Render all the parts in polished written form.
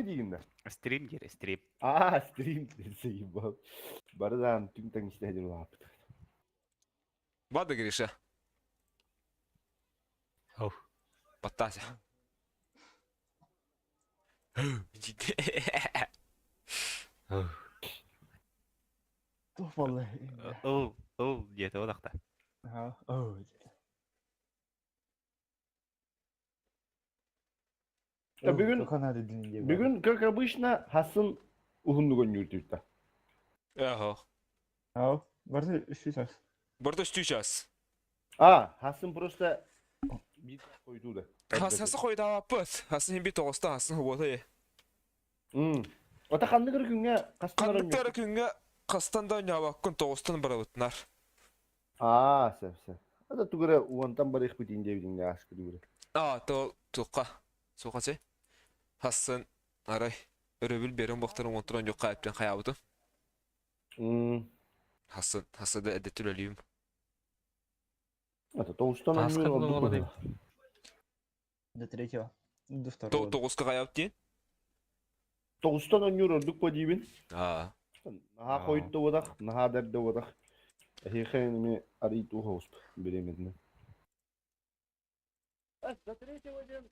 Диигин да? Стрим диир, стрим. Аа, стрим заебал. Бары даҕаны түҥ-таҥ истэ сылдьар улааппыт. Бады, Гриша. Оу. Баттаася. Оу. Туох буолла? Ыл, ыл диэтэ ол ахта. Аа, оо диэтэ. Да бүгүн Туха наада дин диye бүгүн как обычно хасын уһуннук ойнуур түүтэ. Ага. Ау, барыта үстүү час. Барыта үстүү час. А, хасын просто биир хойдуу да. Хасасы хойдаабаппыт. Хасын хин бит тоҕуста хасын хубота. Ота ханнык эрэ күҥҥэ хастан Ханнык эрэ күҥҥэ хастан да ойнообоккун тоҕустан барабытынар. Аа, сөп сөп. Ата тугу эрэ уонтан барыахпыт диэбитиҥ ааскы тугу эрэ. Аа, то туохха суоха чэ. Хассын арай өрөбүл биэрэн буохтарын уонтан онньукка эптэн хайаабытым. Хассын хассы да эдэ түлэлиим. Ата тоҕустан Ааска онньуур ордук буолла быһыылаах. До третьего. До второго. Тоҕуска хайаабыт диэн? Тоҕустан онньуур ордук по диибин. Аа. Наһаа хойут да уотах, наһаа да эрдэ уотах. Эһиэхэ эми арый туох беременна. До третьего диэн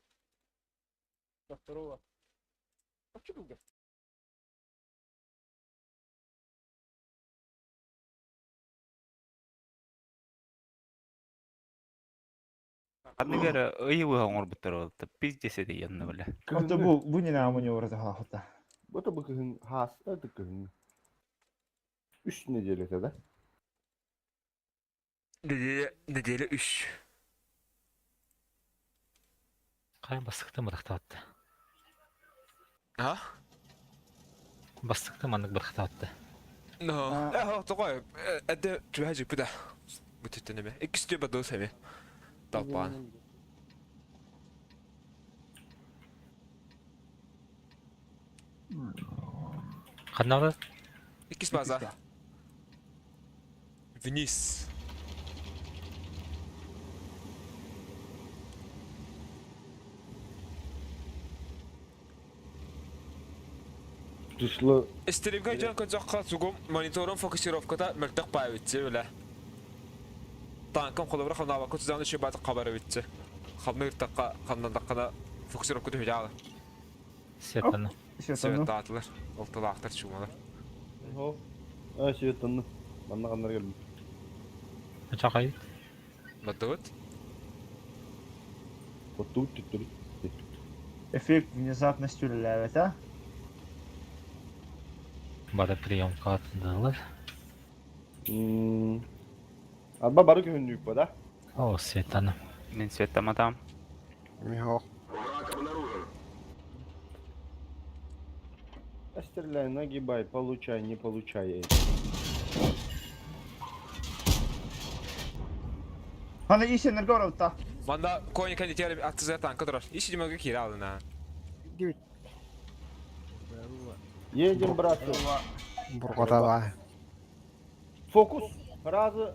до второго. А что долго? Ханнык эрэ ый быһа оҥорбуттар ол пиздец этэ янна бля. Ото бу бу не наамы не урата хаахыта. Бу бу кыһын хаас это кыһын. Үс неделя да? Неделя, неделя үш. Хайа бастыктан бырахтаатта. А? Бастыктан маннык бырахтаатта. No. Э, тоҕо эдэ түбэһэ дьиппитэ. Бүтүттэн эме. Иккис түбэ дос эме. Талпаан. Ханна Иккис база. Вниз. Пришло. Истерика дьон көрдөххө сугум мониторун фокусировката мөлтөх баайбытчы бile. Танкым холобура хамнаабакка тузааны үчү баатык хабарыбытчы. Хамныыртахха хамнандаххына фокусировка түһүдэ Светаны. Светаны. Светаатылар. Алтылаахтар чумалар. О, а, светаны. Манна ханнар келдим. Ачакай. Баттыбыт. Оттубут түттүбүт. Эффект внезапности үлэлээбэтэ. Бары приемка атындылар. Арба бары көһүннүүк да? О, Светаны. Мин светаматам. Михал. А стреляй, нагибай, получай, не получай. Хана исенерге оралта. Манда коника нитер аттыза танка турар. Иши димага кире алдын а. Едем, братцы. Бургатала. Фокус. Разы.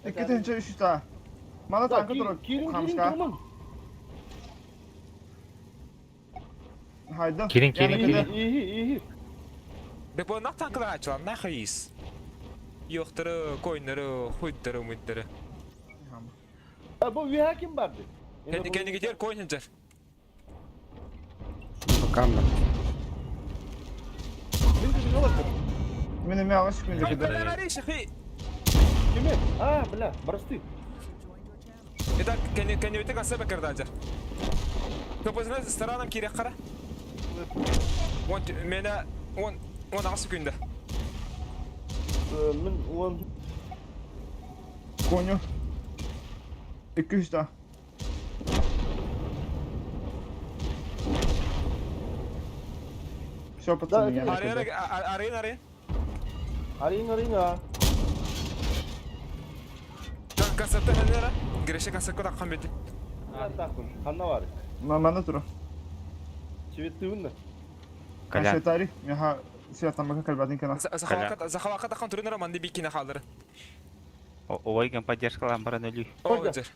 Икки үш үстә. Мана танка турар. Кирин, кирин, Хамышка. кирин. Хайда. Кирин, кирин, кирин. Ихи, ихи. Бек бу нах танкалар ачылар, нах ис. Yoxtары, koyunları, хуйдары, муйдары. А, бу виха ким барды? Kendi kendi gider koyun hıncar. Камера. Мин кызыга бардым. Мен эме агаш күндө кеде. Кими? А, бля, барысты. Итак, kendi kendi бите касса бекер дажар. Көпөзүнө сторонам кирек кара. Он мене он он асы күндө. Мин он Коню. Икки үстә. Все, пацаны, я Арен арен арен. Арин, арин, а. Кассатта ханера. Греше кассатка таккан бети. Тахын. Ханна бар. Мана тура. Цветты унна. Колян. Светари, меха светамака кальбатын кана. Захавака захавака таккан турунара манды бикине халдыры. Ойган поддержкалан баран өлүү. О, жер.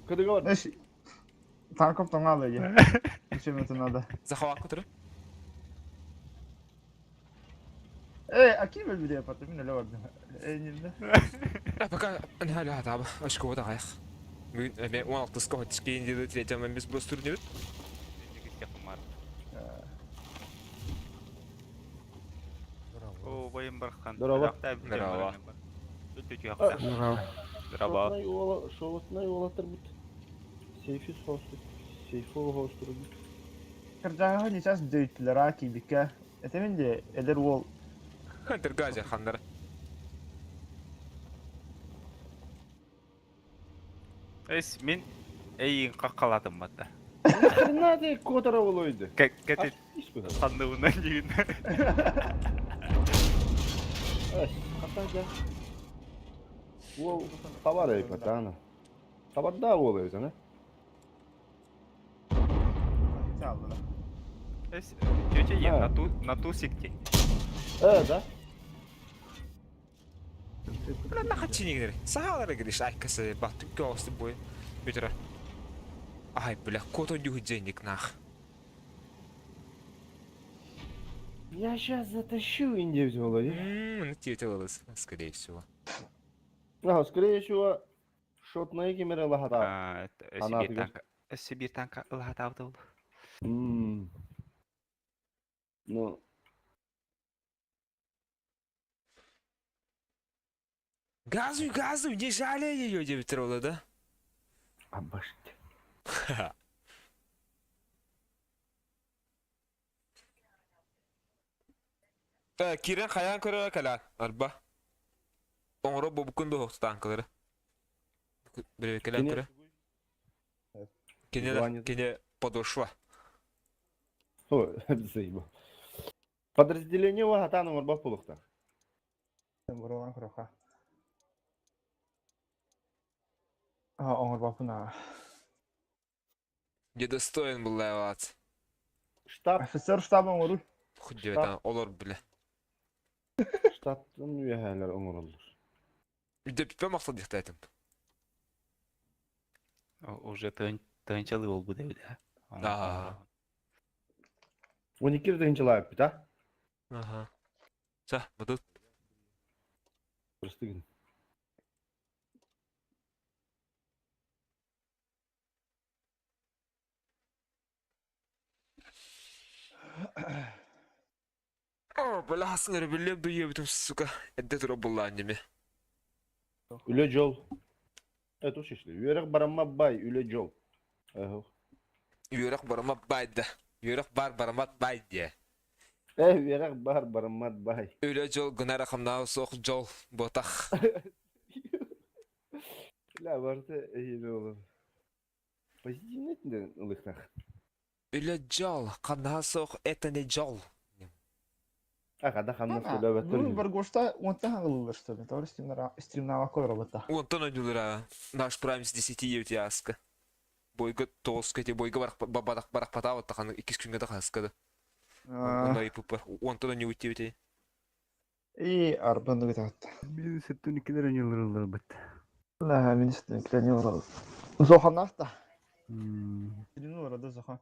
Кыдыга бар. Эш. Танков тоңалы я. Зачем это надо? Захавакка турun. Эй, а ким өлбүтэ потом мин өлө бардым. Эй, нинне. А пока нахаля таба. Очко да кайх. Бүгүн эме 16-ка хотскейн диде третьем без бос турнир. О, бойым бархан. Здорово. Здорово. Здорово. Здорово. Шоутнай уолаттар бут. Сейфи соостур. Сейфи оостур бут. Кырдьаҕаһы нечаас дөйүттүлэр аа киирбиккэ. Этэмин дии, эдэр уол Хантер газя ханнар. Эс мин эйин каккаладым батта. Нахрена ты котора олойду? Кэти ханныбынан дигин. Хата Уол хабар эйпатана. Хабарда уол эбитана. Чааллара. Эс тетя е на ту на тусикте. Э, да? Бля нахачи нигнер. Сахалар гриш айкасы баттык көосты бой. Бүтүрэ. Ай, бля, кото нюх денег нах. Я сейчас затащу Индию в голове. Ну тебе это скорее всего. Ага, скорее всего, шотная кемере лахата. Она Сибирь танка. Сибирь танка лахатавдыл. Ну, Газуй, газуй, не жалей ее, девять да? обожди. Кирен хаян көрө кала арба. Оңоро бу күн бу танкалары. Бире кэлэн көрө. Кине кине подошва. Ой, заебал. Подразделение вахатаны орбап болуқта. Бурулан куруха. А, оҥорбоппун Недостоин был леват. Штаб. Офицер штаба оҥоруй. Хоть девять олор бile. Штабтан üyehәләр оңороллар. Үдә пипе мақсат дихтайтым. Уже тынчалы ол бу деп да. Аа. 12 тынчылап бит, а? Ага. Са, бу Просто гын. О, бля, хасыңыр билем дуе битим, сука. Эдде тура булла неме. Үле жол. Это уж ишли. Үйрек барама бай, үле жол. Үйрек барама бай да. Үйрек бар барамат бай де. Э, үйрек бар барамат бай. Үле жол гына рахамна соқ жол ботах. Ля, барты эйе olur. Позитивный ылыктах. Үле жол, қана соқ это не жол. А, когда ханна сөйлөп Ну, Баргошта онтан хаҥылылар что ли? Товар стримнава көрө Онтон ойнулар наш прайм с 10 евти аска. Бойга тоска те бойга барах барах барах пата вот тахан икис күнгө да хаскада. Ондай пупар. Онтон не уйти бите. И арбан дугитат. Мин сеттүн икилер өнүлөр бит. Ла, мин сеттүн икилер өнүлөр. Зоханахта. Стримнура да зохан.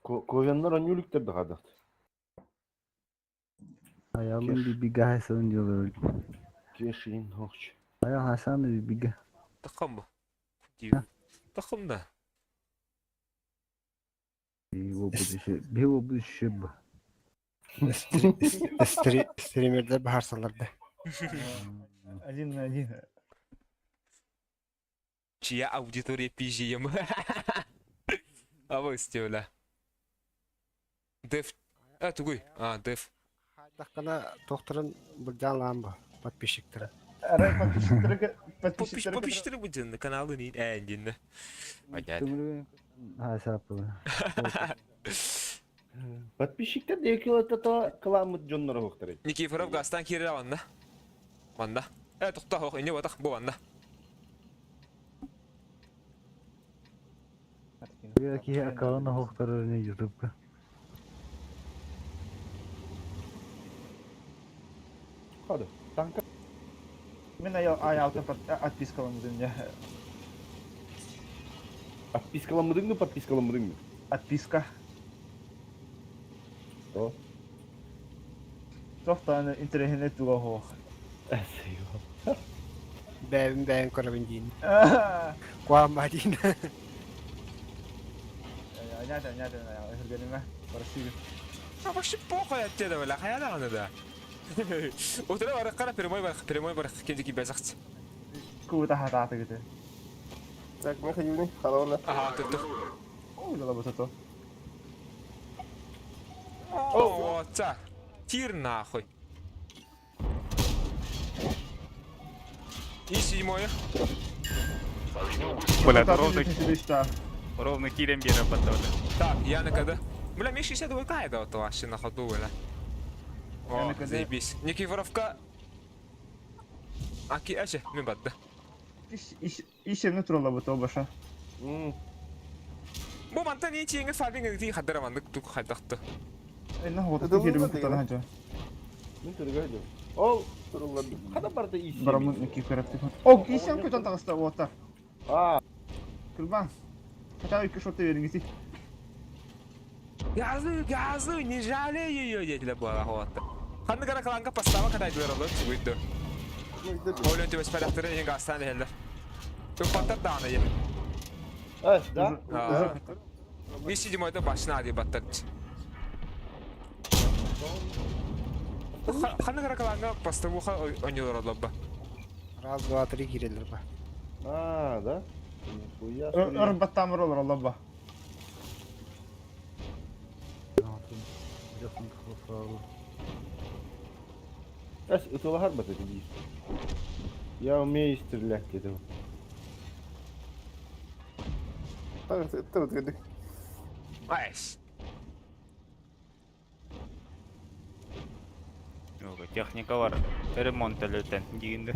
Ковеннар өнүлүктер да кадат. Аялын бибига хасан diyorlar. Кешин хокч. Аял Хасан бибига. Тахам бу. Тахам да. Его будущее, его будущее. Стримердер бахарсаларда. Один на один. Чья аудитория PGM? А вы стёля. Деф. А, тугуй. А, деф. Даккана тохторун булжан ламба подписчиктер. Ара подписчиктерге подписчиктерге Подписчиктер будет на каналы не эндин. Понятно. Подписчиктер де кыламыт жоннор хоктор. Никифоров гастан кире ванна. Манна. Э, тохта хох, ине ватах бу ванна. Ки аккаунт хоктор не ютубка. Хады. Танка. Мен аял аял отпискалам земне. Отпискаламмытыҥ дуу, подпискаламмытыҥ дуу? Отписка. О. Туох даҕаны интэриэһинэй туга суох. Бэйэбин бэйэм көрөбүн диин. Куама диин. Анята, анята, өһүргэнимэ. Барсыгын. А вообще похуй от тебя, бля, хайа даҕаны да. Утары барыккара прямой барых, прямой барых кендики бэзэхт. Кубута хатаатыгыты. Так, мы ходили, холодно. Ага, тут. Ой, лабатато. О, так. Тир нахуй. И седьмое. Бля, ровно, ровно кирем берем потом. Так, я на КД. Бля, мне 62 кайда вот вообще на ходу, бля. Я О, на КД. заебись. Никифоровка. Аки, әже, мен батты. Ишемне туралабыт баша. Бу мантан не тиеңе фарминг ти хаддарамандык тук хайдакты. Энна хоту кирим кутана хажа. Мин түргә Ол турулар. Хада барда ис. Барамын Никифоровка. О, ишем кутан таҕыста уота. А, Кырбан. Хотя бы шоты вериңиси. Газуй, газуй, не жалей ее, дети була хуатта. Ханны гара каланга постава катайдылар олар сугуйду. Ойлон төбөс палактыры ең гастан эхеллер. Ыппаттар дааны ем. Эс, да? И седьмойда башына ади баттар. Ханны гара каланга поставуха ойнолор олар ба. Раз, два, три кирелер ба. А, да? Нихуя Өр баттамыр олар алла Эс, ытылахар бат это дейс. Я умею стрелять дедим. Так, это вот это. Айс. Техника бар. Ремонт әлетен дегенде.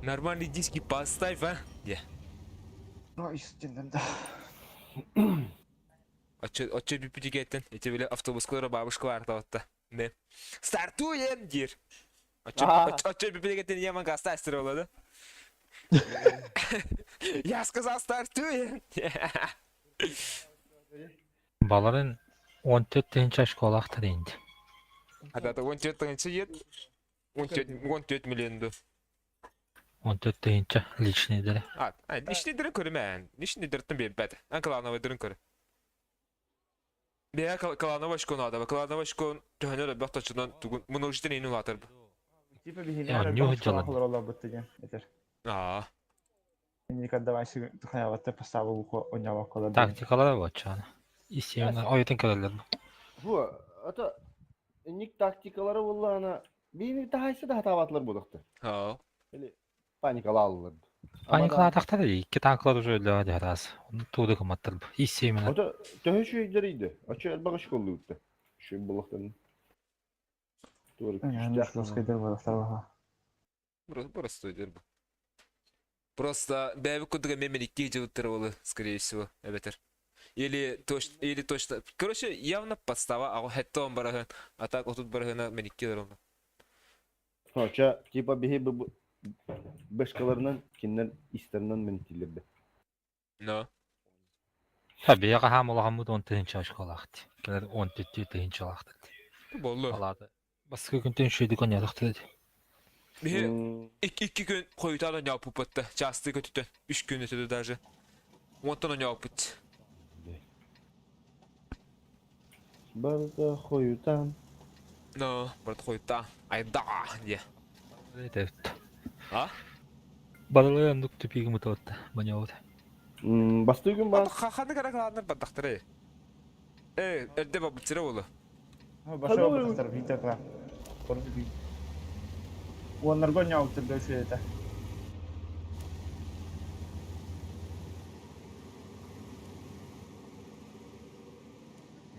Нормальный диски поставь, а? Де. Ну, истинно, да. Отчет бипүтигеттен. Эти биле автобускалара бабушкалар таватта. Не. Стартуем, дир. Отчет бипүтигеттен яман гастастер болады. Я сказал стартуем. Баларын 14 тыһынча школахтар инди. Адата 14 тыгынчы ет. 14 миллионду. 14 тыһынча личныйдары. А, личный дырын көрүмэн. Личный дырын бебет. Ан клановый дырын көр. Бея клановый шкон адaba. Клановый шкон төһөнөр бак точунан тугун множитель ину латыр. Типа Я, нюх дьалан. олар алла бытты ден. Этер. А. Никогда хаяватта поставил ухо онява кола. Тактикалара бачана. Исемна ойтын көрөлөр. Бу, ата ник тактикалары булла Бини тахайсы да хатабатлар булыкты. Аа. Или паникалалылар. Паникалар тактар икки танклар уже өлө раз. Оны тууду кыматтыр. Исемна. Ата төһө шүйдер иде. Ачы элбагы школы үтте. Шүй булыктан. Тур Просто дер бу. Просто бәбі кудыга мемен икки жылыттыр олы, скорее всего, эбетер. Или точно, или точно. Короче, явно подстава, а хэтто он барахын, а так вот тут барахына мен икки оны. Хоча типа биһи бу башкаларынан киннер истеринен мен тилерде. Но. Таби яга хам улаган 10 тыһынча школахты. Келер 14 тыһынча лахты. Болду. Алады. Баскы күнтен шүйдү кон ядыктыр. Биһи икки күн коютан ойнап пупатта. Часты көтүтөн. Үч күн өтөдү даже. Онтон ойнап пут. Барда хоютан. Но, брат коюта. Айда, де. Эт. А? Барылы андык түпиги мутотта. Маньоот. Басты күн бар. Ханы карак баттактыр. Э, эрде бабытсыра болу. Баша баттар видео Уоннарго няуктыр дөшү это.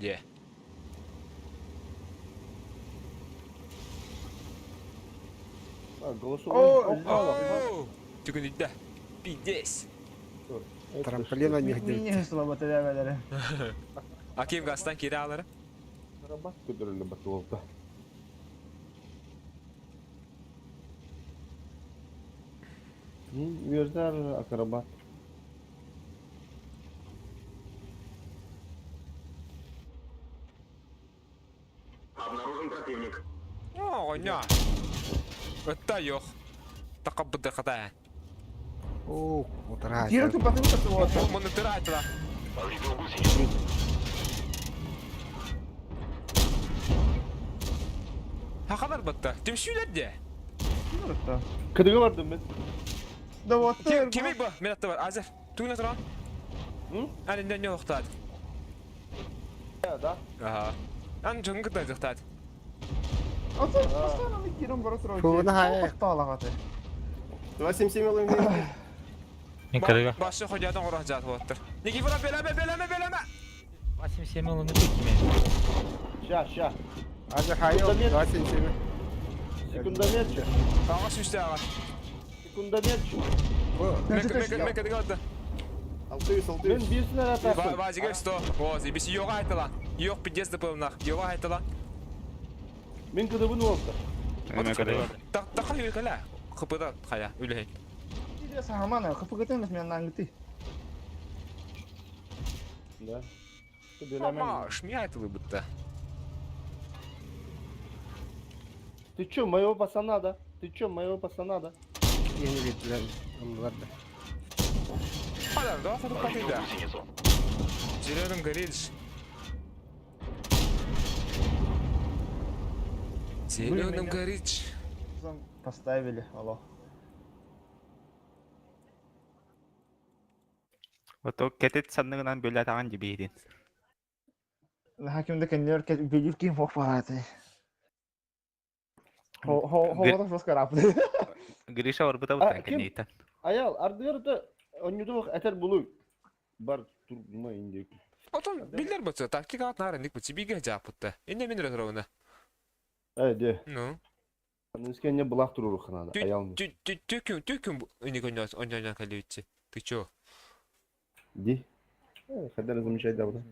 Де. Голосовой. О, Түгін идде. Пиздец. Трамплин у них Мини хыслабаты дәбәләре. Аким гастан кире алары. Рабат көдөрөлө бат болду. Вердар акробат. Оҕонньо. Ытта yok. Такабыды хата. Оо, утара Киирэ тупатын татуота. Монитор айтыла. Хахалар батта. Түмсүүлэр де. Кыдыга бардым мен. Да вот. Кими бу? Мен атта бар. Азер. Тугуна туран. Ан не охтаад. Да. Аха. Ан жөнгө дайдахтаад. Ата постоянно кирен бара турар. Тугуна хайа. Тоқталағаты. 277 ылым. Мин кырыга. Башы ходядан орах жаат болаттыр. Никифора белеме белеме белеме. 87 ылыны киме. Ща, ща. Азыр хайа 277. Секундомерчик. Ага сүстэ ага. Секундомерчик. Мека мека дегелді. 600 Мен 600. bir снаряд аттым. Вазиге 100. О, бис йога айтыла. Йог пиздец дпмнах. Йога айтыла. Мен кыдыбын oldu. Эме кырыга. Так так юкала. Хпда хая үлей. Кире сахамана, кыпыгытын мен нангыты. Да. Белеме. Ама шми айтылы бітті. Ты чё, моего пацана, да? Ты чё, моего пацана, да? Yeni bildiler. Onlar da. Хадар, да, ходу патыда. Зеленым горит. Зеленым горит. Поставили, алло. Ото кетет санныгынан бөлө таган жибейдин. Хакимде кеннер билир ким хок бараты. Хо хо хо да фоскар апты. Гриша орбута А, бутан ким? кенейтен. Аял, ардыгар онюду этер булу. Бар турма инди. Отон билер бутса, тактика ат нарын ник бутси биге жапытты. Инде мен рөтөрөөнө. Эй, де. Ну. Аныскене булак туруру ханада. Аял. Түкүн түкүн эне көнөс оньоньон калебитси. Ты чё? Ди. Хадар замечай да буду.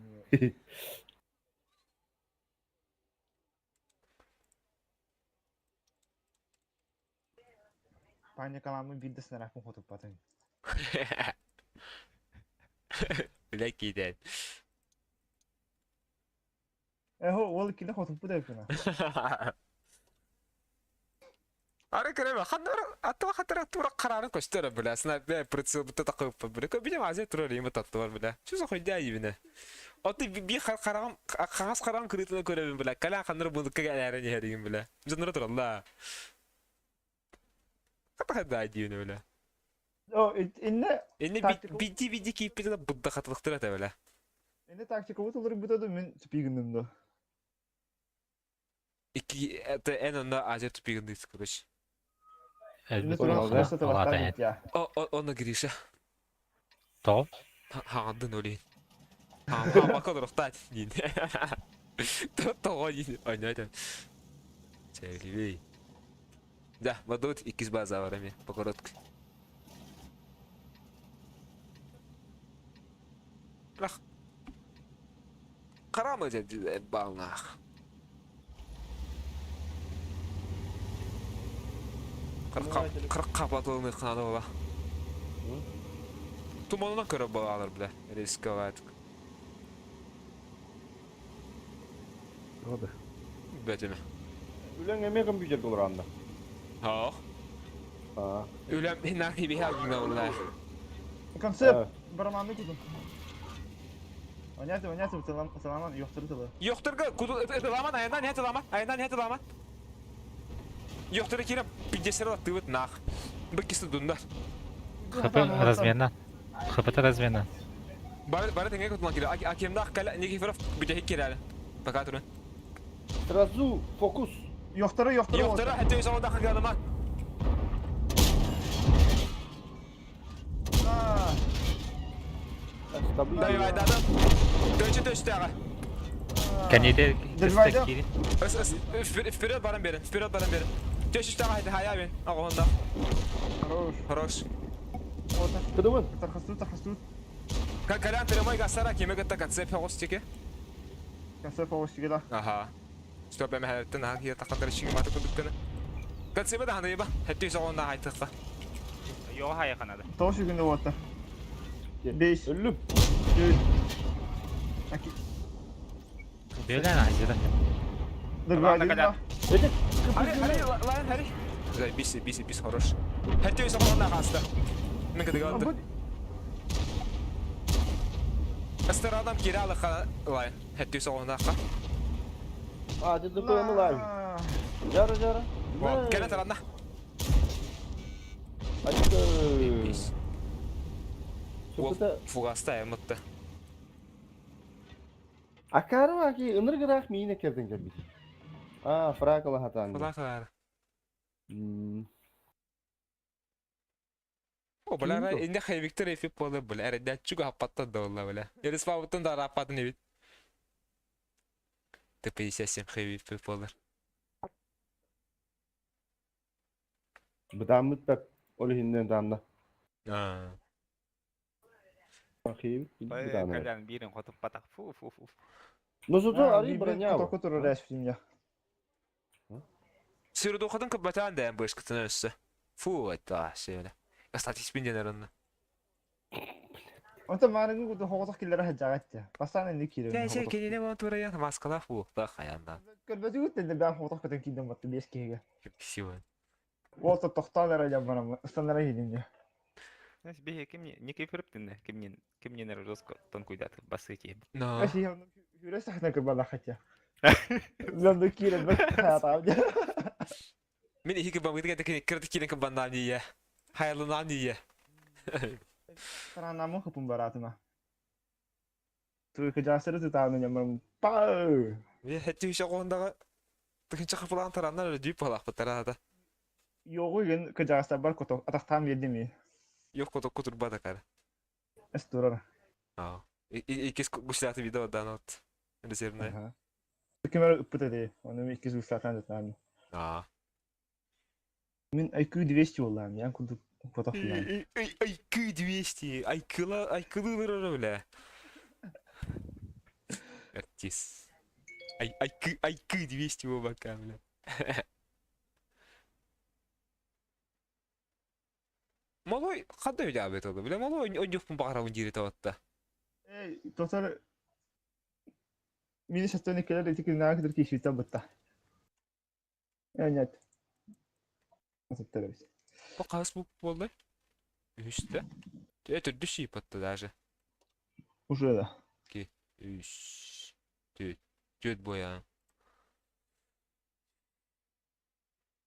Паникаламын билди снарядын хотуп батын. Биле кийден. Эхо, ол киле хотуп бу деп кына. Ары көрөм, хандар аттыга хатара тура карарын көстөрө биле. Снайпер прицел бутта такып биле. Көп билем азия турар эми татты бар биле. Чүсө койда ибине. Оты би карагам кагаз карагам кырытын көрөбүн биле. Кала хандар бундукка эләрен яригин биле. Жонор туралла. Ката хада дийүнө биле. О, инне Энне Тактика. бидди бидди кийип битен будда катылыктыр ата биле. инне тактика бутулар бутады мен тупигиндим да. Ики это эн онда азия тупигин дейт, короче. Инне Элбит туран Алга. хашта Алата табаттан эт. я. О, о, оны Гриша. То. Хагандын өлейін. Хамака дұрықтат дейін. Тоға дейін. Ойнайды. Чәлібей. Да, бадут икиз база бар эми, по короткой. Бірақ қарама деді балнақ. Қырық қапатылын қынады ола. Туманынан көріп балалар біле, рисковать. Oldu. Бәтеме. Үләң эме компьютер болар анда. Хақ. А. Үләм нахи бихә гына Концепт бараманды кудум. Оняты, оняты, тыламан, yoxdur тылы. Yoxdur kudu ламан айынан не ламан, айынан не ламан. Yoxdur киреп пиздесер тыбыт нах. Бу киси дундар. ХП размена. ХП размена. Бар бар теңге кутман кире. Акемда кала Никифоров бите кирәле. Пока турын. Сразу фокус. Yoxdur, yoxdur. Yoxdur хәтта үз авылда калганыман. Давай, да, да. Дөчү төштө ага. Кенеде Дербайда. кирин. Өс өс вперед барам берин. Вперед барам берин. Төштө ага хәтта хая бен. Ага онда. Хорош. Хорош. Кыдыбын. Тархастут, тархастут. Калян прямой гасара кеме гатта концепт хогостеке. Концепт хогостеке да. Аха. Стоп, эме хәттен ха кия тақатар шиги маты күдүккәне. Концепт да ханы еба. Хәтта үз авылында хайтыкка. Йо хая канада. Тош күндө болот. 5 Өлүм. 4 Аки. Бөлен азира. Ладно, Колян. Хари, хари, лайн, хари. Бис, бис, бис, хорош. Хәтте өсө қолына қасты. Мен кыдыга алды. Астар адам кире алықа лайн. Хәтте өсө қолына қа. А, ты такой лайн. Жара, жара. Кәлі таранна. Бис. Фугаста әмітті. Акары аки ыныргыраах миine керден келбит. А, фракала хатан. Фракала. О, бля, инде хайвиктер эфип болы, бля, әрдә чуга хаппатта да олла, бля. Ерис бабыттан да раппатын эбит. Т-57 хайвик болыр. Бытаммыт пәп, ол хиннен тамда. А. Хайвик, бытаммыт. Колян бирин хотуп патах. Фу, фу, фу. Ну, зато ари броня. Току туру рәс филмя. Сүрдө оқыдың кыббатан да быш кытын өссө. Фу, это шейле. Кстати, спинден арынны. Онта марыгы куду хоғотох киллere хаджагатта. Бастан энди кире. Дәй сен кенене вон турая маскала фу, та хаянда. Көрбөтү күттен бәм хоғотох көтөн кийден батты бес кеге. Красиво. Уолта тохтаанара жаммарам, ыстанара хидимне. Знаешь, беге ким не кефирптин, кимнен кимнен жестко тонкуйдат басы ки. Но. Аши хүрэ сахна кырбала хатя. Ланды кире бек хаятам. Мен ихи кыбам гыдыга текене кирди кирен кыбаннан ие. Хайрлынан ие. Таранамы хыпын баратыма. Туй кыжасыры тутааны жаммарам. Пау! Мен хәтти үше қондағы тыгынча қапылаған тараннар өлі дүйіп балақ бұттар ада. Йогу ген кыжаста бар кото атактаам бердими. Yok кото кутурба да кара. Эс турар. Аа. Икис гуслаты видео данот. Резервный. Кемер ыппыта де. Оны икис гуслатан жатам. Аа. Мен IQ 200 боллам, ян куду кото фулан. IQ 200. IQ-ла IQ-лы бля. Артист. IQ IQ 200 его бока, бля. Малой қандай өйде абет олды, бля, малой ойнёкпун бағарауын дири таватта. Эй, тотар мини шаттан келер эти күннәге кадәр кишүтә бутта. Нет. Асаттырабыз. Бу қас бу болды. Үстә. Это дүши патты даже. Уже да. Үш. Төт. Төт боя.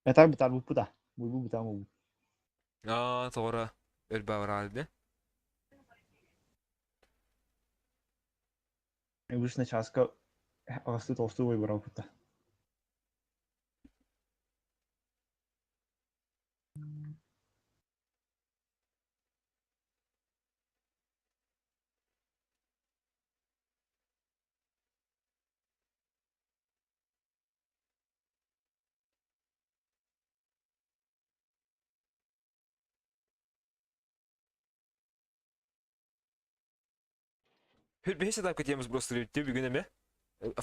Это битар бу пуда. Бу бу битар бу. Аа, тоғра. Өлбә барады. Обычно часка асты толстый выбрал пута. Hür беш адам кетеміз просто деп бүгін эме.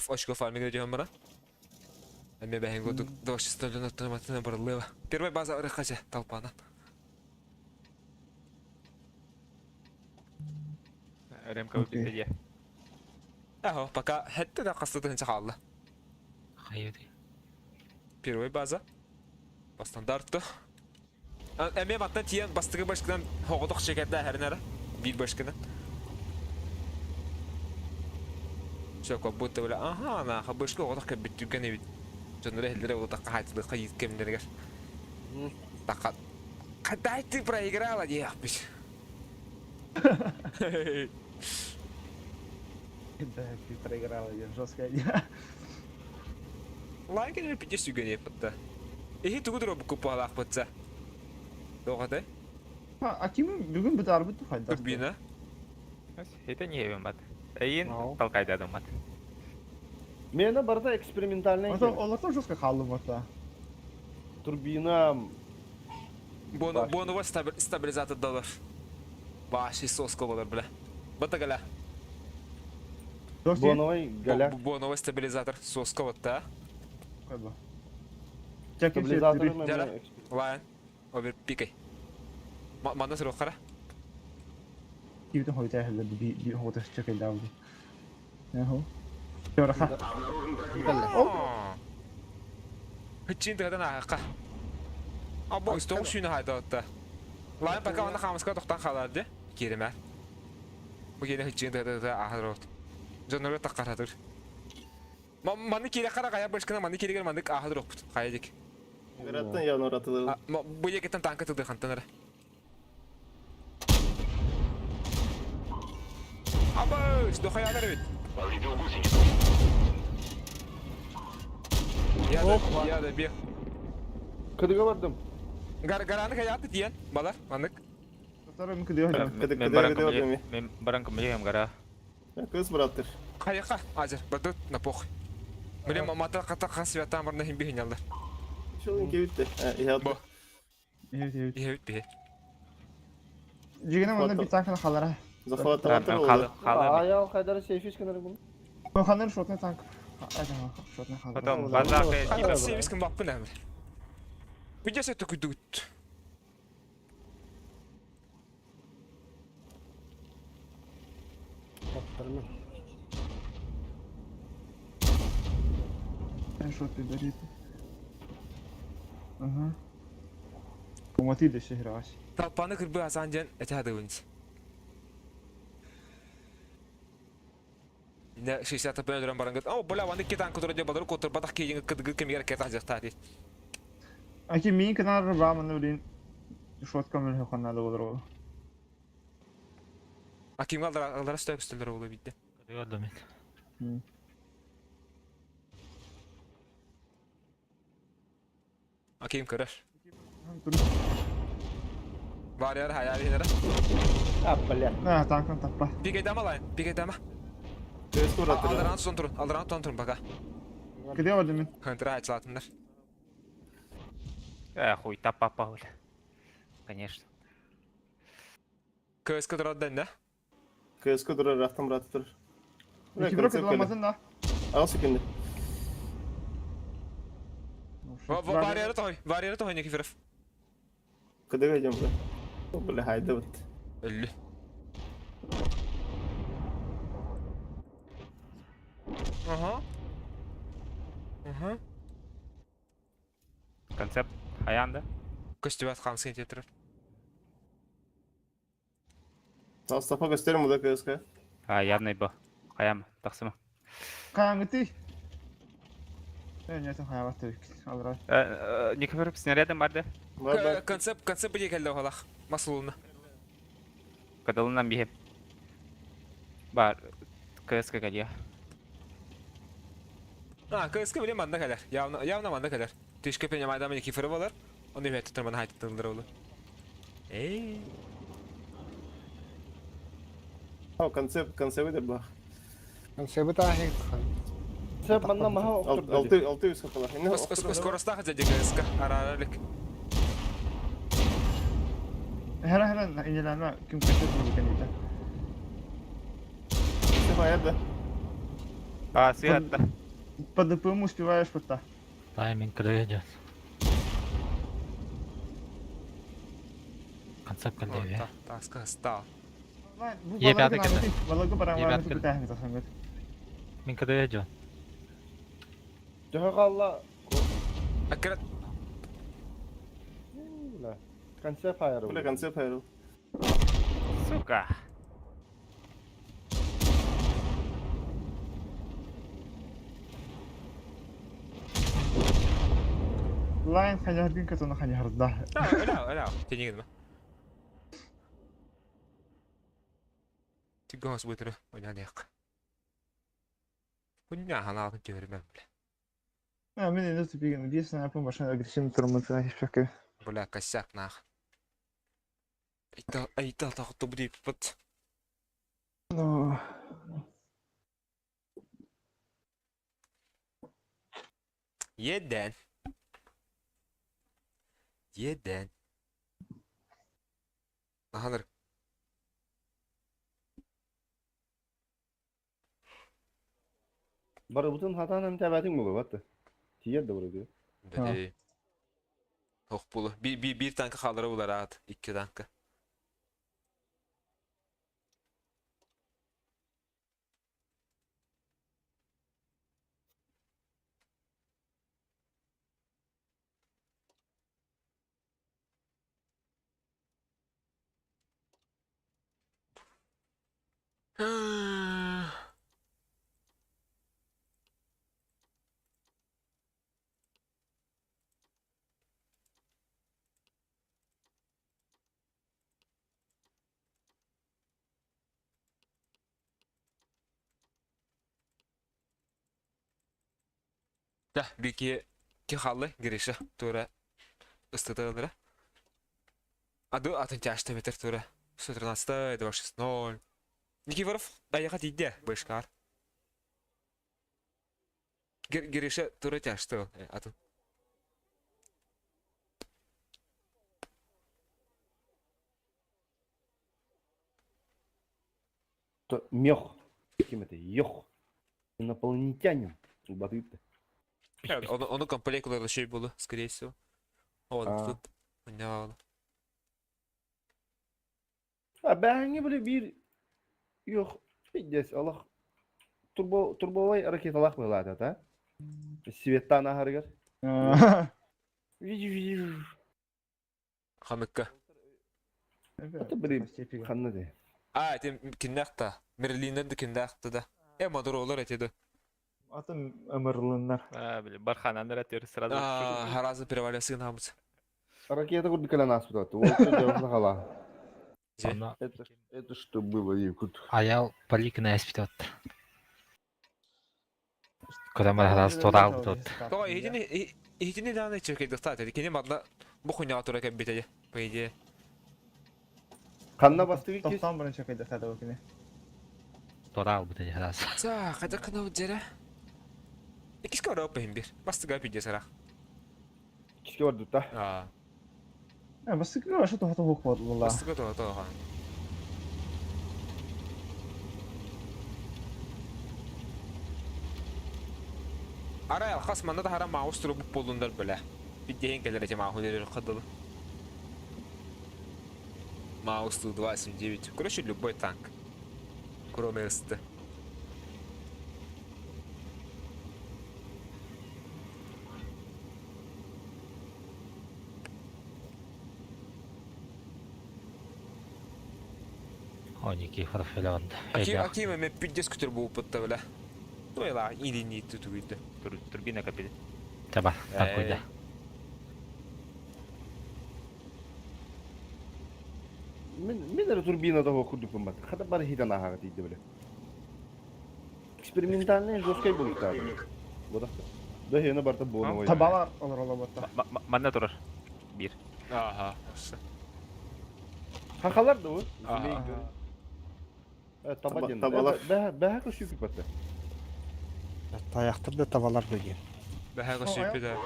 Очко фарминг өтем бара. Эме бәһен годук дошистолын автоматына барылыва. Первый база ырыхача толпана. РМК выписали. Ахо, пока хәтта да кастыдын чакалды. Хайды. Первый база. По стандарту. Эме баттан тиен бастыгы башкынан хоготок чекетде хәрнәре. Бир башкынан. Все, как будто бля, ага, на хабышка хоготок кеп бүттүгөн эбит. Жонор элдере вот кайтылы кайыт кемнерге. Така. Когда ты проиграла, ехпиш. Да, ты проиграла, я жестко. Лайк или пите сүгөн еппетте. Эхи тугу дроп купалах бытса. Догады. А ким бүгүн битар бу хайда. Турбина. Это не бат. Эйин толкайда мат. Мені барда экспериментальный. Олар жестко қалды бота. Турбина. Бону бону стабилизатор доллар. Баши соска болар бля. Бата галя. Боновый галя. Боновый стабилизатор соска вот та. Стабилизатор. Лайн. Обер пикай. Манда сырок кара. Кибитен хойта хәллә би би хойта чекәлдә. Яху. Чораха. Хытчыын тыадан ааһыахха. Або, тоҕус сүүнэ хаайдаҕытта. Лайм пока манна хаамыска тохтон хаалар дии. Кииримэ. Бу киэнэ хытчыын тыата ааһар от. Дьоннорго таххаратыр. Манны киирэ хара хайа бышкына манны кииригэр маннык ааһар оппут. Хайа дик. Граттан явно уратылы. Бу екеттен танка тылды хантан эрэ. Абыш, дохаялар эбит. Я да, я да бе. Кыдыга бардым. Гар гараны хаyaatı диэн балар маннык. Тарым кыдыга хадам. Кыдык Мен кыдыга баран кыдыга бардым. Мен баран көмөлөһөм гара. Кыз быраттыр. Хайаха азер бардыт на пох. Билем мата ката хас святан барна хим бихинялар. Шылын кебитти. Иһат. Бу. Evet evet. Иһэбит биһи. Жигine манна bir tank хаалара. Захватталатыр Халы ол. халы. Аял кайдары сейфис кенер bunu. Ханар шотны танк. Шотны хаалара. Потом база Хата сейфис ким баппын әмір. Видео сәтті күдүгүт. Таптармын. Шот дарит. Ага. Умати де шehir Талпаны кырбы асан ден эте хадыбынс. Не 60 бөлөрөн барангыт. О, бля, ваны кетан кутура деп балар котур батах кейин кыдыгы кемгер кета жакта дейт. Аки мин канар баманы билин. Шот камер ханнада болор ол. А ким алдар алдар стөк стөлдөр болу битти. Кыдыга мен. А ким көрөр. Бар яр хаяр хинера. А, бля. На танкын таппа. Пиге дама лайн, пиге дама. Кыз быраттыр. Алдаран тутан турун, алдаран тутан турун бака. Кыдыга бардым мен. Хантра айтсалатындар. Э, хуй таппа бля. Конечно. КСК турат да? Кыз кыдыра рахтан быраттыр. Iki bro кыдыламазын да. Ал секунды. Бар яры той, бар яры той Никифоров. Кыдыга идем бля. Бля, хайда вот. Өллү. Ага. Ага. Концепт хаянда. Көстүбәт хамсын тетрер. Тастапа gösterim bu da кызка. А, явный бу. Хаям, тахсыма. Каңыты. Мен ятын хаябат табик. Алра. Никифоров снарядом барды. Бар бар. Концепт, концепт бие келді олақ. Масылуны. Кадалынан бихеп. Бар. КСК гадия. А, КСК биле манда кәлер. Явно, явно манда кәлер. Тишке пене майда Никифоров алар. Оны бәт тұрман хайттылдыр олы. Эй. О, концепт, концепт деп бах. Концепт ахи. Sen bana maha oktur Алты, алты yüz капала. Инне Скоростах дяди КСК. Араралик. Хера хера инеләмә кем көтеп булган иде. Хайда. А, сыятта. По ДПМ успеваешь пота. Тайминг кыдыга идет. Концепт кылдыга. Таска стал. Е, пятый кеде. Балага баран Е, баран пятый битәһен тасангыт. Мен кыдыга идет. Төһө қалла. Аккурат. Концепт hayarı. Бля, концепт хайрыл. Сука. Лайн хаяргын катона хаярда. Өлә, өлә. Тенеген ма. Тигос бутыры, ойнадык. Хуйня ханалын төрмәм, бля. А, мен инде тупиген. Бес на апын башына агрессивный тормоза ишпәкә. Бля, косяк нах. Айта, айта, тахты бу дип бит. Ну, Еден. Еден. Аханыр. Барыбытын хатан hem təbətin bulu battı. Tiyer de buraya. Бе. Ох булу. Bir bir bir tanka kaldıra bular rahat. İki tanka. Да, бики ки халлы Гриша тура ыстытылыра. Аду атын тяжты метр тура. 113 260. Никифоров аяха тиийдэ бышкар. Гриша тура тяжты атын. Мех. Ким это? Йох. Инопланетянин. Батыпты. Ону комплект еще было, скорее всего. Вот тут. Понял. А бәһәңе биле бир yok. Пиздец, Аллах. Турбо турбовой ракеталах была да? Светтан ахаргар. Ханыкка. Это били ханна де. А, тем киннахта. Мерлинер да киннахта да. Э, мадуролар эти Атын ымырлыннар. А, бля, барханан рәтер сразу. А, харазы перевалясы намыз. Ракета курды калан аспытат. Ол хала. Онно Это это что было, Якут? Аял Поликина эспит отта. Көтөн хараас тураал тут. Тоҕо иһитини иһитини дааны чөкөйдөхтаа dedi. Кини манна бу хуйняга тура кэлбитэ по идее. Ханна бастыгы кис. Тоқтан бұрын чөкөйдө тада бу Тураал бут хараас. За, қайда кына жere. Икис көрө оппен бир. Бастыга пиде сарах. Киске барды та. А, Э, бастыгы аша тоқта хук болла. бастыга то то хан. Ара алхас манна да хара маус туруп болдундар биле. Биддеген келер эти маху дер кадыл. Маус 279. Короче, любой танк. Кроме СТ. О, Никифоров элеонда. Аки Акима мен пиздец күтер буып бутта биле. Тойла илини тутугүйдү. Турбина капили. Таба, такойда. Мен мен эрэ турбина того курдук бат. Хата бар хитан ахага тийди биле. Экспериментальный жесткой будет та. Вот. Да хена барта боновой. Табалар олар ола ботта. Манна турар. Бир. Ага. Хахалар да bu. Ага. Таба ден. Табалар. Бә бә көшүп батта. Таяқтыр да табалар деген. Бәһә көшүп да.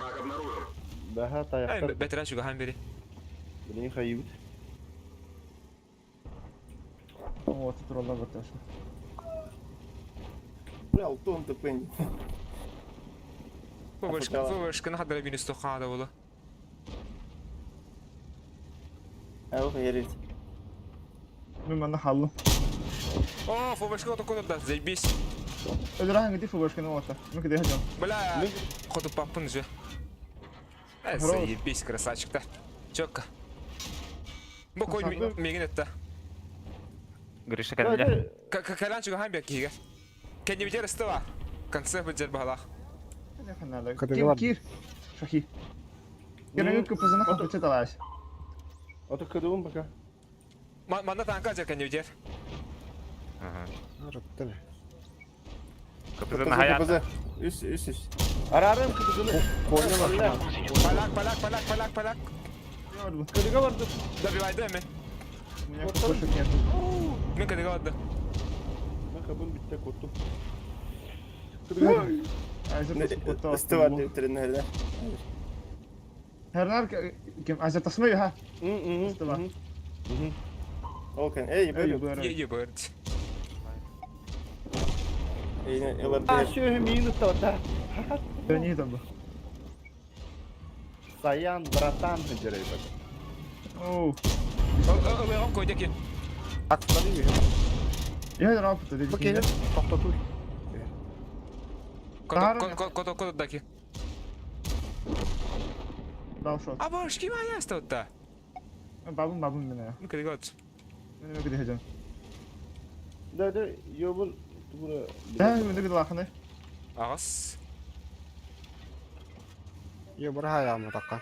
Бәһә Ай, таяктар. бәтәрә шуга хан бери. Билин хайыбыт. Вот тур ола ботта. Бля, алтон тупень. Фовышканы хадара минус тоққан да болы. А, ох, ярить. Мен манна халлым. О, фовышка тоққан да, заебись. Өлөр ханги фубашканы отта. Мен кеде хажам. Бля, ходу папын же. Э, заебись, красавчик да. Чётко. Бу кой мегин этті. Гриша кәллә. Калан шуга хан бер киге. Кенни битер ыстыва. Конце битер балах. Ким кир. Шахи. Керең көпөзөнө хапыча талаш. Ата кыдыбын пока. Манна танка жер кенни битер. Ага. Рыттыр. КПЗ на хаят. КПЗ. Үс, үс, үс. Арарым кыдыгыны. Палак, палак, палак, палак, палак. Кыдыга барды. Добивайды мен. У меня кошек нет. Мен кыдыга барды. Мен кабын битте коттум. Ысты бар деп тренерде. Хернар ким азыр тасмай ха. Ысты бар. Окей, эй, Эй, бер. Е, е, бөрд. Эй, А, ЛРД. шөһү минус та. Не там бу. Саян, братан жерей бат. Оу. Ылыгым койду ки. Аттары бер. Я рапыта деди. Бу келер тоқтату. Кото, кото, кото даки. Дал шот. А бош, ким аяста отта? Бабын бабын мене. Мен кыдыга барды. Мен кеде хажам. Да, да, ёбун тугура. Да, мен кеде лаханы. Агас. Е, бір хаямы таққа.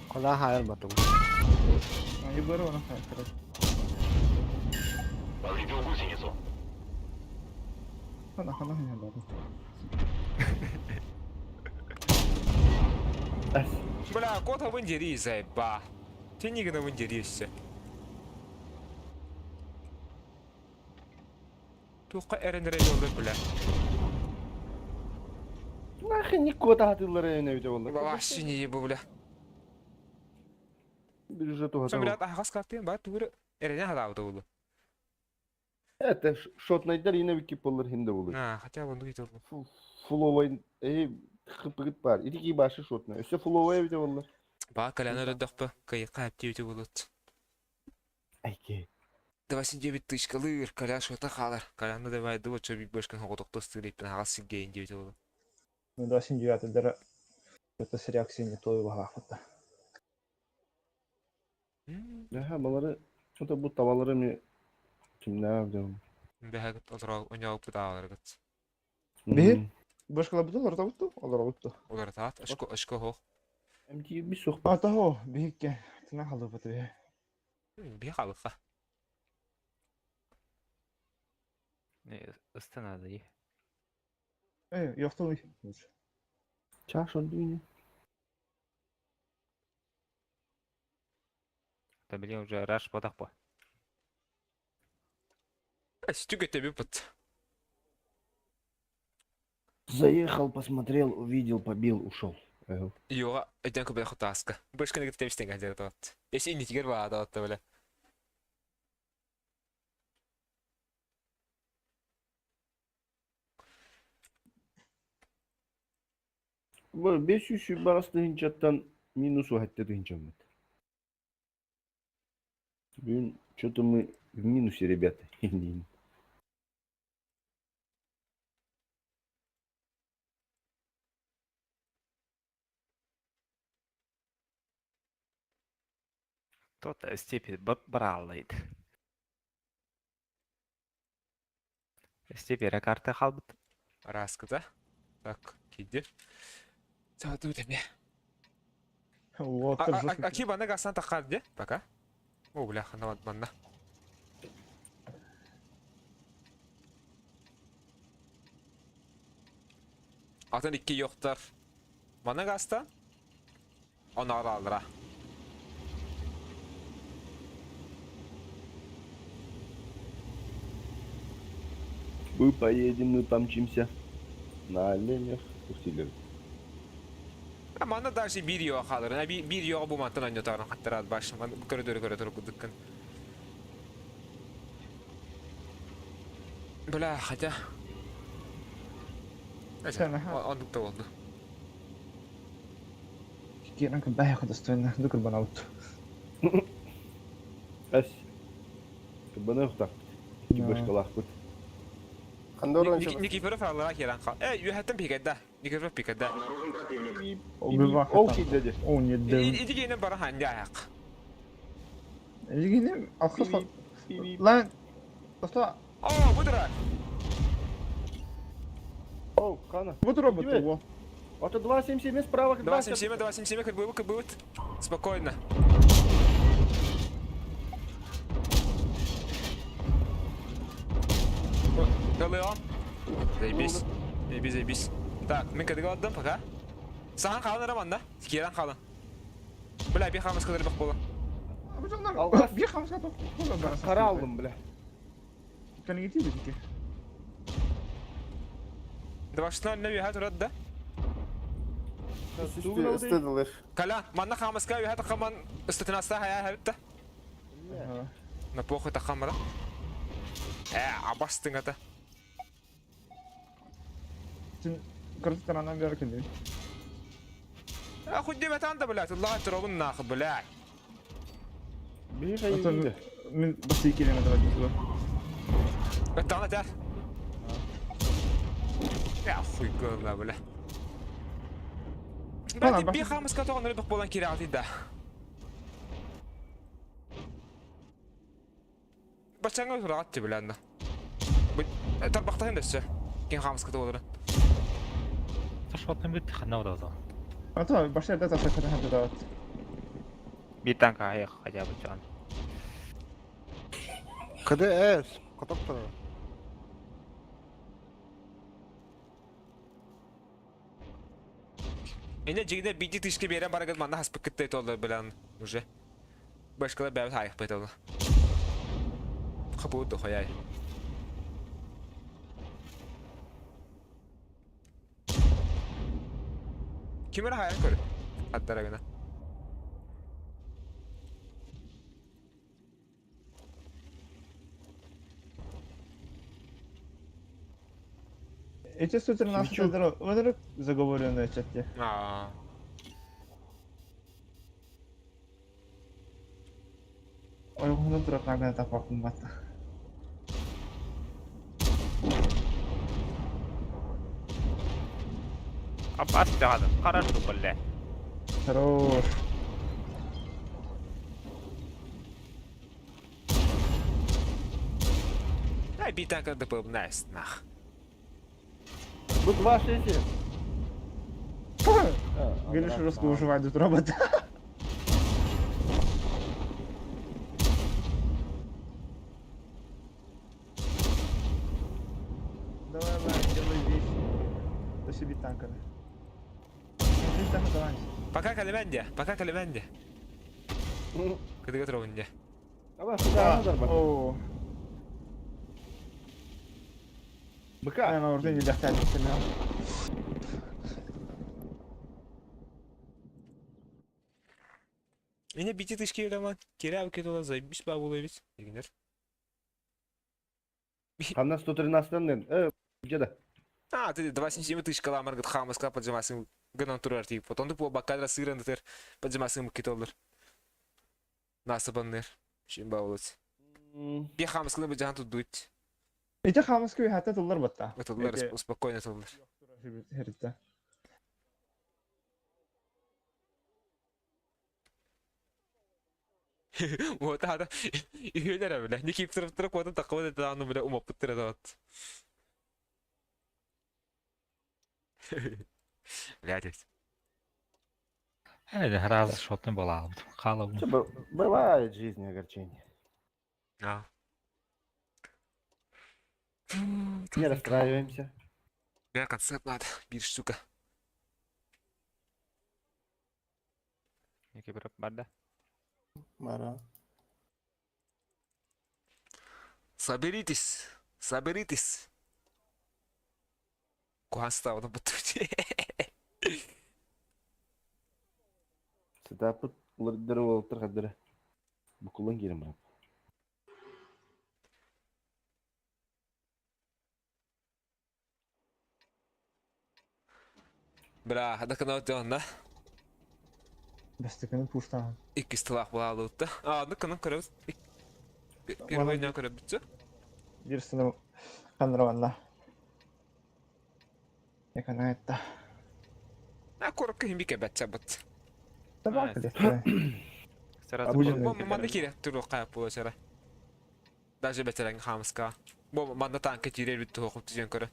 Кола хайыр батым. Я беру она короче. Хана хана хана. Бля, кот абын дери заеба. Тенигин абын дери өссө. Туохха эрэнэрэ буоллар бля. Нахрен не кота атыллара эбит буолла. Вообще не ебу, бля. Бюджет Сен, уһата. блядь, аһаҕас картин бар тугу эрэнэ хадаабыта буолу. Это шотнайдар ине бики боллар хинде болur. А, хотя бы оннук ити Фуловай э хыпыгыт бар. Ити башы шотна. Өссө фуловай бите боллар. Баа каляны өрөдөхпө, кайыкка әптеуте болот. Айке. 29 тысячалыр, коля шота халар. Коляны давай дыва чөбик башкан хоғотоқты стырыппен ағас сиггейін деуте болот. Ну 29 дара. Это с реакцией не то его хвата. Аха, балары это бу табалары ми кимнәр дем. Бәһәгіт отыра ойнауып бұтағалар гыт. Бир? Башкала буту, олар табытту, олар буту. Олар таат, ашко ашко хоқ. МТ би сух. А того, бихикке, тына халды буту. Би халыққа. Ыстана да. Э, ёкту. Чаш он дүйне. Да блин, уже раш бодақ по. Стюк өте бит. Заехал, посмотрел, увидел, побил, ушел. Юға, өйден көбі құтаска. Башканы гыт тебістен гадер таат. Ес инни тигер баа таат бля. Бу 500 багасы тыһынчаттан минус вахатта тыһынчаммыт. Блин, что-то мы в минусе, ребята. Тот степи баралайд. Степи карта халбыт. Раскыда. Так, киди. Саату теме. Вот, Аки бана гасан таққан де? Пока. О, бля, хана манна. Атын икки yo'qтар. Мана гаста. Оны алалыра. Мы поедем, мы помчимся. На оленях. Усилер. Мана даже bir yo'q халыр. Bir yo'q bu мантан ойнотарын хаттарат баш. Ман көрөдөрү көрөдөрү кудыккын. Бля, хотя. Ондукта болды. Киран кыбай хадастойна, дукр банаут. Әс. Баны ухтак. Башкалах бут. Хандорон Никифоров аллара керан қал. Э, юхаттан пикетда. Никифоров пикетда. Ол кидеди. О, нет, да. Иди гейнен бара ханди аяқ. Иди алхас. Лан. Тоста. О, будра. О, хана. Вот робот его. Это 2.77 справа. 2.77, 2.77, как будет, как будет. Спокойно. Леон. Заебись. Заебись, заебись. Так, мен кәдігі алдым, пока. Саған қалын роман, да? Керен қалын. Бля, bir хамыз қыдыр бақ болы. Bir хамыз қыдыр Қара алдым, бля. Кәне кетейді деке. Двашна не вихат урад да? Үстеділер. Каля, манна хамызка вихат қаман үстітінаста хая хәбітті. На похуй тақамыра. Ә, абастың ата. Сен кыргызстаннан бері келдің. Хуй деп атанды, блядь, Аллах тұрабын нахуй, блядь. Мен басы келемін давай сюда. Оттан атар. Я хуй гылла, бля. Бля, би хамыска тоғын рыбық болан кере да. Бачаңа тұрағат те, бля, Тарбақтайын да все. Кен хамыска тоғын. Шотын бит хана удаза. Ата, башта да таса ката ханта дават. Bir танка аяқ хотя бы жан. КДС, котоктор. Инде дьиҥинэ биирдии тыышка биэрэн барагын манна хаспыккыттай туоллар билэн уже. Башкалар бэйэбит хаайыхпыт ол. Хапуут дохуяй. Ким эрэ хаайан көр. Аттара гына. Эти 113 ынырык заговоренные чатте. Аа. Ойоҕоһунан турар таагына таппаппын батта. Аппас даҕаны харар биллэ. Хорош. Ай, биир танка ДП найс, нах. Тут ваши эти. Говоришь, русского выживать тут робот. Давай, давай, делай вещи. Да себе танками. Пока калеменде, пока калеменде. Кыдыга туровунде. Давай сюда, назар бар. О, Быка. мен орден илэхтään Меня бити тышки елеман. Киря кетола заебись бабула ведь. Дегенер. Ханна 113 ден. Где-то. А, ты 27 тысяч каламар гыт хамаска поджимасын гынан турар тип. Потом ты по бакадра сырын тер поджимасын китолдыр. Насыбанныр. Шин бабулыц. Би хамасканы бы жан тут дуть. Ити хамаскы хата тыллар батта. Этылар спокойно тыллар. Херитте. Вот ада үйелер бile. Никип тұрып тұрып отын тақып еді аны бile умап бұттыр еді. Блядь. Эде раз шотын бола албытым. Хаалабын. Бывает в жизни огорчение. А. Не расстраиваемся. Бля, концепт надо. Бир штука. Никифоров барда. Мара. Соберитесь. Соберитесь. Куан ставын бұттыр. Сетапыт лырдыры болуптыр хаддыры. Букулын кирим брат. Бля, хада өтө онна. Бестекini пуштан. Иккис тылақ бола алуытты. А, ну кынын көрөбүз. Первый дня көрөбүтчү. Бирсini кандырабанна. Эканайтта. А, коробка химбике бәтчә бит. Табак десте. Сразу Будет. Бу манна кире туру каяп була чара. Даже бәтәрәң хамыска. Бу манна танка тирер бит тухып түзен көрө.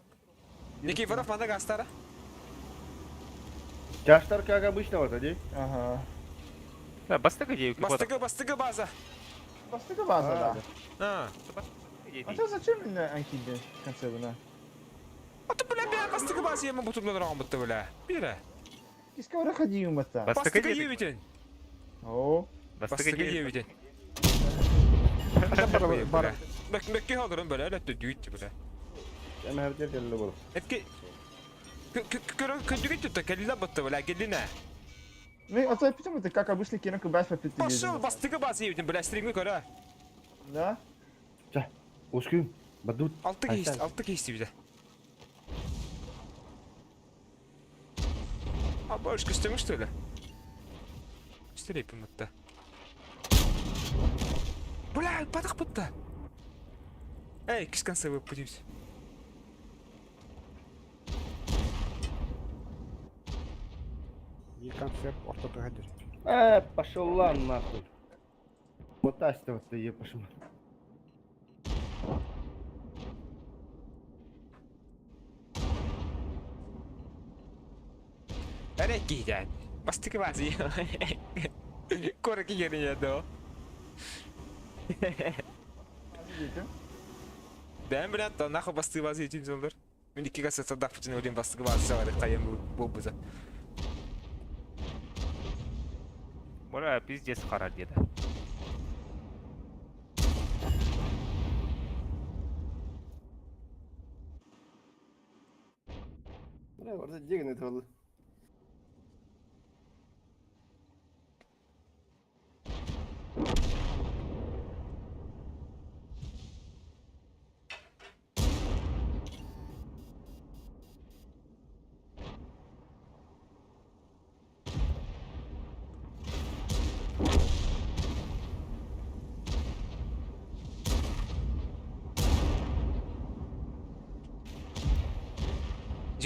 Никифоров манна гастара. Тяжтар как обычно вот, ади. Ага. Да, бастыгы дейік. Бастыгы, бастыгы база. Бастыгы база да. А. А то зачем мне анкиде конце бuna? А ты бля, бля, бастыгы база еме бутурлар рагын битте бля. Бире. Киска ора хадиюм батта. Бастыгы ебитен. О. Бастыгы ебитен. Бар. Бәк бәкке халырын бля, әләттә дүйт бля. Эм хәрдер келли болуп. Этке көрө көндүгө түттө келле битте бля, келлине. Ну, а то питом это как обычно кино кубаш по пяти. Пошел бастыгы база ебитен бля, стримге көрө. Да? Ускүм. Бадут. Алты кейс, алты кейс бизде. А больше көстөмүш что ли? Үстелейпин бутта. Бля, падах бутта. Эй, кис конце выпадимся. Bir концерт ортото хадыр. Пошел лан нахуй. Вот вот ты епашма. Әре кейден. Бастыгы базы. Көрі келген еді. Бән білән, та нахуй бастыгы базы етейін жолдар. Мен екі кассета дақ бүтін өлген бастыгы базы сағары қайын бұл бұза. Бля, пиздец харар диэтэ. Бля, барда дьиэгин это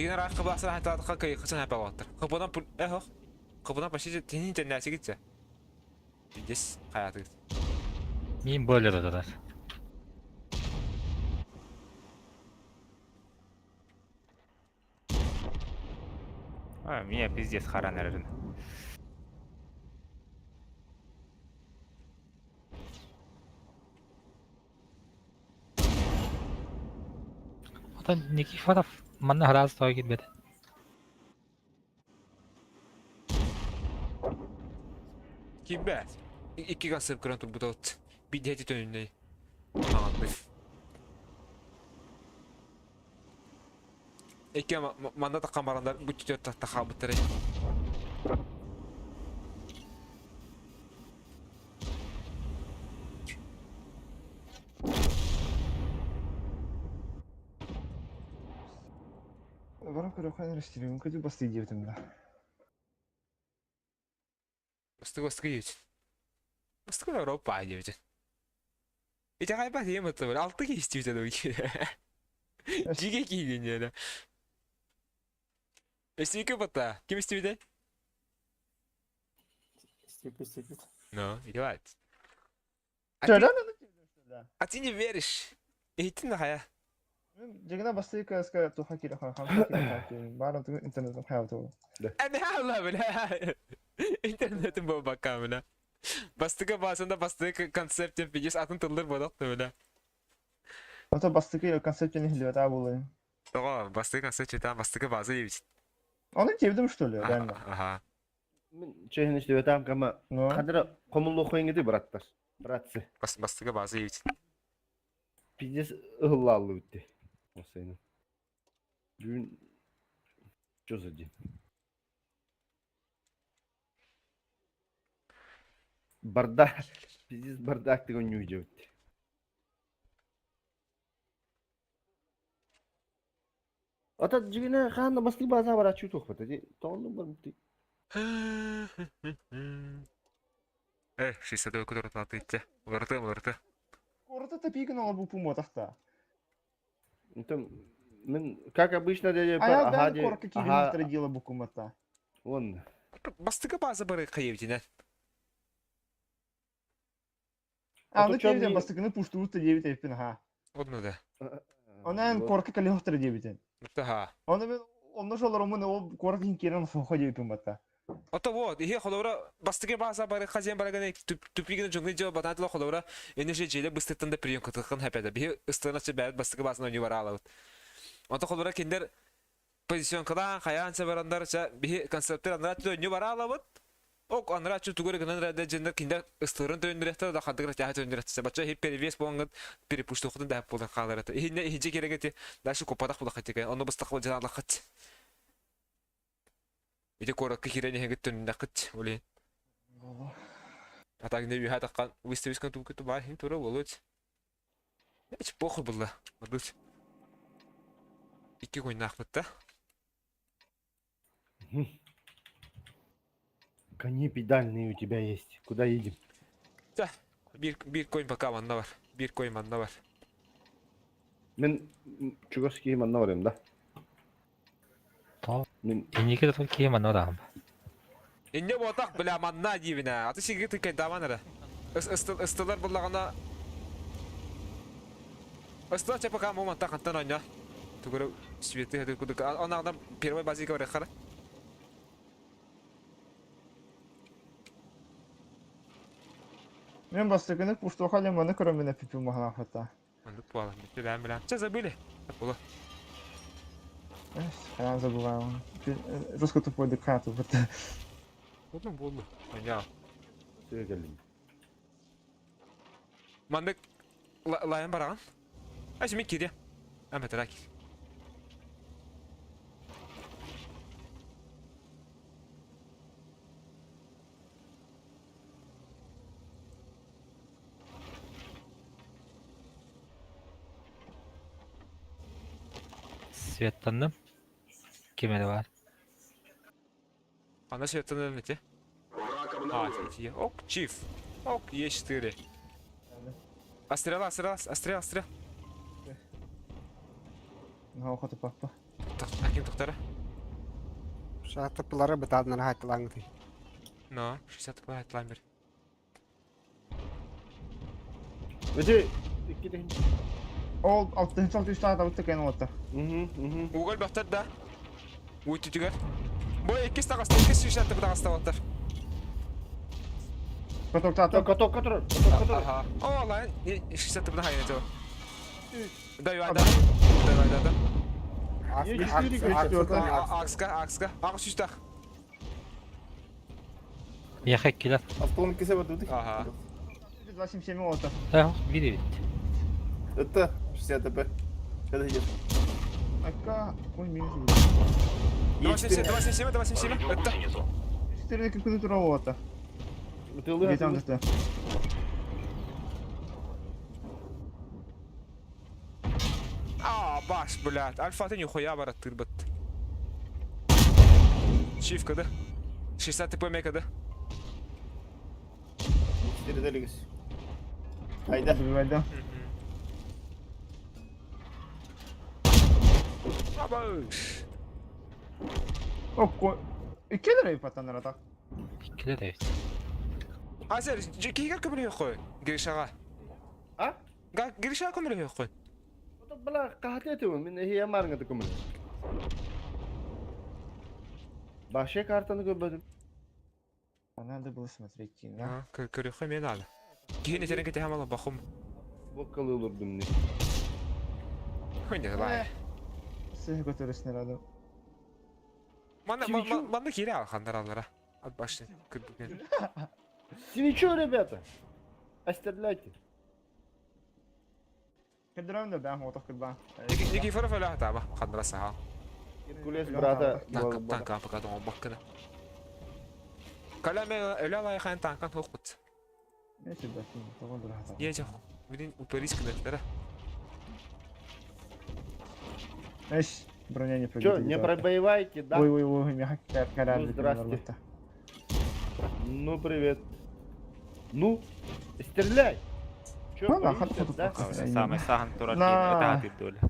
Дьигин араах кыбаасына хатаатахха кыйыккытын хапалааттар. Хапынан эхох. Хапынан почти тинин тэннээсигитсэ. Здесь хаятыгыт. Мин бойлер турар. А, меня пиздец харан эрэрин. Оттон Никифоров манна ыраас тоҕо киирбэтэ. Киирбэт. Икки гасып көрөн турбут от. Бидэти төнүннэй. Аҕалбыт. Икки манна таххан барандар бу түтөр тахаабыттары. Баран көрөххө эрэ көтү бастыы диэбитим да. Бастыгы бастыгы диэбит. Бастыгы Европа диэбит. Итэҕэйбэт ийэм ытыбыр. Алты киһи истибитэ дуу. Дьигэ киһигин диэнэ. Өстүкү бата. Ким истибитэ? Истибит, истибит. Ну, идевать. А Что, ты, реально на тебе, что ли? а ты не веришь? Иһиттин да хайа. Дьигинэ бастыы кыаска туха киирэ хамса киирэ баар интернетин хайабыта Эн бля. Интернетин буолбакка бля. Бастыка баасында бастыка концептен пидес атын тыллар бодох бля. Ото бастыкы концептен иһиллибэтэ буолуо. Тоҕо бастыка концепт читаан бастыка база диэбит. Ону диэбитим что ли, реально? Аха. Мин чэһин истибэтам кама Ну, хадра хомуллуохуйҥыты браттар. Братцы. Бастыка база диэбит. Пиздец ыһыллааллы битти. Осайны. Бүгүн что за день? Бардак. Пиздец бардак деген нью битти. Ата дьигине хаан бастыы база бараччы туохпата ди. Тоҕоннук барбыт. Э, 62 көтөр Уларыты, уларыты. Куората топигин олор бу тахта. Там, мин, как обычно, дядя, А я ага, бэйэн куоракка киирин ага, дело букумата. он. Бастыка база бары хайыбытина. А, А ну то чё киирден мне- бастыкыны пуштуутта диэбит эппин аха. Одну да. Онон куоракка кэлиэхтэрэ диэбитин. Таха. Оны мен онно жолоромун ол куорак иһин киирэн соһо диэбиппин батта. Ото вот, ихе холобра бастыка база бары хазен бараганы тупигин жунгы жо бататла холобра энеше желе быстыттан да прием кытыкын хапеда. Бихе ыстына чы бәт бастыка базына ойны бара алабыт. Ото холобра киндер позиционкадан хаян барандар ча бихе концепттер анра чы ойны бара алабыт. Ок анра чы тугары гынан рада жендер киндер ыстырын төндүрәхтер да хадыгра тяха төндүрәхтер. Бача хип перевес болган перепуштухтан да болган каларата. Ихне ихже керегети дальше копадак булак тиген. Оны бастык жана лакыт. Ити коракка кирен хегет төннәкыт оле. А так не виха таккан выставискан тук ту бар хин тура болот. Эч похуй было. Мадут. Икки койнахмыт да. Кони педальные у тебя есть. Куда едем? Бир бир койн пока манна бар. Бир койн манна бар. Мен чугас киһи манна барыам да. То Мин инники да киһи манна бараҕын. Инне ботак бля манна дибина. Аты сиги тыкен таман ара. Ыстылар буллагана. Ыстылар чапа кам моментта кантан ойна. Тугуру светы хады кудук. Анагдан первый базика бар хара. Мен бастыкыны пуштуха леманы көрөмүнэ пипи маханафата. Андык буала. Битте бәм бля. Че забыли? Була. Хаян забываю. Русский тупой декату. Болду болду. Ойна. Сыа кэллим. Маннык лайан бараҕын. Ай, мин киириэ. Ама киир. Светтанным. Ким эрэ баар. Ана светтанным ити. А, ити. Ок, чиф. Ок, Е4. Астрела, астрела, астрел, астрел. Наһаа хотуппаппа. Ким тохтара? Шатыпылары бытааднара хайтылаҥытый. Но, 60 хайтылаан бер. Ити икки Ол алтынчы алты үс таатабытта кэн уота. Угол бахтар да. Уйтүтүгэр. Бу иккис таҕыста, иккис сүүс таҕыста буолтар. Котоктаата. Коток которыр. Коток которыр. Ага. О, лайн, 60 тыбына хайын это. Дай, дай, дай, дай, дай. Акска, акска. Ақ сүүстах. Миэхэ иккилэр. Автон кесе бар дудuk. Ага. 27 уота. Э, биир эбит. Это 60 ТП. Когда идет? Акка, ой, минус. 277, 277, 277. Это. 4 күнү тура уота. Ытылы. Бетам дата. А, баш, блядь. Альфа ты нихуя барат тырбат. Чиф, когда? 60 ТП мека, да? 4 делигис. Айда. Добивайда. Абаш. Окко. Иккилэр эбит паттаннар ата. Иккилэр эбит. А, сэр, кигер көмөлө қой. Гришаға. А? Гришаға көмөлө қой. Бла, кахате ты мен хия марга ты көмөлө. Баше картаны көбөдүм. Надо было смотреть кино. Көрөхө мен алы. Киһини терен кете хамала бахум. Боккалы олурдум не. Хойне лай. Сыһы көтөрүснер адам. Манна манна кире алхандар аллара. Ат башны күрбүген. Свечу, ребята. Остедляйте. Кырдырам да бэм отох кырбан. Никифоров эле таба хандра саха. Геркулес брата. Танка танка пока дома баккына. Каламе эле лай хан танкан хокут. Несе бәсин, тоҕо дурахата. Е жок. Билин уперис кынаттара. Эш, броня не Чё, не пробивайте, да? Ой, ой, ой, мягко Ну, здрасте. Ну, привет. Ну, стреляй. Чё, Ну, да, боишься, хат- да? Самый сахан турар На. киин ытаатыр доля.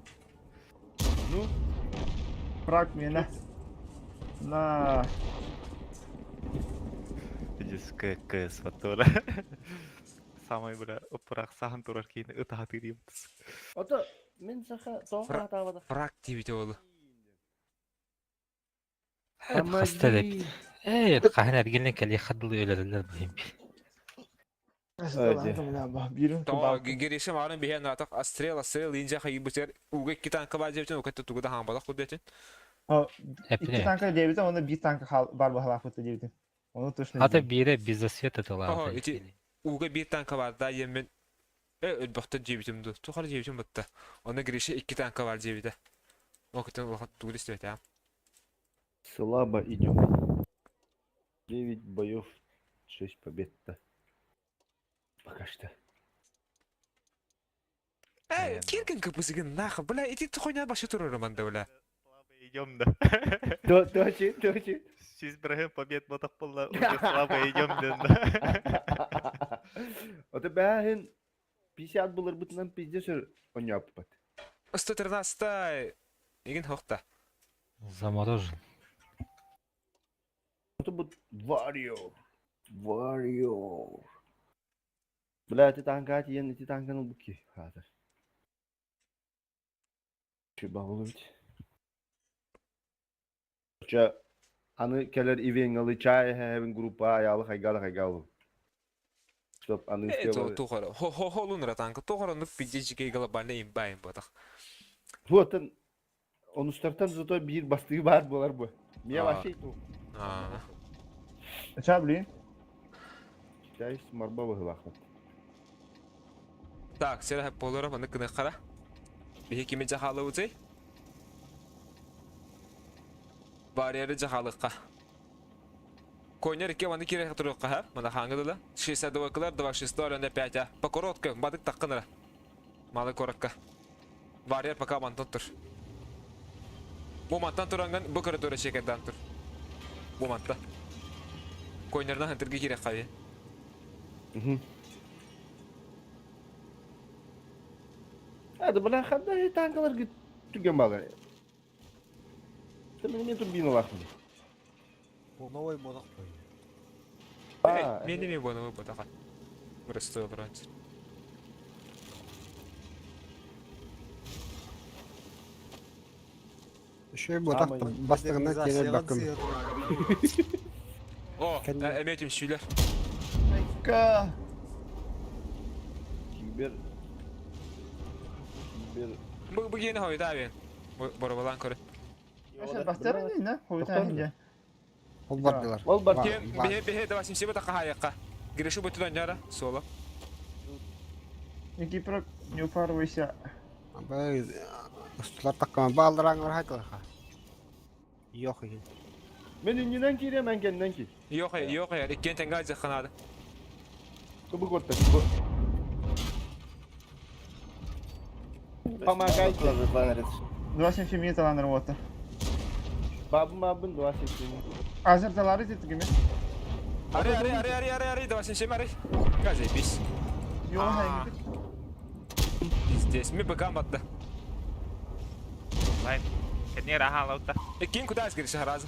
Ну, Фраг меня. На. Пиздец, КС фатора. Самый бля, упырак сахан турар киин ытаатыр дием. ото мен саха тоға атабада. Фрак дебите болу. Хаста эбит. Ээ, хаһан эргиллэн кэлиэ хадылы өлөрөллөр быһым. То геришим арын биһен атак астрел астрел инжа хайбытер уга икки танка бар жебитен укатта тугуда хамбалак кудетин. Икки Эпине. танка дебитен, оны бир танка бар бахалафыты дебитен. Оны точно. Ата биирэ без засвета Ого, тылаата. ити уга бир танка бар да емен э өлбөхтөн жебитим ду. Тухар жебитим бутта. Оны грише икки танка бар жебите. Окутен улахан тугуда истебет а. Слабо идем. 9 боев, 6 побед-то. Пока что. Э, кирген кыпысыгын нахуй, бля, ити тухойна башы турар манда, бля. Слабо идем да. Точи, точи. Сиз бирахын побед ботак болла, уже слабо идем да. Ото бәһин 50 булыр бутынан пиздец оняппат. 113 еген хохта. Заморожен. Ото бут Warrior. Warrior. Бля, ти танка тиен, ти танканы буки. Хазыр. Чуба болу бит. Ча аны келер ивенгалы чай хэвен группа аялы хайгалы хайгалы. Чтоб аны Э, то успевали. тухара. Хо хо холун танка тухара ну пиздец жиге глобальный имба имба Вот он онустартан зато бир бастыгы бар болар бу. Мия А. вообще ту. А. Ча, блин. Чай марба быһылаахпыт. Так, сэрэ болора маны кыныххара. Биһи кими дьахалыбытый? Барьеры дьахалыкка. Конер икки маны кире туруохха ха, мана хааңы дыла. 62 кылар 26 05 а. По коротко, бадык таккыныра. Малы коротко. Барьер пока мантан тур. Бу мантан туранган бу коридора чекердан тур. Бу манта. Конердан хантыргы кире хави. Hadi бля, ханда танкалар түген балар. Мен турбиналаахпын. Новый бодох бой. Мен эме боновой ботаха. Простой брат. Еще ботах бастығына келер бакым. О, эме түмсүйлөр. Ка. Кибер. Кибер. Бу бу гени хойда бен. Боробалан көрө. Бастарын не? Хойта хинде. Ол бардылар. Ол бар. Бе бе давай симсебе така хаякка. Гирешу бутудан яра соло. Никифоров не упарывайся. Абай устулар таккама баалдараңар хайтылаха. Yok екен. Мен иннинен киирем, мен кэннинэн киир. Yok yok иккен тенга жакканады. Кыбы котта, кыбы. Помогайте. 27 минут работа. Бабын бабын 27. Азыр талары тетигиме. Ари ари ари ари ари ари давай симсем ари. Газай бис. Йоо хайгы. Здесь ми бакам батта. Лайн. Кенер аха лаута. Иккен куда гирешу харазы.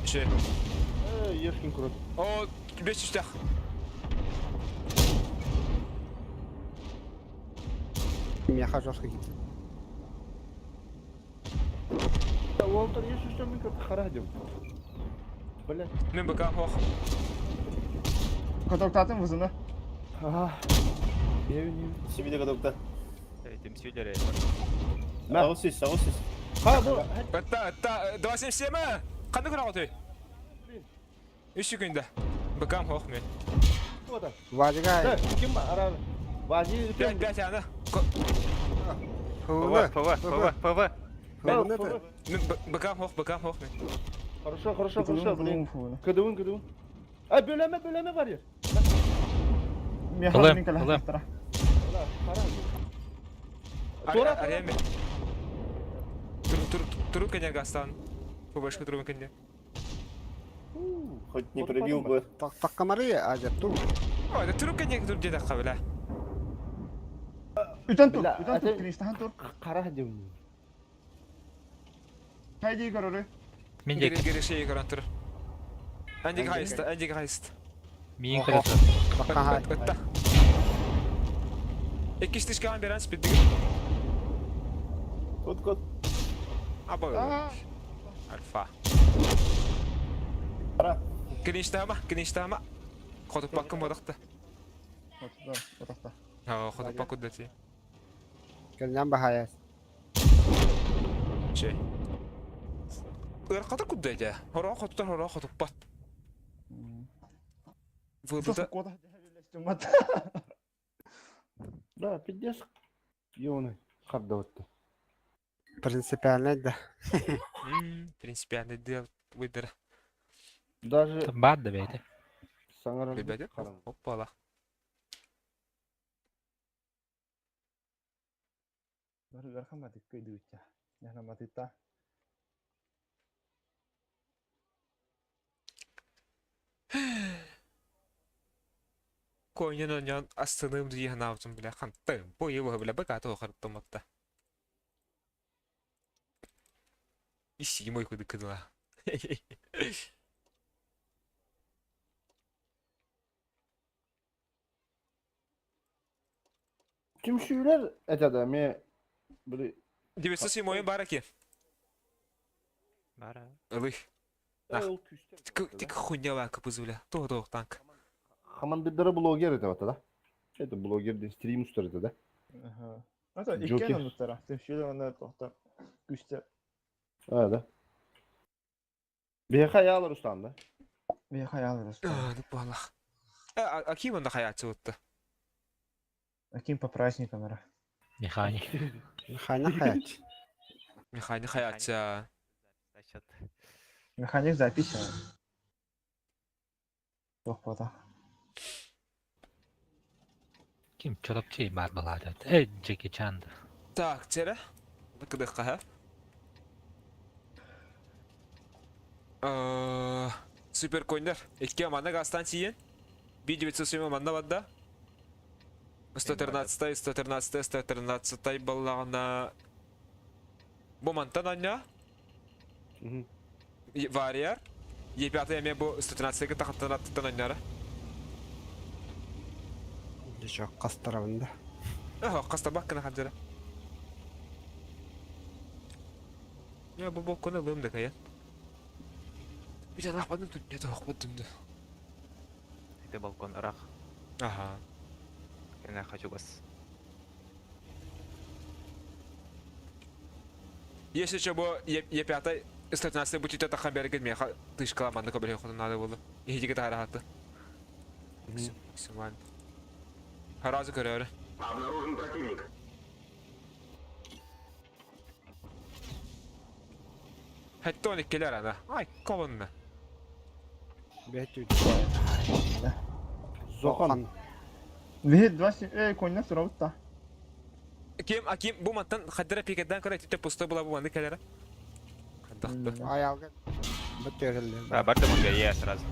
Че. Ешкин крот. О, бес үстях. Меха жестко кетті. Уолтер еш үстем мен көрді қара дем. Бля. Мен бакам хох. Котоктатын вузуна. Ага. Евин. Сибиде кадокта. Түмсүйлөр. Агысыз, агысыз. Ха бу. Атта атта 27. Кандай күн агыты? Үч күндө. Бакам хох мен. Ода. Вадига. Ким ара? Вази Пять пять ана. ПВ, ПВ, ПВ, ПВ. Бакам хох, бакам хох мен. Хорошо, хорошо, хорошо, блин. Кыдыбын, кыдыбын. А бөлеме, бөлеме бар ер. Меха мен кала. Тора, Ареме. Тур тур тур кенер гастан. ПВшка тур кенер. Хоть не пробил бы. Таккамары азыр ту. Ой, тур кенер тур дедак кабыла. Үтен тур, үтен тур, Кристиан тур. Кара дем. Хайди көрөрү. Мен де Гире көрөн тур. Андиг хайст, андиг хайст. миин көрөтө. Такка Атта. Икки берен спиддиг. Кот, кот. Аба. Альфа. Ара. Киништама, киништама. Хотуп баккын бодакта. Отакта. Ха, хотуп бакку дати. Келнен бахаяс. Че. Ырката куддайда. Хоро хотуптан хоро хотуп бат. Вылда. Да, пиздец. Ёны, хардаватты. Принципиально да. Принципиально дел выдыр. Даже Баар да бэйте. саңара. Ребята, оппала. Коньян оньян астыным дии ханаабытым бля хантым. Бу его бля бакаты охарттым атта. Исси мой куды кыдыла. Түмсүүлэр этада ме били 907 бараки. Бара. Ылых. Ол күстер. Тик хуйня лака бля. Тоо тоо танк. Хамандырдары блогер это вот, да? Это блогер ден стрим устар это, да? Аха. Ата Джокер. иккен онуттара. Түмсүлөр онда тохта. Күстер. А, да. Биһиэхэ айаалар устаан да? Биһиэхэ айаалар устаан. Аа, буоллах. Аким онно хайааччы бутта. Аким по праздникам ара. Механик. Механик хаяччы. Механик хаяччы. Значит. Механик запись. Туох буота. Ким чорапчы баар балаата. Эй, Джеки Чан. Так, тере. Кыдыкка, Супер коньдар. Икки манна гастан тиийэн. 1907 манна барда. 113 113 113 баллаҕына бу мантан анньа Варьяр Е5 эмиэ бу 113 тахаттан аттыттан анньара. Дьэ, хастарабын да. Ага, хастабак кына хаддара. Я бу боккуна ылыам да кайан. Бит алахпадым түнне тоохпут да. Это балкон ырах. Ага. Я хочу вас. Если что, бу Е5 113 бутите тахан берген меха тышкала манна көбөлө хотун надо было. Иһиге таара хатты. Максимально. Харазы көрөрү. Обнаружен противник. Хэтте 12-лер ана. Ай, колонна. Бэт Зохан. Вихит 20 эй конья суравытта. Ким, а ким бу мантан хаддара пикетден көрө түтэ пустой була бу манны кэлэрэ. Хаддахты. Аялга бу төрөллөр. Да, барды мунга я сразу.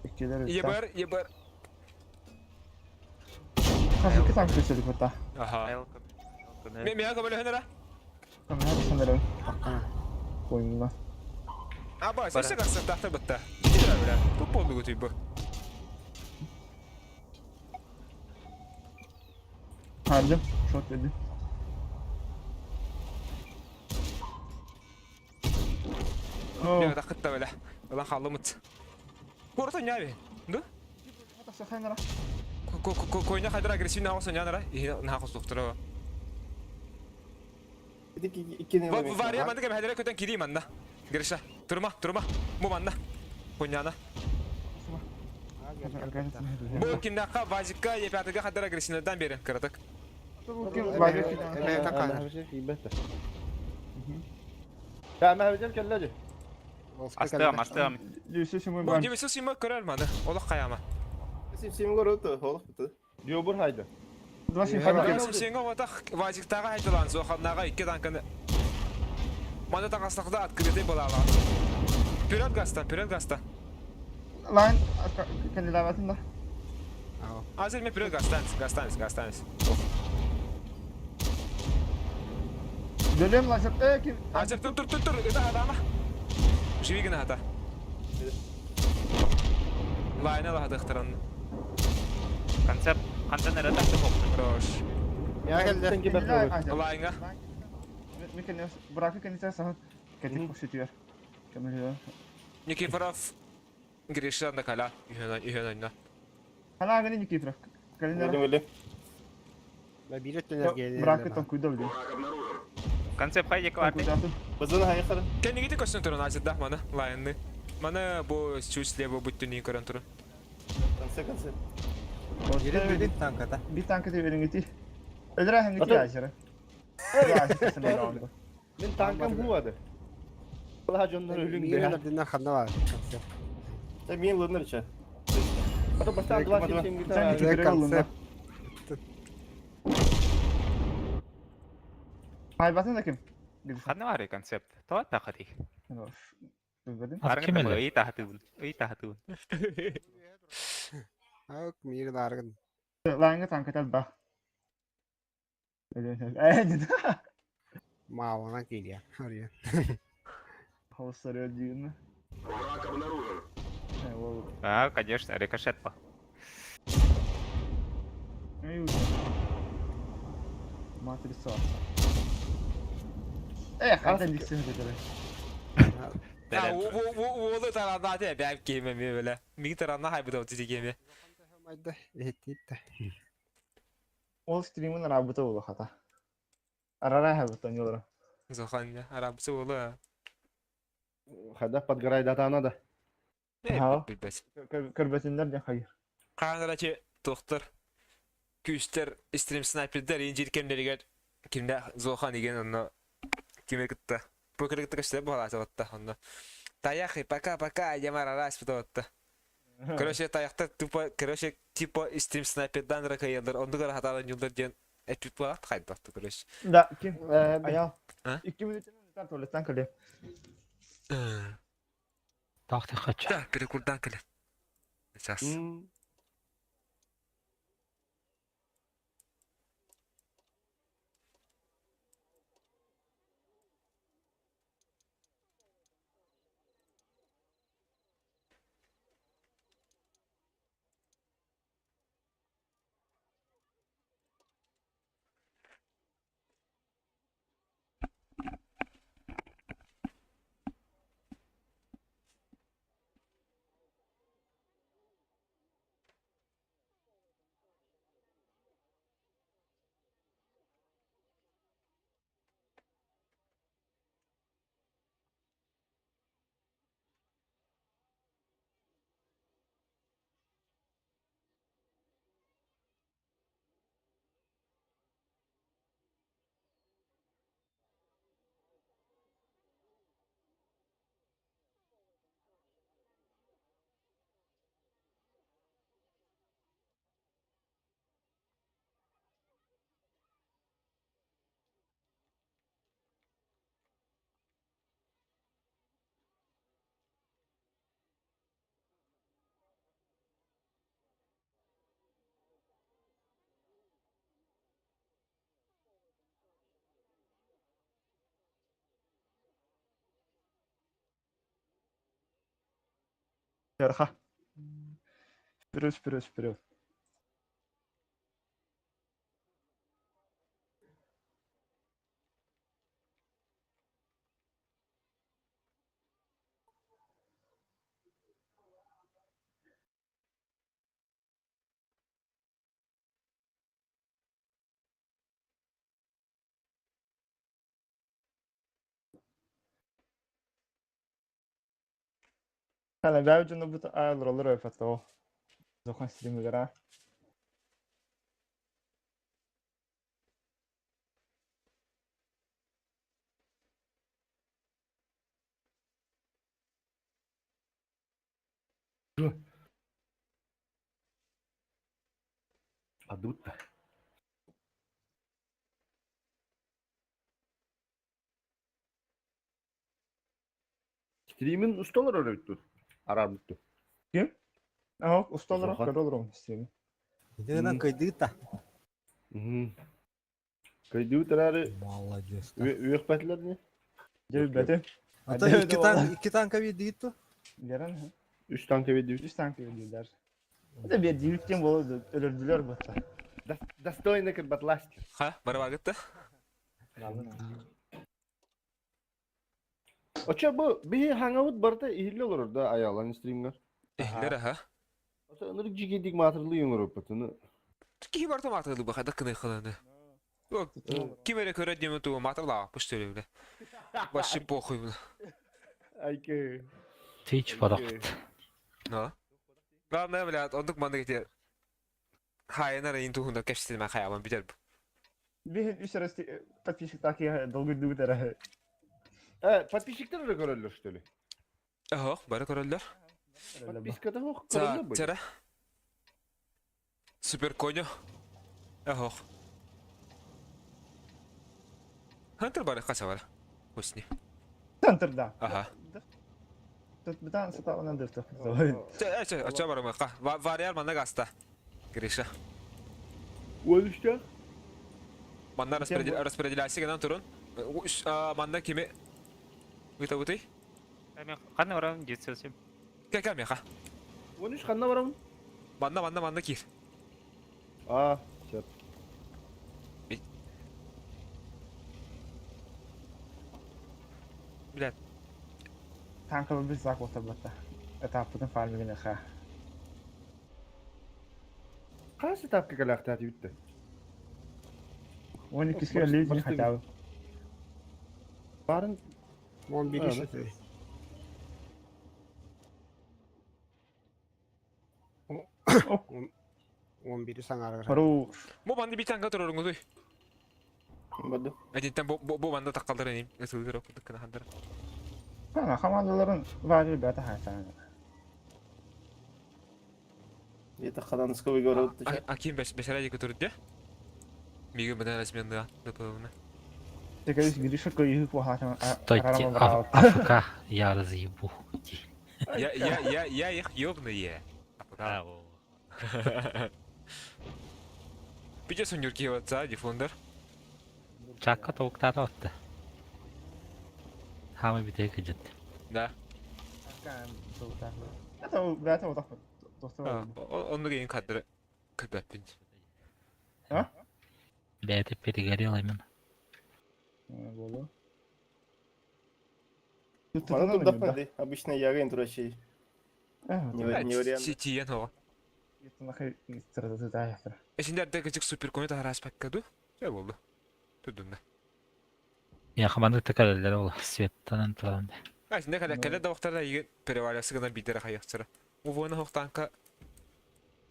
Иккилер Ебар, ебар. Хасыки танк көсөлүк бутта. Аха. Мен мега көбөлөһөнөрө. Камера санарым. Таккана. Коймуна. Аба, сесе гарса тахта бутта. Китира бля. Туп болду көтүй бу. Хардым. Шот dedi. Мега тахытта бля. Улан халлымыт. Корото няби. Ду? Койна хайдара агрессивный агос нянара. И нахос доктора. Варя манды кем хайдара көтөн кири манна. Гриша, турма, турма. Бу манна. Койняна. Бу киндака вазика Е5-га хайдара агрессивныйдан бери кыратык. Астыам, астыам. Бу дебесу сима көрөр маны. Олох каяма. Диобур хайда. Сенго ватах вазиктага хайдалан зоханнага икки танканы. Маны тагастакда открытый была. Вперед гаста, вперед гаста. Лайн кандидатында. Азыр мен вперед гастанс, гастанс, гастанс. Дөлем лазер э ким. Азыр тур тур тур тур, это адама. Живи гына хата. Лайна ла хатыктыран. Концепт хантан эрэ тахты болду. Хорош. Я келде. Лайнга. Мекен бракы кандидат сахат. Кетик кошутуяр. Камера. Никифоров Гриша на кала. Үйен үйен Хана гани Никифоров. Калинара. Ла бирет энергия. Бракы тон куйда билем. Концепт хайде кварты. Кенниги көстөн турун азырда маны лайнны. Маны бу чуть слева бүттүн көрөн турун. Бирет бирет танката. Bir tanka teveringiti. Öldüre hem giti aşırı. Мин танкам буады. Алла жоннор өлүң Мире бе. динна ханна бар. Ата бастан 27 гитара. Концепт. Haybatın da kim? Ханна бар концепт. То тахати. Ат ким эле? Ый тахаты. Ый тахаты. Ак мире даргын. Лайнга танка тал ба. Маавана килия. Хария. Havuzları öldüğünü. Враг обнаружен. А, конечно, рикошет по. Матрица. Эх, hadi diksin dedi. А, уолу таранна те бәп кеме ме беле. Миги таранна хайбы да отиди кеме. Майда эттитте. Ол стримын работа болу хата. Арара хабыта не олар. Зохан арабысы болу. Хайдах подгорайдатаана да. Билбэт. Көрбөтүннэр дьэ хайыр. Хаанарачы туохтар күүстэр стрим снайпердар иин кэмнэригэр кимнээх Зохан igen онно кими кытта покеры кытта көстөр буолаатыбатта онно таяхи пока-пока ямар арас бутабатта короче таяхтар тупо короче типа стрим снайпердан ракайалар оннугар хатаан ньулдар диэн эппит буолаат хайдахты короче Да, ким? Аял. Икки мүнүүтүнэн туалеттан кэлиэ. Таах тахача. Да, перекурдан кэлэн. Сейчас. Ярха. Вперед, вперед, вперед. Хана бэйэ дьоно бут аалыралар өйфаттоо. Зохан стримигара. Падут-то. Стримин усталар өрөбүттүр. Арарбыттыр. Ким? Аа, усталар Зохан. көрө олором стримин. Итинэн кыйдыыта. Кыйдыбыт эрээри Молодец. үөхпэтилэр не? Дьэ билбэтим. Ата икки танк икки танка биэрдигит ту? Берен. Үс танка биэрдибит. Үс танка биэрдилэр. Это биэрдибит диэн буола өлөрдүлэр бутта. Достойно кырбатластер. Ха, барабагытта. Оча бу биһи хаҥабыт барыта иһиллэ олорор да аялан стримҥар. Иһиллэр аха. Ото ынырык дьигидик маатырлыы оҥороппутуну. Киһи барыта маатырлыы баха да кыны хыланы. Ким эрэ көрө диэмэ тугу маатырлаах пусть бля. Вообще похуй бля. Айкы. Тич барахт. Но. Главное, блядь, оннук маннык ити хайанар ыйын туһунан кэпсэтимэ хайаабан бүтэр бу. Биһин үс эрэ подписчик такие долгуйдубут эрэ. Подписчиктер эрэ көрөллөр что ли? Оһох, бары көрөллөр. Подписката ох көрөллөр бу. Чара. Супер коню. Оһох. Хантер бары хаса бар. Хусни. Центр да. Ага. Тут бытан сатаҕынан дыртах. Чэ, очо барымыкка. Варьяр манна гаста. Гриша. Уолушта. Манна распределяйся гынан турун. Манна кими Ыта-бытый? Ханна барам детсөсүм. Кэ меха. 13 ханна барам? Манна, манна, манна кир. А, сөп. Блядь. Танковый біз зак отырбатта. Этаппытын фармигіне ха. Хас этапка кэлэхтэати бүттэ? 12 лезин хотя бы. Барын Он бери что-то. 11 саҥарар. Хорош. Бу манды бит танка туруруҥутуй. Барды. Этинтэн бу бу бу манда таккалдыр иним. Ысылдыр курдук гына хандар. Ана хамаандаларын баары ребята хаайтаан. Это Хананского город. Аким бес бесера дико турдя. Миги бына разменныга ДПВна. Текерис Гриша кыйыһык уһаатан Стойте, АФК, я разъебу. Я я я я их ёбные. А, Пидес унюрки отца, дефундер. Чакка толуктаата отта. Хаамай бүтэһик кыдьыт. Да. Это бэйэтэ утахпыт. Оннук иин кадры көрбөппүн. Бэйэтэ перегорел именно. Болу. Мана тут допады. Обычно я турачей. Не вариант. Тиен оҕо. Эсиндерде кычык суперкону таһараспакка ду. Чэ болду. Тудунна. Я хаманнык такалалар ол светтанан туран. А синде кэлэ кэлэ да вахтарда иге перевалясы гына бидere хайахсыра. Увона хохтанка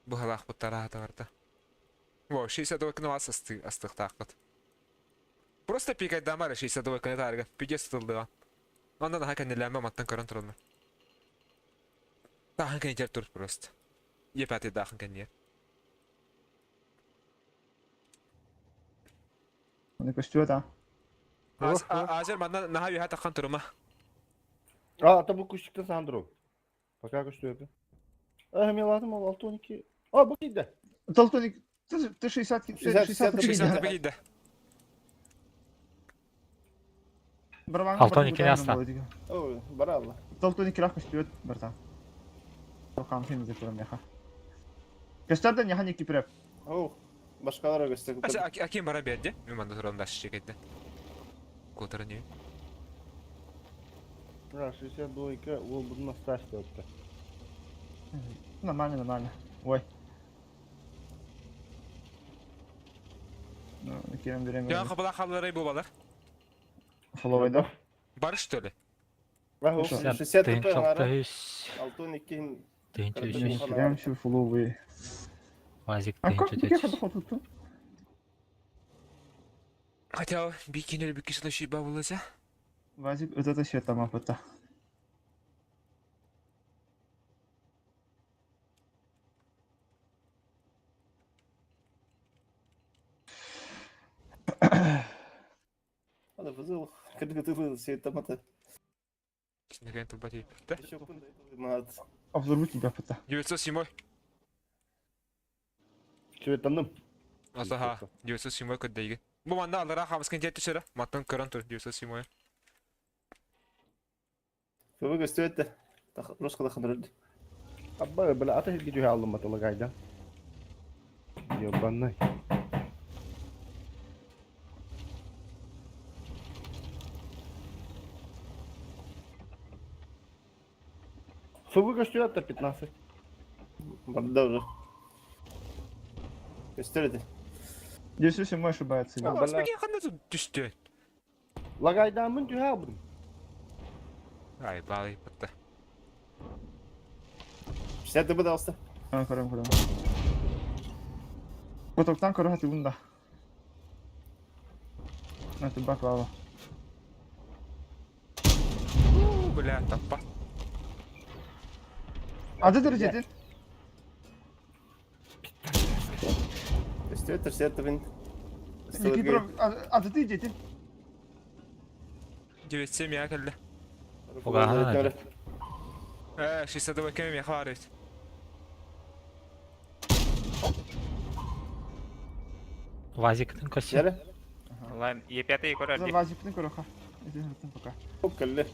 быһалаах буттара хатагарта. Во, 62 кына вас асты астыктааккыт. Просто пикайдамар 62 кына тарга. Пиде сытылдыга. Ондан аха кэннилээмэ маттан көрөн тураллар. Таахан кэнитер тур просто. Епати дахан кэнниер. Оны көстүөт а. Азер манна наха үһэ таххан турума. А, это бу күчтүктен сандыру. Пока көстүөпү. Э, мен ладым ол 6-12. А, бу кийде. Толтоник ты 60 60 60 60 бигидде. Алтон икини аста. Ой, баралла. Толтоник рах көстүөт бартан. Токам сен деп турам яха. Көстөрдөн яха неки преп. О, башкалар көстө. Аса аким бара берди. Мен манда турам даш чекетти. Котора не. А, 62 ол бұны сташты өтті. Нормально, нормально. Ой. Ну, керем берем. Я кабыла халлары бу балар. Фолловайда. Барыш что ли? 60 Тыһын ТП ары. чалтыһыс. 6-12 Тыһын Короче, чөчүс. Керем şu фолловый. Вазик А тыһын как ты чөчүс. хата хотутту? Хотя бикинер бикисла шиба буласа. Вазик өтө света мапыта. Ада фызыл. Кыргы тылы светамата. Кинеген тулба тийпти. Еще пында мат. Обзорбу тебя пыта. 907. Светандым. Аса 907 көддөйгө. Бу манда алара хамскын жетти шыра. Маттан көрөн тур 907. Фыбы көстүөттө. Русска да хандырды. Абба, бля, ата хилги жуха алдым батыла гайда. Ёбанный. Фыбы көстүөттө 15. Барда уже. Көстүрдү. 907 ошибается. А, бля. Спеки кандай тут түштү? Лагайдамын жуха алдым. Ай, балы бытты. 60 ТП да алса. А, көрөм, көрөм. Потоктан көрө хаты бунда. На ты бак баба. Бля, таппа. Ады дәрежеден. Көстүөттө 60 ТП. Никифоров, ады ты жетин. 907 я келди. Угахан Э, 62 кем я хварит. Вазиктын көсө. Жары. Лайн Е5 көрөр ди. Вазиптин көрө ха. Этин пока. Хоп келли.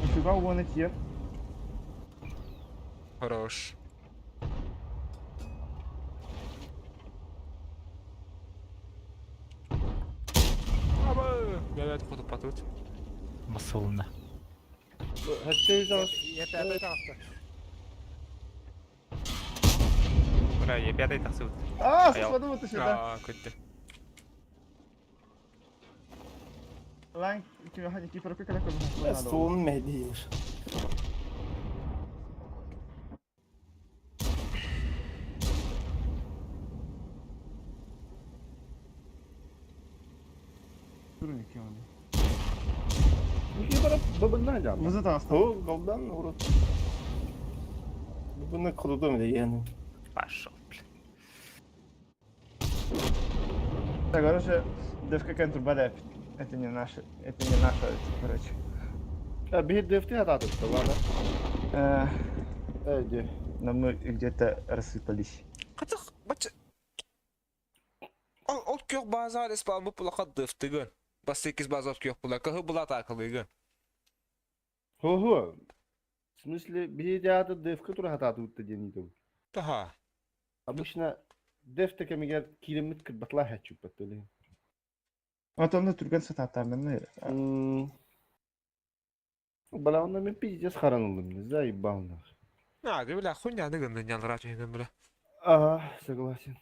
Нифига уоны тиер. Хорош. Аба, бля, хоту патут. Масылына. Хәтта жас. Е5 тағысты. Бра Е5 тахсыбыт. А, Аял. сосладым это сюда. А, көттү. Лайн, ким ха Никифоров как как. Столун мәдилер. Никита. Никифоров бабынна дьаама. Вызы таҕыста. О, голдан урут. Бүгүн кудудум дегеним. Пошел, бля. Так, короче, ДФК турба да Это не наше, это не наше, короче. А, биир ДФТ атаатыт, ладно. Эди. Но мы где-то рассыпались. Хатах, бач... Ол ол күөх базар испалмы пулаха дыфтыгын. Бас 8 базар күөх була. Кыһы була таакылыгын. Хо-хо. В смысле, биир театр ДФК тура хатаатыбытта диэн ыйтабын. Таха. Обычно ДФТ кэмигэр киириммит кырбатлаа хаччуппат төлөһүн. Вот онно түргэн сатаатааммын. Бля, он мен пиздец харанылым, заебал нах. На, ты бля, хуйня ныгын нялра чугын бля. Ага, согласен.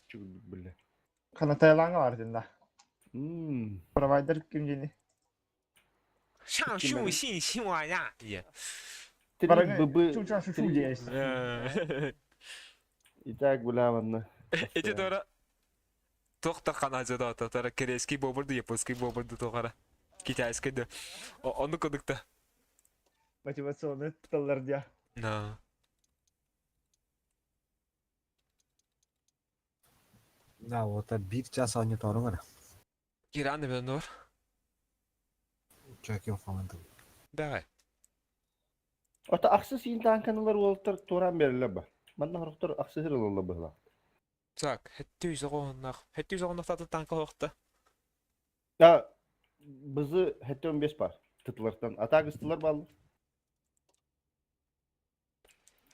Чуг, бля. Ханатайлаңа бар дин да. Мм. Провайдер ким дени? 上述信息我呀。也。 Три ББ. Чуча шу три. есть. Итак, бля, ладно. Эти дора. Тохта хана жада тара корейский бобр да японский бобр да тохара. Китайский да. Ону кодукта. Мотивационный тыллар дия. На. Да, вот бир час они торуңар. Киран да нор. Чаким фаманды. Давай. Ата ахсы син танканалар уолтар туран бериле ба. Манна хорохтор ахсы хырылылла быһла. Так, хеттүү соғоннах. Хеттүү соғоннах таты танка хоқта. Я бызы хетте 15 бар. Тытлартан. Атак ыстылар баллы.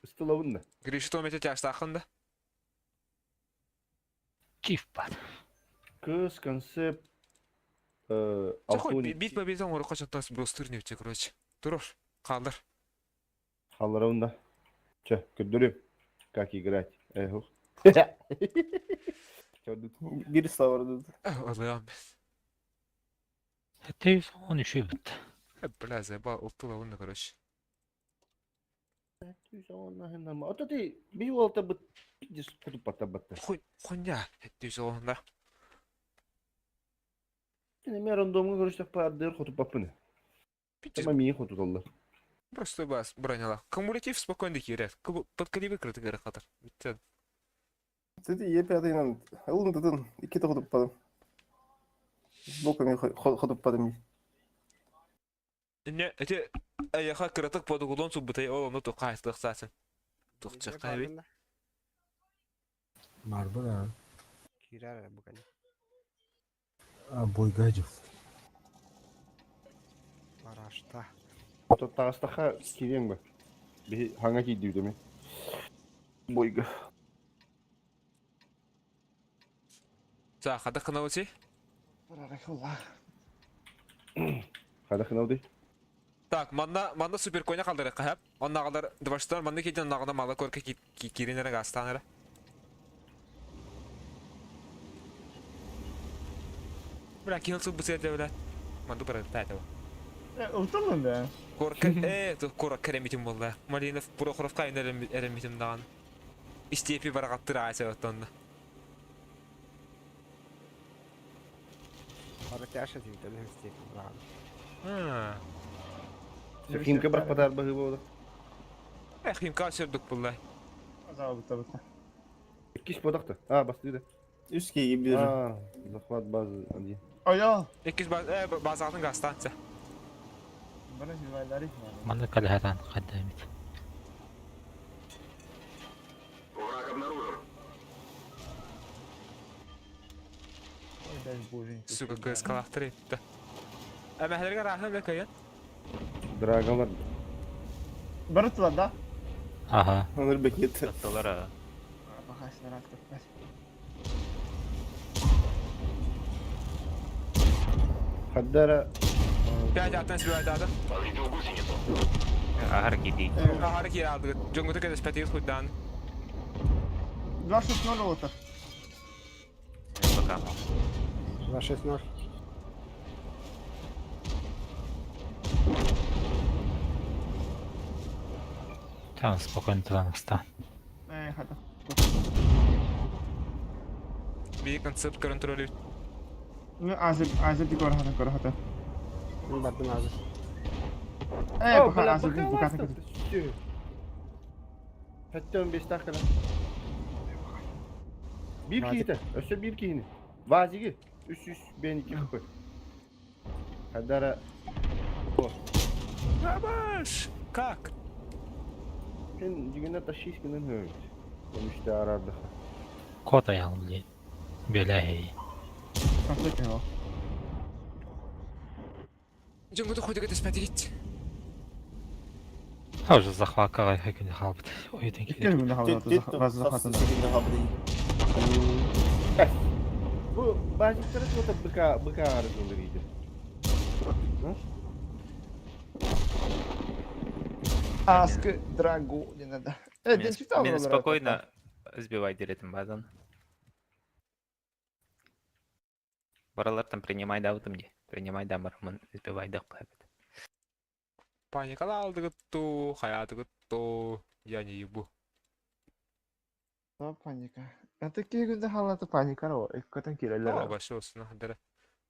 Ыстылабын да. Гриша то мете тяштақында. Киф бар. Кыз концепт Захой, алтын бит бабезон оры қашан бростыр невче, короче. Турур, қалдыр. Халларабын да. Че, көрдөрүм. Как играть. Эх. Бир слава деді. Алыам. Хэтэй он үшүй бит. Бля, заебал, ұлттыла оны, короче. Ата ти би уолта бит пиздец кутуп батта. Хуй, хуйня, хеттүү соғоннах. Мен рандомга көрүштөк пардыр хотуп баппын. Пиздец, Тама мии хотуталлар. просто бас броняла. Кумулятив спокойно кирет. Под калибр крыты қатыр. Битте. Dedi Е5-инен ылын дыдын икки хотуппадым. Сбоку хотуппадым. Не, эти аяха кыратык подугулон суббытай ол оны тоқайсылық сасын. Тоқчыққа бит. Марбы да. Кирар бүгін. Бойгажев. Барашта. Ото тагастаха кирен ба. Би ханга кийдүү деме. Бойга. За, хада қынауси? Бараракулла. Хада хынауды. Так, манна манна супер коня қалдыры қахап. Онна қалдар дваштар манна кейден нағына мала көркі киринері гастаныры. Бля, кинул суб бысыр бля. Манду бара тата. Утылын да. Корка, то кора керемитим болла. Малинов Прохоровка эремитим даган. Истепи барагаттыр айса оттонна. Бара тяша дейді, степи браған. Химка бірақ батар бахы болду. Эх, химка сүрдүк булла. Аза бутта бутта. Киш бодакта. А, басты да. Үске бир. А, захват базы один. Ой, Экис баз, базатын гастанция. Бара жибайлары. Манна калхатан каддамит. Враг обнаружен. Ой, дай боженька. Сука, көз калактыр етті. Әмәхлерге рахым бе көйін. Драгалар. Бара тыла да. Аха. Оныр бекет. Аттылар а. Бахасына рак таппас. Хаддара Пять аттан сүйәдады. Повредил гусеницу. Ахар киди. Ахары кері алдығы. Жоңгуты кәдес пәтігіз хуйдан. 2-6-0 отыр. Пока. 2-6-0. Там спокойно туда наста. Э, хата. Бии концепт көрөн турар эбит. Ну, азыр, азыр ди көрө көрө хата. Мин бардым азыр. Э, О, пока бля, азыр быка букатын ластан. Хөттө 15 тахкана. Биир Вазик. киһитэ, өссө биир киһини. Вазиги 300 бен 2 хп. Хадара Абаш! Как? Сен дигенде тащись гынан högt. Konuştu arardı. Кот аял, блин. Беляхи. Концепт его. Дьоҥҥутун хотуга түспэтигит. А уже захвакка күнү хаалбыт. Ойутун Икки киирэр. күн Түт хаалбыт захватын. Bu базиктары вот быка быка арызылыр иди. Аск Драгу не надо. Э, Мен ден читал. мен спокойно сбивай делетим базан. Баралар там принимай да мне. Принимай да бармын сбивай да пэбит. Паникала алдыгыт ту, хаятыгыт ту, я не ебу. Да, паника. А такие күндө халаты паника ро. Эккотон О, кирелер. башы olsun хадара.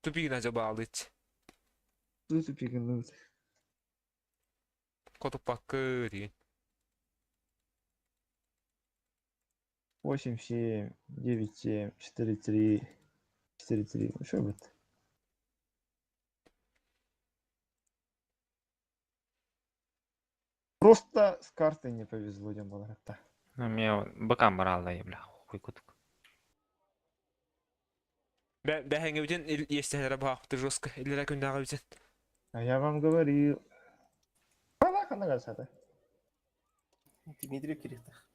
Тупигин acaba алыч. Тупигин. Котуппаккы деген. 8, 7, 9, 7, 4, 3, 4, 3. Ну, что будет? Просто с картой не повезло, дем баларакта. Ну, мне быкам баралла, я, бля, хуй кутук. Бәһәңе бүтән естәһәләре баахты жестко. Илләрә күндәгы бүтән. А я вам говорил. Алаха нагасата. Дмитрий Кирихтах.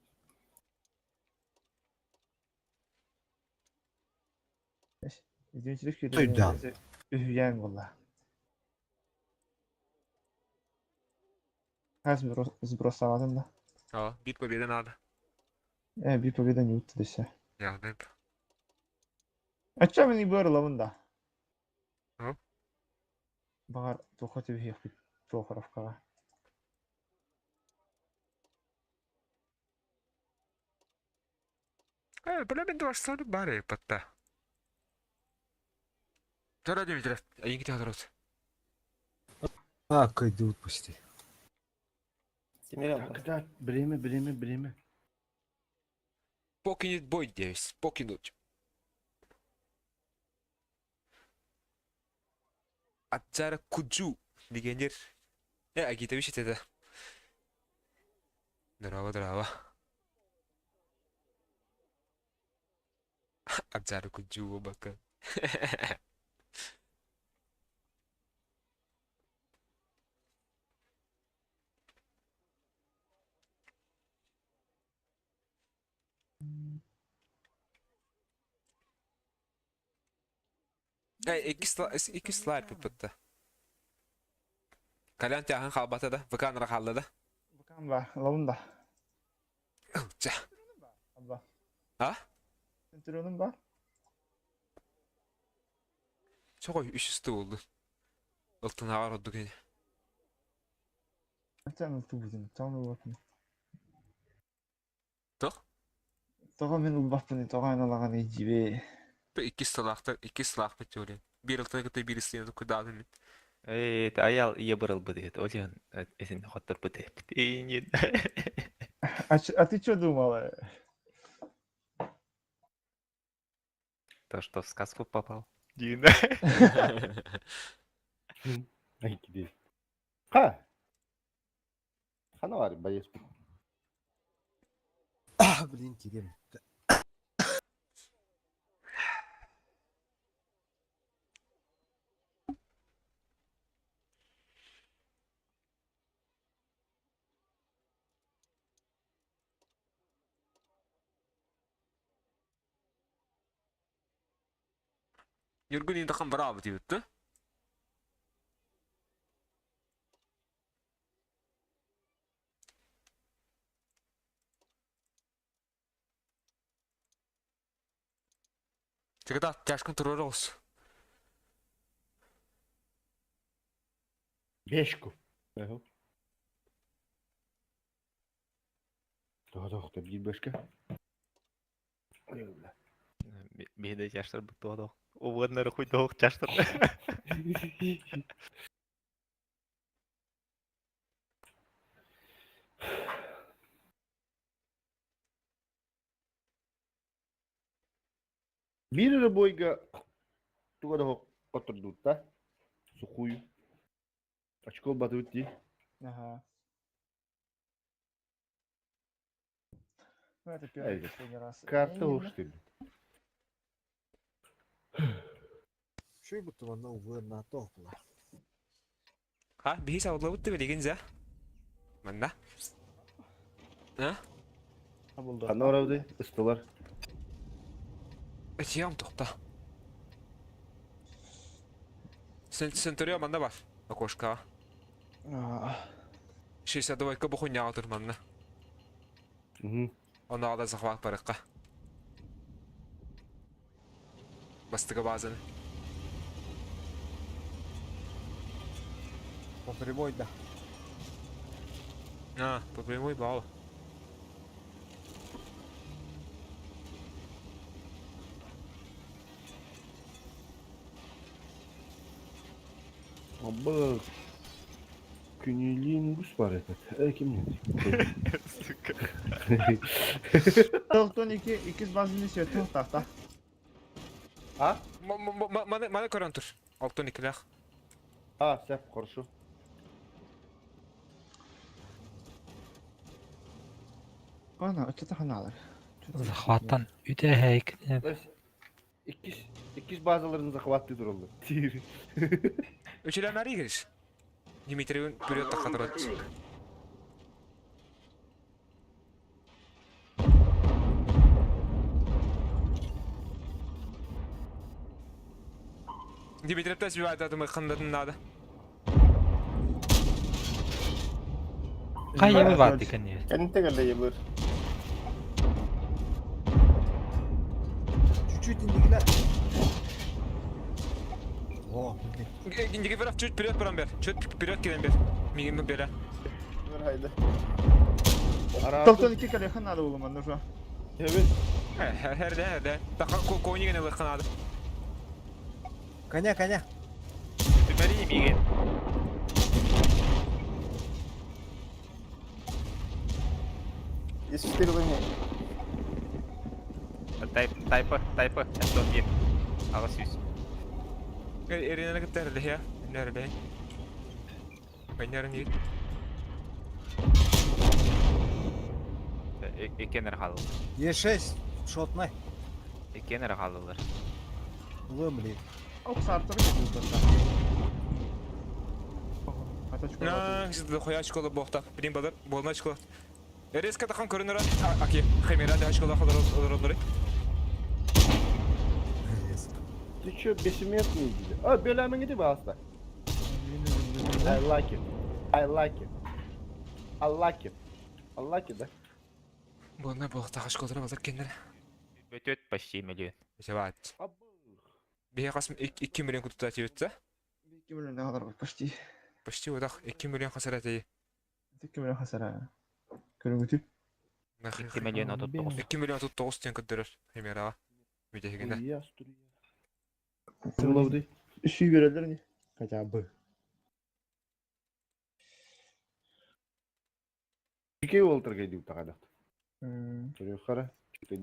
Дмитрий Туйдан. Үһүйән булла. Хас сбросаватын да. А, бит победа надо. Э, би победа не утты десе. Ягъни. А чё мен бөр лавын да? А? Багар тухо тебе хих Прохоровкаға. Э, бля, мен дуашсаны бары патта. Тора Дмитрий, айын ките хадырот. А, кайдут почти. Семерян. Когда время, время, время. Покинет бой, девись, покинуть. Аджара Куджу легионер. Э, Агитович это. Здорово, здорово. Аджара Куджу, бака. Э, икки слайд бытты. Калян тяхан халбата да, ВК халла да. Букан ба, лавын да. Ча. Абба. А? Центурионум бар. Чого үш үсті болды. Ылтын ағар отды кені. Хотя тубудун, тоҕо улбаппын. Тоқ? Тоҕо мин улбаппын, тоҕо аналаҕан ижибе. Икки сылақты, икки сылақ бит ойлайм. Бир ылтын кыты бир истен кудадым мен. Эй, это аял ие барыл быдыт, олен эсин хоттор быдыт. И не. А ты что думала? То, что в сказку попал. Дина. Ай, киди. Ха. Хана бар, боец. Блин, кирем. Юргун енді қан браво деп өтті. Тегда тяжкын тұрыр олс. Бешку. Ага. Тоқ, тоқ, бир бешке. Ой, бля. Биһиде чаштар бутуодох. Уоннары хуйдоох чаштар. Биир эрэ бойга туга да хоттордуутта. Сухую. Очко батыбыт дии. Ага. Ну, это первый последний раз. Карта уж ты. Шүй бутуманна угуна тоқла. Ха, биһи сабыллабыт да билигин за. Манна. А? Ханна барабыты? Ыстылар. Этиям тохта. Центурион манна бар. Окошкаҕа. 62 бу хуйняҕа тур манна. Онно да захват барыкка. Бастыгы базаны. По прямой да. А, по прямой бал. Абы Күнүлүүн бар этот. Э, ким Сука. Тылтон iki ikiz базыны сүйөттү тахта. А? Маны маны көрөн тур. Алтын икилэх. А, сәп, хорошо. Ана, өтө ханалар. Захваттан үтэ хэйк. Иккис, иккис базаларын захватты тураллар. Тир. Үчүлэмэри кириш. Дмитриевин вперед тахатырат. Дмитриевтен сбивает атымы хандатын надо. Кайы бар дикән. Кәнте кәлле ебір. Чуть-чуть индигилер. О, блин. Индигиферов чуть вперед баран бер. Чуть вперед кирен бер. Мигин бере. Бер haydi. Тылтон iki кәле ханада улуман нужа. Evet. Херде херде. Таха кони гене лыканады. Коня, коня. Түмәри миген. Есть 4 лыни. Тайп, тайпы, тайпы. Эстон бир. Ағыс yüz. Эринene кытта я. Нерде. Бенерин yit. Экенер халыл. Е6 шотнай. Экенер халылар. Лымли. Оксартыр кетти На, сизде хуя школа бохта. Блин, бадыр, болна школа. Резко тахан көрүнөр аки, хемера да школа холор. Ты чё, бессмертный иди? А, белями иди баста. I like it. I like it. I like it. I like it, да? Болна бохта школа базар кендер. Өтөт почти миллион. Жабат. Бие касым 2 миллион кутута тибетсе. 2 миллион алар почти. Почти одах 2 миллион хасара тей. 2 миллион хасара. Көрүңүтү. 2 миллион 39. 2 миллион 39 тен көтөрөр хемера. Видегенде. Ловды. Үшүй берелер не? Хотя бы. Жеке олтыр кейді утағадақ. Хара.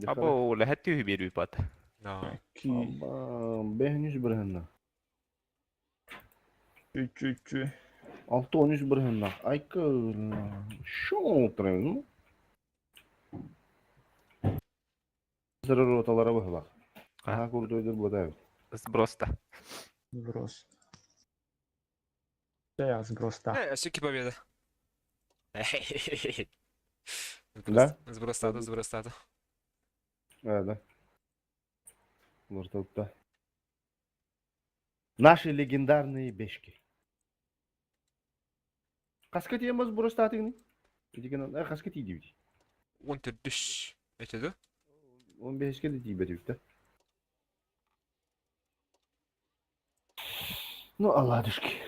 Або ләһәт түйі бер үпат. Бәхін үш бірхінна. Үч үч. Алты он үш бірхінна. Айка. Шо олтыр Сырыр оталара бахлақ. Аха курдойдур бода. Сброста. Сброс. Да, сброста. Э, все победа. Да? Сбростады, сбростады. А, да. Лортопта. Наши легендарные бешки. Қасқа тиен баз бұрыстатығын? Деген, қасқа тиді бит. Он түрдүш. Этеди? 15-ке де тиіп бит, Ну, оладушки.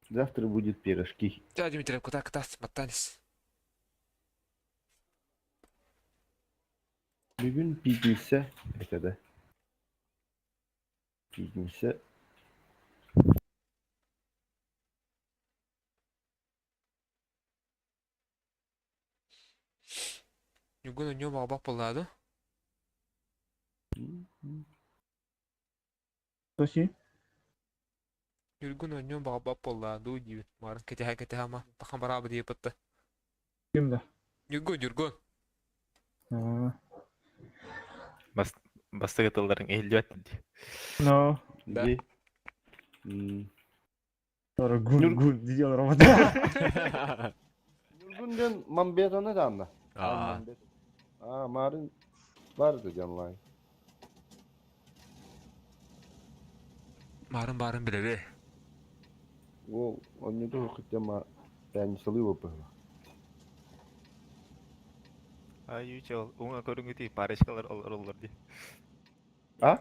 Завтра будет пирожки. Да, Дмитрий, куда кататься, мотались? Бүгүн пиитиниссэ этэ да. Пиитиниссэ Ньургун өнньүө баҕабах буоллаа Тоси. Ньургун өнньүө баҕабах буоллаа дуу диибин. Марын кэтэһэ-кэтэһэ ама тахан бараабы диэппитта. Ким да? Ньургун, Ньургун. Аа. Бас бастакы тылларыҥ иһиллибэт дии. Но. Да. Дии. М. Гун Ньур- гун дии олоробут. Ньургун диэн Мамбетаны даанна. Аа. Аа, Марын бар да дьанлай. Марын баарын билэби. Ол онньуту хыттама пәнисалы быһыла. Ай үчел, уҥа көрүҥүтүй парочкалар олороллор дии. А?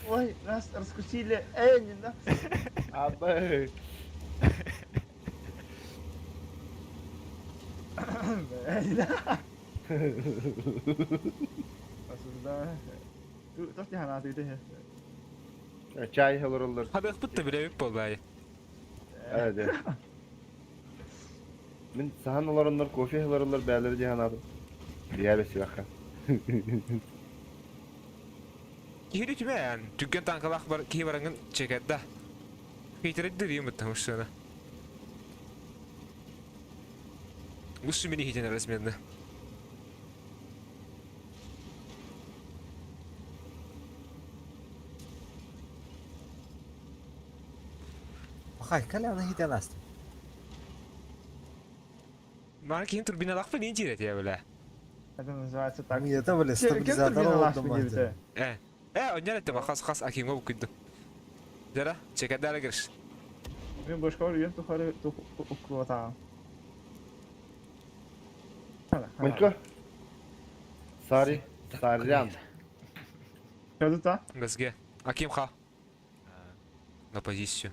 Ой, нас раскусили. Эй, не на. Абы. Осуждаю. Туох дии санаатыгыт иһэ? Чай олороллор. Хабыахпыт да билэбит буолбаайы. Ээ, Мин саһан олороннор кофе олороллор бээлэри дии санаатым. Биһээ бэсибэххэ. Киһини түмээн, түргэн таҥкалаах бар киһи бараҥын чекерда. Хитрейдир ийим ыттамышсыана. Лучше мини хитен размерно. Пахай, каля хитен астым. Мана киһин турбиналаахпын иин диир этэ бля. Это называется так. Это бля, Кем стабилизатор турбиналаахпын олдум диэбитэ? Э, э, онньон этте хас хас Акимга букуйдум. Жара, чекердара кириш. Мен бошкор үйен тухары уккуотаам. Малька. Сари. Сарян. Кадыта? Газге. Аким ха. На позицию.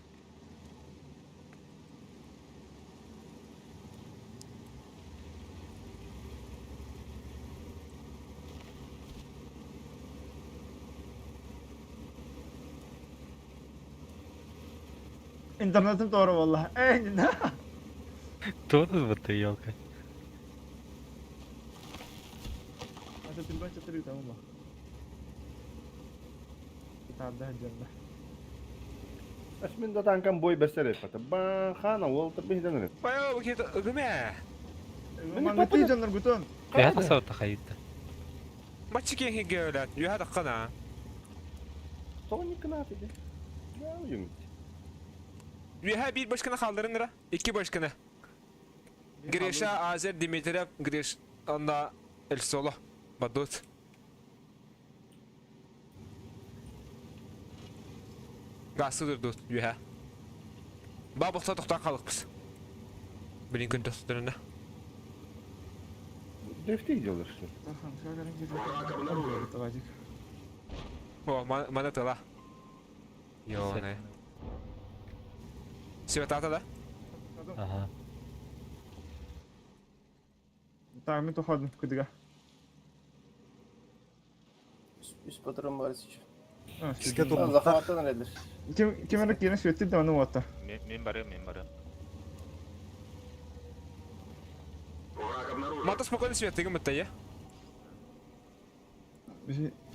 Интернетим doğru vallahi. Ey ne? Кто тут вот елка? Ата турбан чатыры tamam mı? Kitapta canlı. Асмин да танкам бой бэсэр эппата. Бахана ол табихдан эрэ. Бай, бу гыме. Мангыты жаннар гутон. Я тасау тахайытта. Матчы кен хиге Юха таққана. Тоғын кынат иди. Я уйум. Юха bir başkana kaldırın İki başkana. Гриша, Азер, Дмитриев, Гриш, онна Эль Соло. Бадут. Гасы дурдут, юха. Ба бұқта тоқтан қалықпыз. Білін күн тоқтырына. Дрифты делаешь, что ли? О, мана тыла. Йоны. Светата да? Ага. Так, мен тоходым кыдыга. Үс патрон бар еще. Киске Там захваттан эдир. Ким ким эрэ киирэн сүөттүр да ону уотта. Мен барыам, мен барыам. Враг обнаружен. Мата спокойно свет, тыгым бітті, е?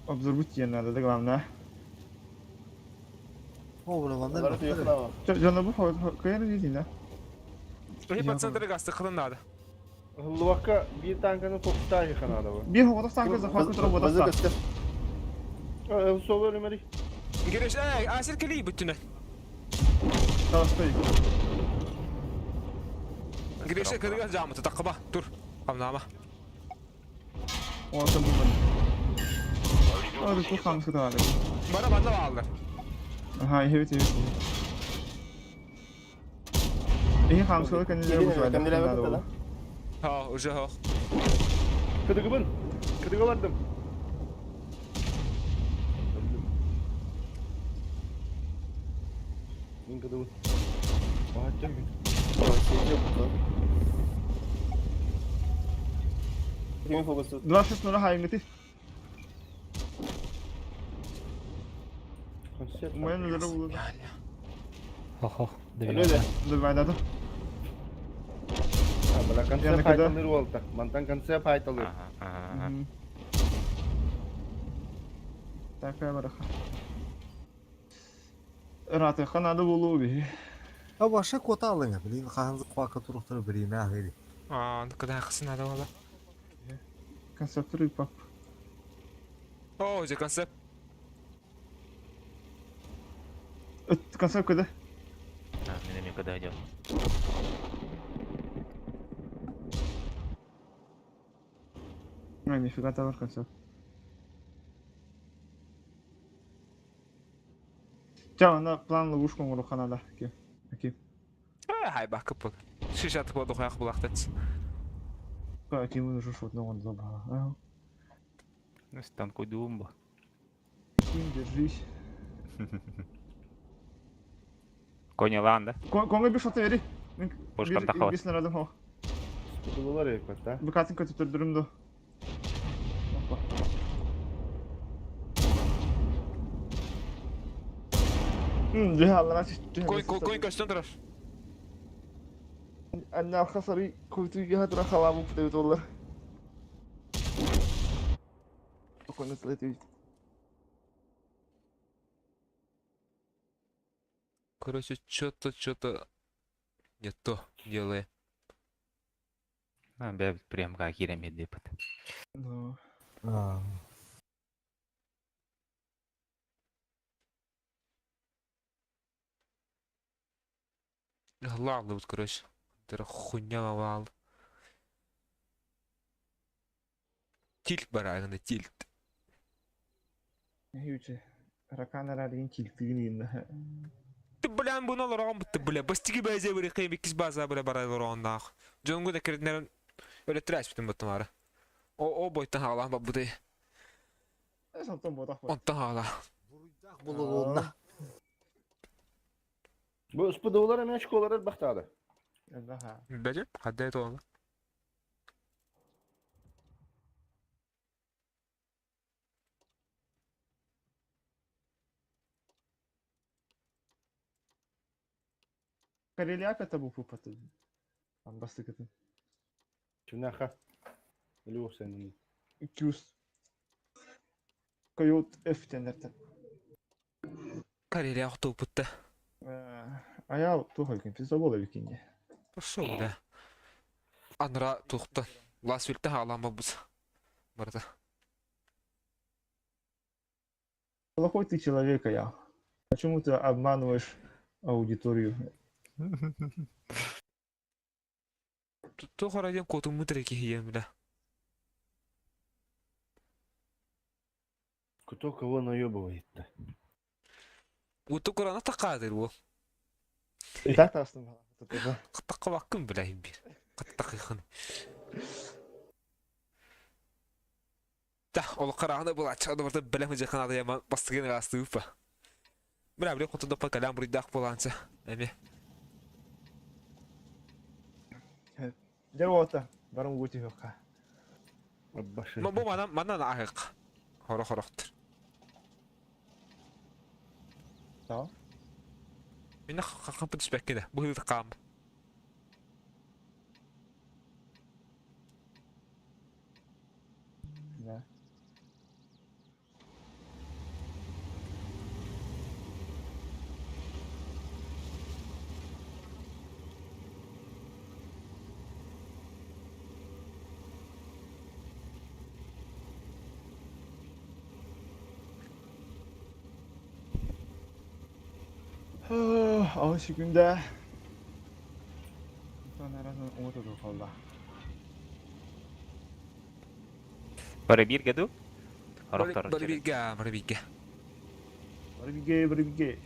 Обзор тиен надо, да главное. О, бля, ванда. Олар туйхна. Жана бу кайыр дийин да. Эй, пацандар гасты қылын надо. Луака bir танканы тоқтаа ханада бу. Бир хоғотох танка захват көтөрө бодоста. Сол өлүмери. Гриш, эй, Азер кели бүттүнө. Стой. Гриша кыдыга жамыты таққыба. Тур. Қамнама. О, там бу. Ары ку хамс кытаалы. Бара банда алды. Ага, evet evet. Эһи хамс кытаалы кэннилere бу Кэмнилere бу да. Ха, уже хо. Кыдыгыбын. Кыдыга бардым. Мин кыдыгыбын. Баачча. Кими фокустуур? 2-6-0 хайыҥҥытый? Концепт. Умайан өлөрө булду. Хо-хо. Өлө. Добивайдады. А, бля, концепт Яна когда? айталыр уолта. Мантан концепт айталыр. Ага, ага, ага. Так, бараха. Ыраатыахха наада буолуо биһи. А баша кота алыңа, блин, хаһан куака туруктары бириме ахыри. Аа, куда хсын надо было. Концептор ыппап. О, же концепт. Концепт кыда. А, мен эми куда идем? Ай, нифига табар концепт. Ча, ана план ловушку оҥоруохха наада. Ким? Ким? Хай бак кып. Шишатып болду хуяк булактац. Ким уже шотно он забыл. Ну, станку думба. Ким, держись. Коня ланда. Коңа bir шоты бери. Пушкам тахала. Бир снарядым хо. Спудулар эпет, а? Букатын көтүп түрдүрүм до. Жа, Кой кой көстөн турар. Анна хасари куйту ятра халаму путают олар. Спокойно слетит. Короче, что-то, что-то не то делает. А, бля, прям как киремет деп. Ну. А, Ладно, вот, короче. Это хуйня лавал. Тильт барагына, тильт. Ючи. Раканара деген килтигин инна. Ты, бля, буну лорон бутты, бля. Бастиги бәзе бери кыйм иккис база бля барай лороннах. Жонгу да кирднерин өлө трэш битин буттым ара. О, о бойтан хаалан бабуды. Сонтон ботах. Онтан хаала. Буруйдах булуунна. Бу спудулар эме школалар бахтады. Ага. Бәже, хаддай тоғын. Карелияк это был пупаты. Там бастыкатын. Чүнәха. Илүү сенин. Кюс. Койот F тендертен. Карелия охту бутты. Аял тухай ким пизда викинде. Пошел, бля. Анра тухта. Лас вилте хаалан бабуз. Барда. Плохой ты человек, я. Почему ты обманываешь аудиторию? Тухара дем коту мутреки хием, бля. Кто кого наебывает-то? Уту курана тақадыр ол. И так тастым. Қаттаққа баққын бля бир. Қаттақыхын. Да, ол қарағында бұл ачады барда білем жақын ады яман бастыгын асты упа. Бля, бля, құтында па калям буридақ боланса. Эме. Дер Барым гути хокка. Башы. Ма бу манан манан ағық. Хоро хорохтыр. Да. Мен қақын түспәк кеде. Бұл қам. Да. Алыс күндә. Оңотоду қалда. Бары бирге ду? Хорохтор. Бары бирге, бары бирге. Бары бирге, бары бирге.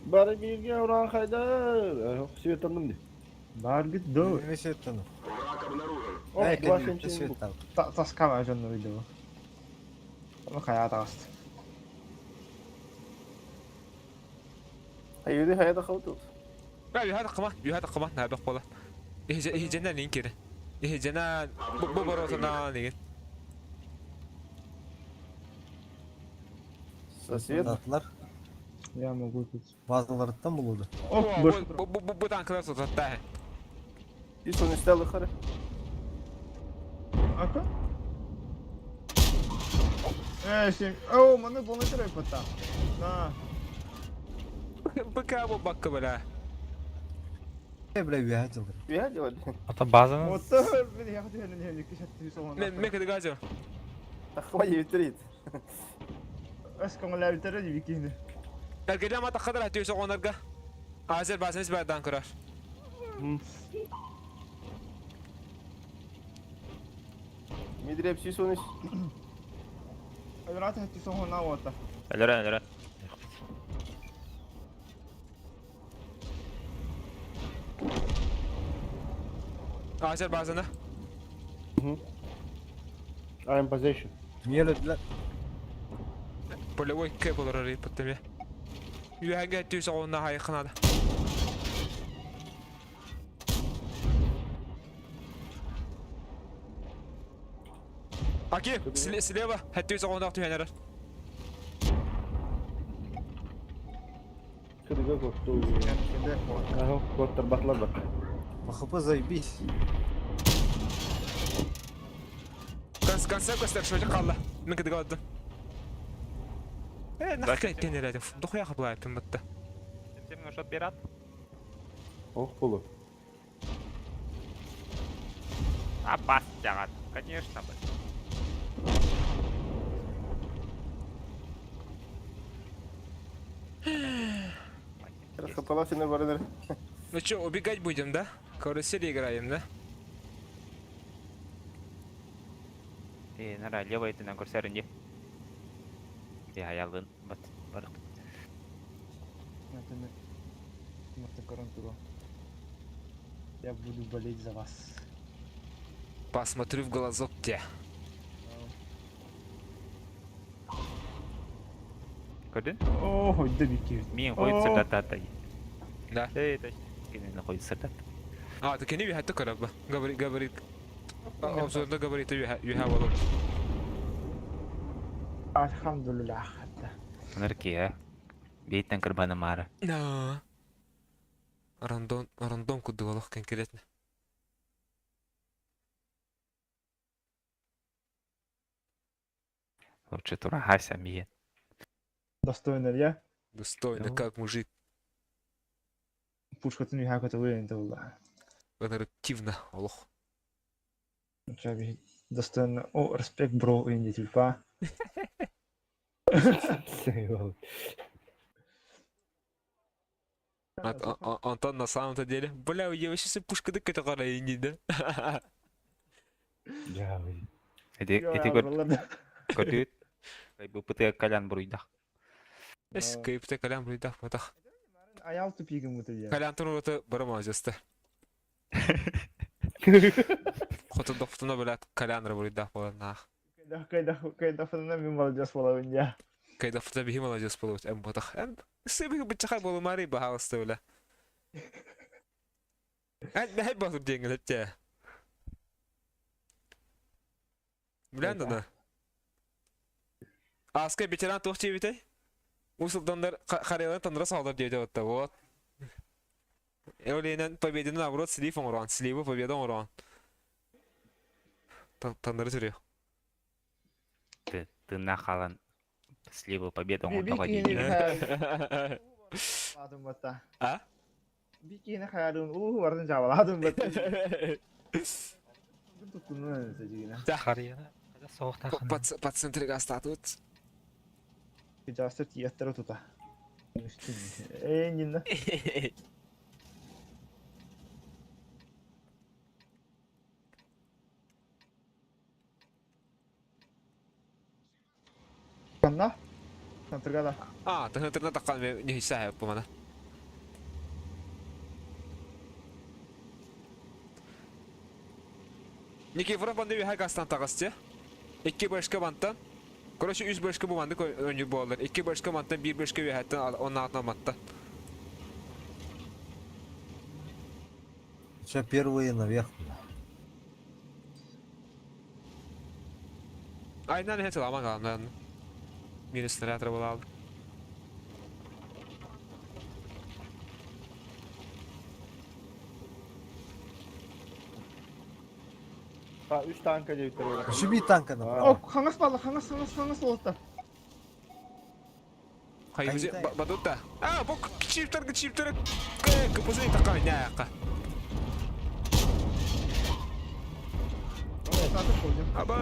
Бары бирге уран хайдар. Светанным ди. Бар гит до. Неме сеттан. Враг обнаружен. О, Эй, два кәдімгі семь семь. светтан. Таскама жонно видео. Оны хая тагаст. Айуды хаяда хавтут. Бля, юхада қыма, юхада қыма, набақ бола. Ихе жана нин кері. Ихе жана бу баротана деген. Сосвет. Атылар. Я могу тут. Базаларыттан булуду. Оп, Бу бу бу бу танкалар сототта. Ис он истел хары. Ака? Э, сем... О, маны болны пота. На. БК бу бакка бля. Э, бля, үөһэ дьылдыр. Я делали. Ата базаны Вот, блин, я хотел не не кишат Мен мен кыдыгазы. Тахвай витрит. Эс көңүллээбиттэрэ дии киһини. Эргелем ата кадар атыйса онарга. Азер базаныз бардан көрөр. Мидреп сис он ис. Өлөрата хэтти соһуна уота. Өлөрөн, өлөрөн. Азер базаны. I'm position. Niye öldüler? Полевой кэп олорор ыйыппыттым я. Үөһэгэ түс оҕунна хайыхынада. Аки, слева, хэттүүс оҕуннаах түһэн эрэр. Кыдыга котту. Ага, коттар батлар бак. МХП заебись. Конце көстөр шөжі қалла. Мен кыдыга оддum. Э, нахка тенереді. Дохуя хабылайыппын бытты. Сен шот берат. Ох, полу. А бас жагат. Конечно, блин. Хапаласины барыныр. Ну чё, убегать будем, да? Карусель играем, да? Э, нара левый этинен көрсөрүн ди. Э, аялын. Бат, барык. Я буду болеть за вас. Посмотрю в глазок тебе. Көрдүн? О, хойда бики. Мен койут сырдатат. Да. Э, точно. Кенен койут сырдат. А, так не вихать только раба. Говорит, говорит. Обзорно говорит, юха волок. Альхамдулиллах. Нырки, Бейтен кырбаны мара. Да. Рандом, рандом кудывалах конкретно. Лучше турахася миен. Достойно я. Достойно, Ну. как мужик. Пушкатын юха каталуя интелла. Нарративно, олох. Достойно. О, респект, бро, инди тюльпа. Антон на самом-то деле. Бля, я вообще себе пушка дык это кара и не, да? Я, Эти эти көрдүт. Бу пытыга калян буруйдах. Эс кайыпта калям буруйдах матах. Аял тупигім өтіп я. Калян туруты барама жасты. Хотун дофтуна блядь, калян буруйдах болар нах. Кайда кайда фанна мен молодец болабын я. Кайда фта бихи молодец болот эм ботах. Эм сыбы бычаха болумари бахалысты бля. Эт бәһәй басып деңгел әтте. Билен да. Аска ветеран тух чебите. Усылдандар харайлан тандыра салдар диэте отта вот. Эоленен победаны наоборот слив оңорон, сливы победа оңорон. Тандыры сүрү. Тына халан сливы победа Би- оңотого би- дии. Ладым бата. А? Бикини хаярын уу бардын жабаладым бата. Туттунун сежигине. Харьяна. Соғықтақын. По центре гастатут. Жастыр тиеттер тута. Эй, нинна. Канна? Центргада. А, ты интернет такан не хисаа по мана. Никифоров банды вихай гастан тагасты. Икки башка бантан. Короче, үс башка бу банды önü болар. Икки башка бантан, бир башка вихайттан, onun altına бантан. Сейчас первые наверх. бля. Aynen ne aman kalan. Minus снаряд работал. Үс танка диэбиттэр. Үсү танка направо. О, хаҥас баалла, хаҥас, хаҥас, хаҥас уолаттар. Хайбызи бадутта. А, бу чиптер чиптер кыпысы такай няка. Аба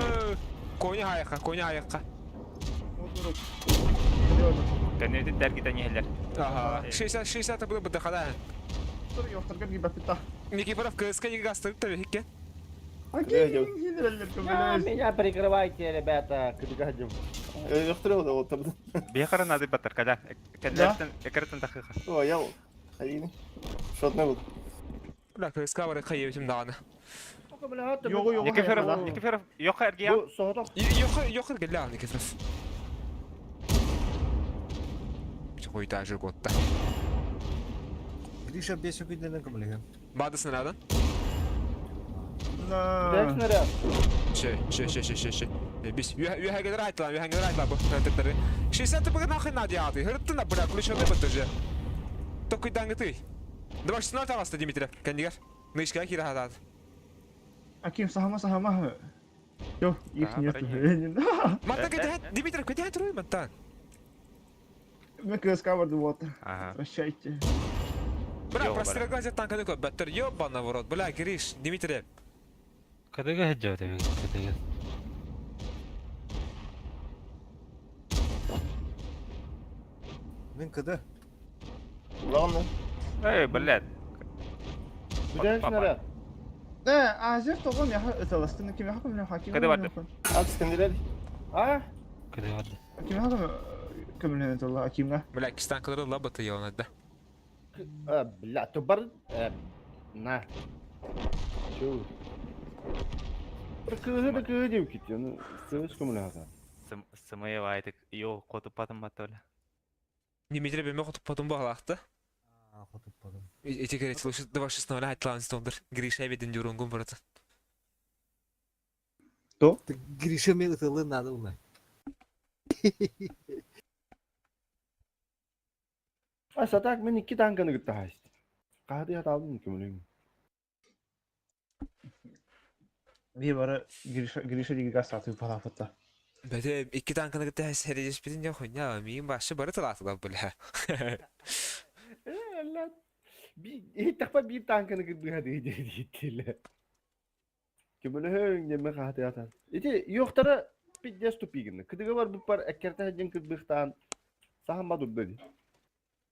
коня хайка, коня хайка. Кэннибитин дэргитэн иһэллэр. Ага. 60 60 было бы дохода. Никифоров КСК не гастырып та бихикке. Меня прикрывайте, ребята, кыдыгадим. Бехара надо батар, когда Кэннэртэн тахыха. О, я хайыны. Шотный был. Бля, КСК бар хайыбытым даҕаны. Никифоров, Никифоров, йоха эргия. Бу соһотох. Йоха, йоха эргеллээх Никифоров. Хуйта жир готта. Гриша бес күнденен көмөлөһүм. Бадысın адан. Бэс снаряд. Шö, шö, шö, шö, шö, шö. Biz ühegeder айтылан, ühegeder айтылан bu хантаттары. 60 тыпыгы нахуй надо яты. Хырыттын бля, ключ алды бытты же. Токуйдан гыты. Два шестнадцать таҕыста Дмитрий. Кэннигэр. Нышка киирэ хатаат. Аким сахама сахама. Йо, их нет. Мантан кэтэһэн, Дмитрий, кэтэһэн туруй мантан. Мен КСК барды вот. Прощайте. Бля, прострелга танканы көрбөттөр. Ёбана в рот. Бля, Гриш, Дмитрий. Кадыга хеджа тебе, кадыга. Мин кыды. Главное. Эй, блядь. Бүтэн снаряд. Э, азер тоҕо миэхэ ыталастын, кимиэхэ көмөлөһө хаким. Кыды барды. Ат Скандинавия. А? Кадыга барды. Кимиэхэ көмөлөһө ыталла Акимҥа. Бля, кистанкалары лабаты явнады. А, бля, то бар... На. Чё? Кыһы да кыһы деп кетти, оны сыбыс көмөлө хата. Сымыя вайтык, йо, хотуппатым баттола. Дмитрий беме хотуппатым бағалақты. Хотуппатым. Эти говорит, слушай, два шестнадцать айтлан столдыр. Гриша беден дюрунгун баратын. То? Гриша мен ытылы надо уна. А сатак мен икки танканы кытта хаст. Каады хаталдым көмөлөң. Би бары Гриша Гриша диги газ сатып палапытта. Бәте икки танканы кытта хәс битин я хуйня, мин башы бары талатылар бля. Э, алла. Би тахпа би танканы кытта хады диле. Көмөлөң неме каады хатан. Ити yoктара пиздец тупигин. Кыдыга бар бу пар эккерте хаҗын кытбыхтан. Сахан бадурда ди.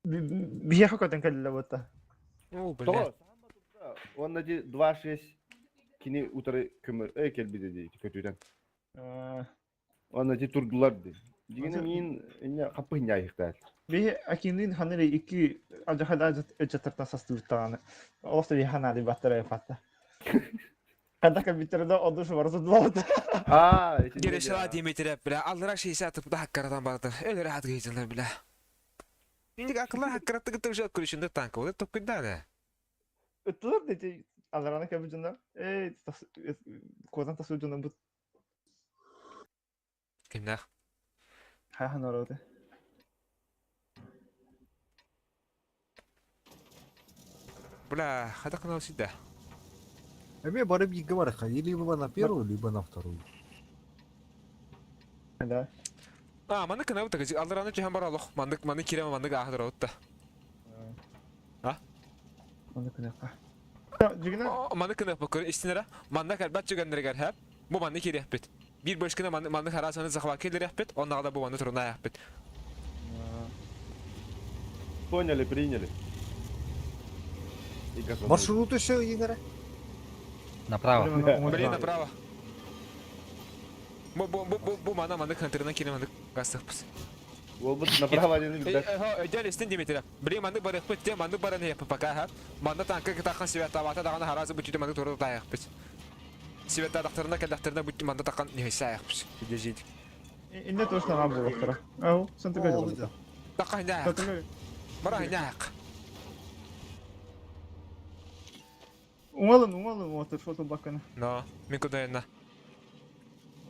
Биһиэхэ көтөн кэллэ буотта. О, бля. Того, сахан бадурда. Онна ди 2-6 кини утары көмөр э келбиде ди көтүдөн. Онна ди турдулар ди. Дигене мин инне капы хиняйыктар. Би Акимдин ханары икки ажахада өчөтөртөн састыбыттаҕаны. Олох би ханаады баттара фатта. Кадaka битерде одушу барысы дулабыт. А, Герешала Дмитрий, бля, аллара 60 тыпта хаккаратан барды. Өлөр хат гейзелер, бля. Инди акыллар хаккаратты гыты уже көрүшүндө танк болот токуйда да. Ыттылар дети алараны кэбижинна. Эй, козан тасуу бут. Кимнах? Ха народы. Бля, хата канал сюда. Эме бары биге бар, либо на первую, либо на вторую. Да. А, маны кына бутак, алдараны жахан бар алох. Мандык, маны кирем, мандык ахыр отта. А? Маны кына. Жигина. Маны кына бакыр истинера. Манда калбат чуганнергер хәп. Бу маны кире бит. Бир башкына маны маны харасаны захват келер бит. Оннага бу маны туруна бит. Поняли, приняли. Маршрут еще Игоря? Направо. Блин, направо. Бу бу бу бу бу мана маны хантерна кире маны гастык бис. Ол бут направо дени билдер. Дәл истин Дмитрий. Блин, маны барык бит, те маны бараны яп пока ха. Манда танкы такан света вата даганы харазы бут маны туры таяк бит. Света дактарына кәлдәхтерне бут манда такан не саяк бит. Дежит. Инде точно нам было втора. Ау, сэн ты говорил. Такан як. Бара як. Уңалын, уңалын, отыр фото баканы. Но, мин куда янна.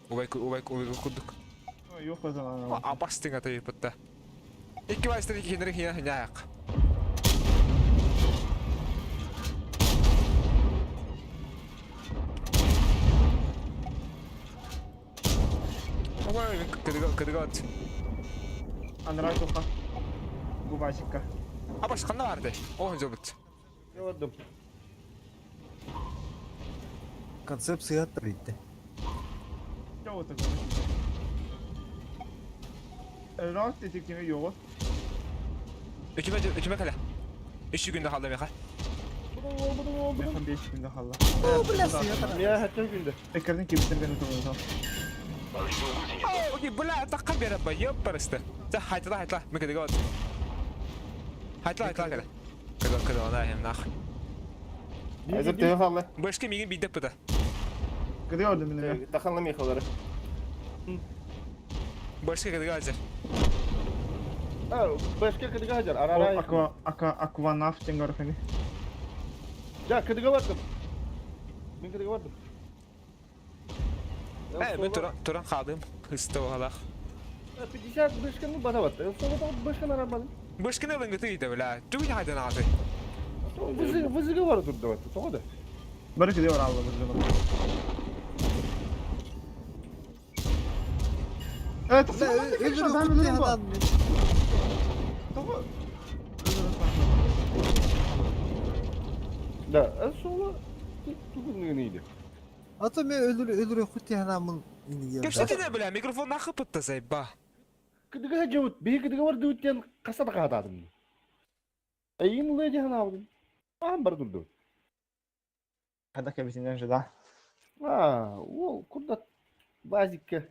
Убай убай убай кудук. Yok o zaman. Апастың ата битта. Икки бастыр икки хинер хинер як. Ой, кыдыга кыдыга. Анараа туха. Бу баасикка. Абаш ханна барды? О, жобут. Не бардым. Концепция аттар итте. Чэ вот Rahat detektivi yoğu. Үтүмэ үтүмэ кэлэ. Үч күндө халда меха. Механ 5 күндө халла. О, бля, сыйатар. Мия хаттан күндө. Экердин кебиттерген өтө Поврежден гусеницу. Окей, бля, таққа беріп ба, еп барысты. За, хайтла, хайтла, мен кыдыга от. Хайтла, хайтла кэлэ. Кыдыга, кыдыга, на, хем, нах. Айзер төһө халла. Башка мигин бидеп быда. Кыдыга ордum мені. Таханла мехалары. Башка кыдыга азыр. А, башка кыдыга хажар. Арара. Аква аква акванаф тең орхани. Ja, кыдыга бардым. Мен кыдыга бардым. Э, мен туран туран қалдым. Хысты оғалақ. 50 башканы бата батты. Сол башканы арабадым. Башканы алыңгы түйді, бля. Түгін хайдан алды. Вызыга вызыга бар турду батты. Тоҕо да. Бары кыдыга бар алла бір Evet, Бля, ben өлөр Да, сол тугун нейди. А то мен өлөр өлөр хути ханамын инге. Кепсетіне, бля, микрофон нақы пытты сайба. Кыдыга жабыт. Бии кыдыга бар дүүттен касада каатадым. Эйин леди ханабдым. Ахан бар турду. Хада кебитинен же да. А, ол курдат базикке.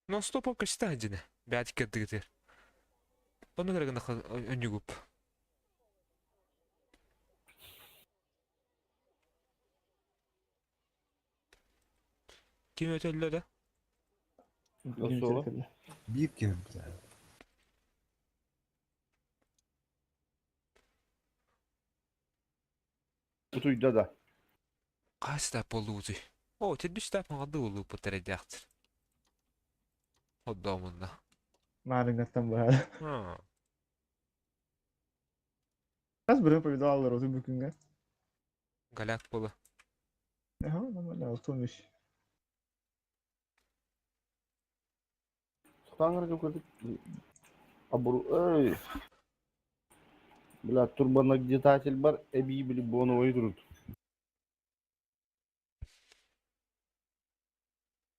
Но стоп кышта адine. Бәдик кырдыгытыр. Бұны кыргын өнүгүп. Ким өтөллө да? Nasıl Бир кем, бля. Утуйда да. Кайсы болду узуй? О, тедүс тап маңды болу бутыр дяктыр. Оддомунда. Марынгаттан бар. Ha. Kas bir повидалар o'zi bugunga. Галяк болу. Aha, нормально, olmuş. Таңырга көрдүк. Абуру, эй. Бля, турбонагнетатель бар, эби били боновой турут.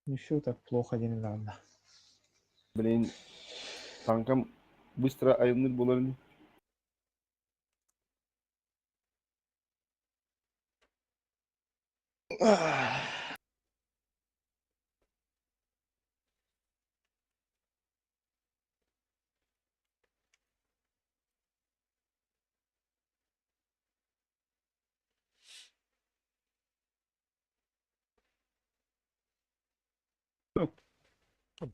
Не все так плохо не надо. Блин, танкам быстро айыныр боларын.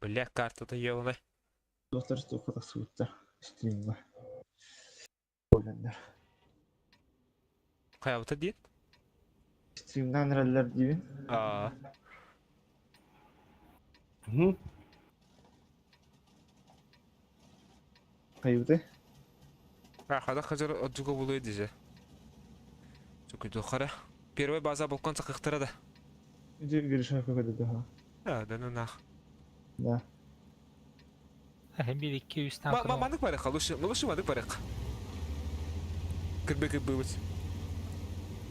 Бля, картада ёлны. Dostlar тоқта суытта. Стримга. Ойландар. Каябыта дейін? Стримдан рәлләр дибин. Аа. Hı. Кайбыты. Хада хазыр отжуга болу диже. Чүкү дохара. Первый база болкон сакыктыра да. Иди гриша какой-то да. А, да ну нах. Да. Hem bir iki üç Ма tankını мандык барык, лучше, лучше мандык барык. Кырбы кырбы.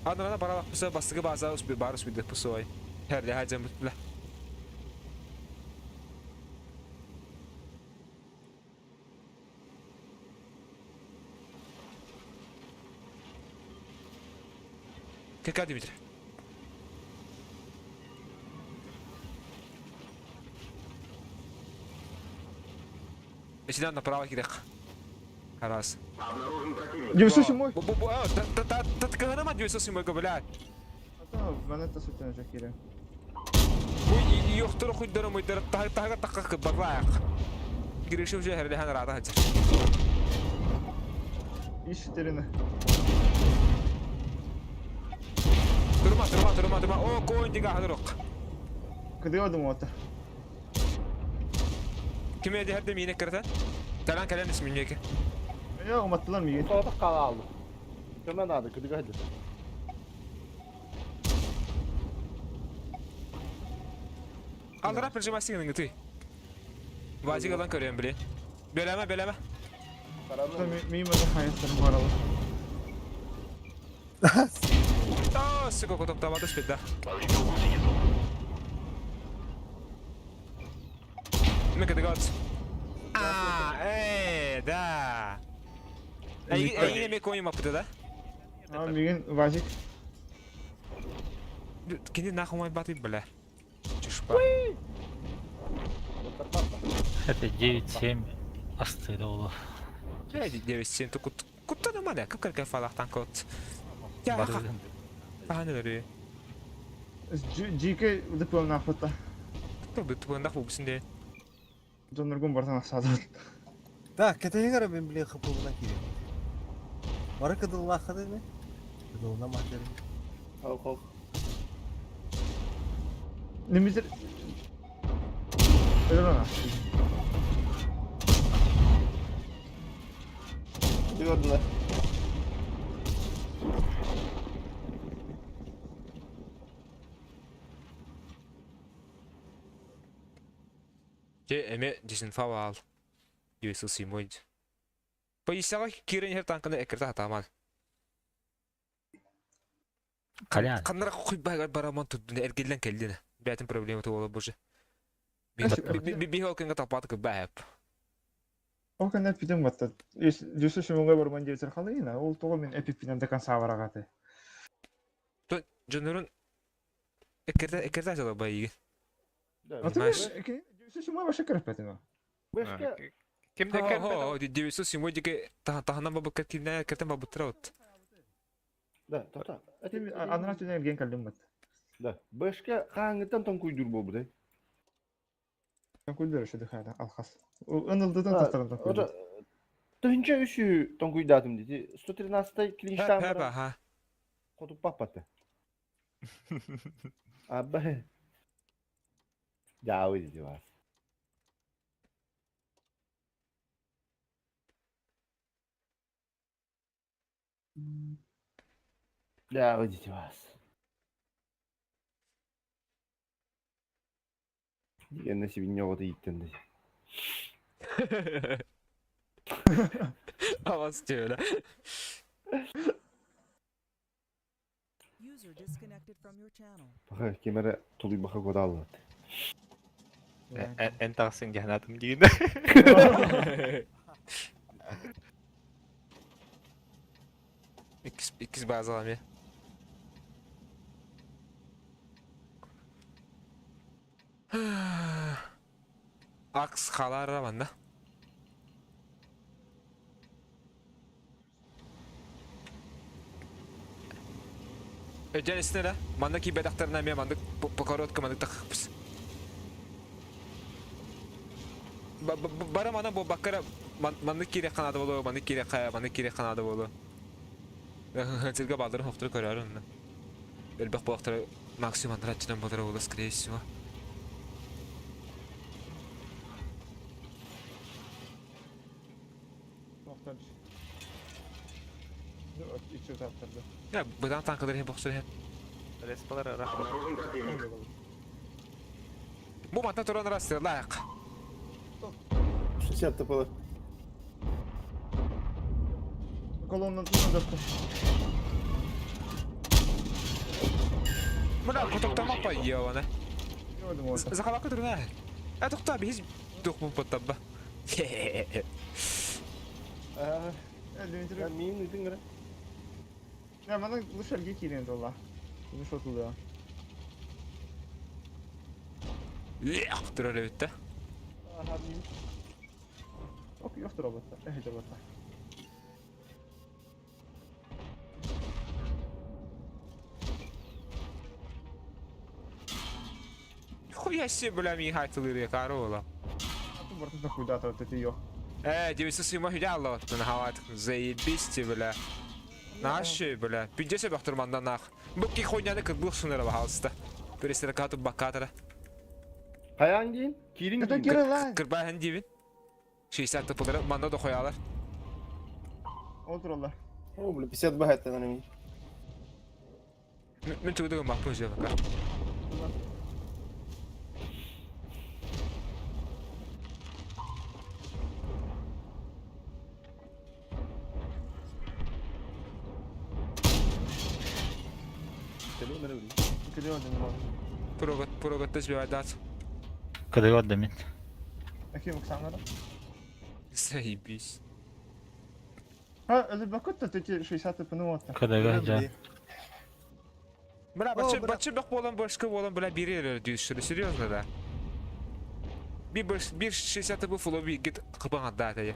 Анрана баралак буса бастыгы база успе бар успе деп пусой. Херде хажам бля. Кака Дмитрий? Ичинен направо кирек. Раз. Обнаружен противник. 907. Бу бу бу, та та та та тканама 907 бля. Ата мене сутен жакире. Бу йохтор хуйдор муйдор та та та баглаяк. Киришим же херде хан рада хачыр. Иш терine. Турма турма турма турма. О, коин дига хадырок. Кыдыга ота. Киме де херде мине киртен? Талан кален ismi Я уматтылар миге. Тоғыта қала алды. Төмен ады, кыдыга хажар. Аллара прижимайся гыныгытый. Вазик ылан көрүөм били. Бөлөмө, бөлөмө. Мимо хайыстарын баралар. О, сука, кутуктаабаты спидда. Мекадыгат. А, э, да. Эйигин эмиэ конь маппыта да? А, мигин Вазик. Кини нахуй мой баты, бля. Чушпа. Это 9-7 астыда оло. 9-7 то кут куттан мана как как фалахтан кот. Я Паханы өрүү. Жике дипломна ахпыта. Дипломна ахпыт де. Доноргун бартан ахсады. Да, кэтэгэр мен биле хапылына кире. Бары кыдыллаахады ме? Кыдылына матер. Хок хок. Немизер Өлөрөн Көрдүлэр. Дьэ, эмиэ дезинфа ал. 907 Поисяҕа киирэн иһэр танканы эккирэтэ сатааман. Колян. Ханнара хуйбаһыгар бараман турдун эргиллэн кэллин. Бээтин проблемата буола боже. Биһи ол кэнгэ таппааты кыббаһап. Ол кэннэ эппитим батта. Дьүсү сүмүгэ барман диэбитэр халыйына. Ол тоҕо мин эпиппинэн да консаабарагаты. Дьоннорун эккиртэ эккиртэ сала байыгын. Понимаешь? Дьүсү сүмүгэ вообще кырыппатым. Ким да кэлбэт. 907 диги таһынан бабыкка кимнэ кертен бабыттыра от. Да, тота. Анара түнэ эрген кэллим бат. Да, бэшке хааңыттан тоҥкуйдуур буолбутай. Тоҥкуйдуур өссө дыхаата алхас. Ынылдытын тастарын тоҥкуйдуур. Тыһынча үсү тоҥкуйдаатым дии. 113 клинчтаан баран хотуппаппаты. Абба. Дьаабы дии вас. Да, выйдите вас. Диэн сибинньэ оҕото ииттэн да. Авас диэбэлэ. User disconnected from your channel. Баха ким эрэ тулуйбаха куотааллат. Эн таҕысыҥ дьаһанатым диин. Иккис иккис базаҕа эмиэ. Акс халаара манна. Өдьөн истин эрэ. Манна киирбэтэхтэринэ эмиэ маннык по коротко маннык тахпыс. Бары манан буолбакка эрэ маннык киириэххэ наада буолуо, маннык киириэххэ, маннык киириэххэ наада буолуо. Сиргэ баалларын хохтору көрөөр онно. Элбэх буолахтары максимум андарааччынан буолара буолуо, скорее всего. Я быдан танкалар иһин бохсор иһин. Респалар ыраах. Бу мантан туран ырастыылаах. 60 тыпылы. Колонна тутта. Мына кутуктамак паййавана. Захалакка турна. А тохта биһиз тух бу Аа, Дмитрий. Мин үтүн гра. Я мана лучше киирэн тула. Ну что туда? Турар эбитте. Ок, yok робота. Эхе робота. Хуя себе, бля, ми хайтылыр карола. А ты бортно хуйдата вот это ее. Э, 907 худяло, нахават, заебись бля. Наши, бля. Пиздец бахтырмандан нах. Бу ки хуйняны кырбых сунара бахалыста. Перестрекату бакатара. Хайаан диин? Киирин Это диин. кирилла. Кырбаһын диибин. 60 тыпылары манна да хоялар. Отураллар. О, бля, 50 бахайт на мне. Мен тугу маппын же бака. Кэлиим эрэ билигин. Кэлиэ дым. Пурогот, пуроготта сбивайдаат. Кыдыгы да мин. Аким Оксана. Заебись. Ha, өлөрбөккүт да эти 60 ТП-ны уотта. Кыдыгы дьэ. Бля, бачча, бачча бөх буолан башка буолан, бля, бири эрэр дүүс, серьезно да. Bir bir 60 ТП фуло бигит кыбаң адда атайы.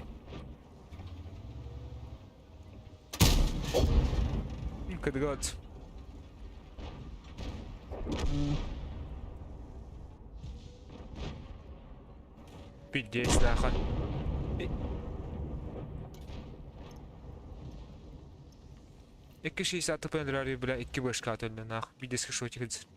Кыдыгы от. Пиздец, нахуй. 2.60 ТП өлөрөр, бля, 2 башка өлдө, нахуй. Бидески шотик ыдыр.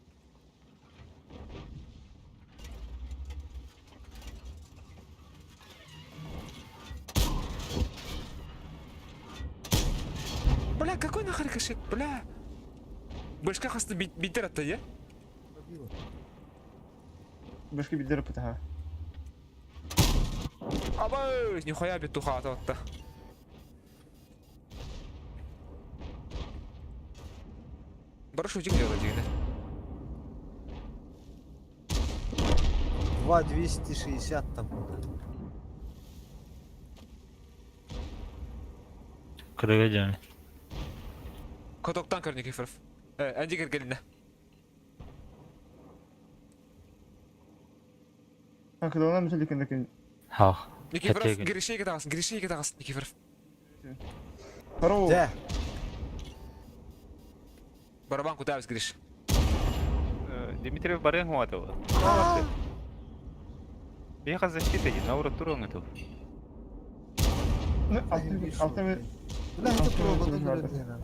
Бля, какой нахер рикошет, бля. Башка хасты битер атта, я? Башка бидер пытаха. Абай, нихуя битуха атта. Бара шутик делать, дигне. 2,260 там. Кыдыгы дьэ. Котоктан көр Никифоров. Энди кергелине. Ha, кыдыгына мүсәл екен екен. Ха. Никифоров, Кэтиэгин. Гришейге тағасын, Гришейге тағасын, Никифоров. Здорово. Дэ. Барабан кутабыз, Гриш. Дмитриев барыан хуатыл. Беха защита ди, наура турон эту. Алты, алты. Бля, это проба на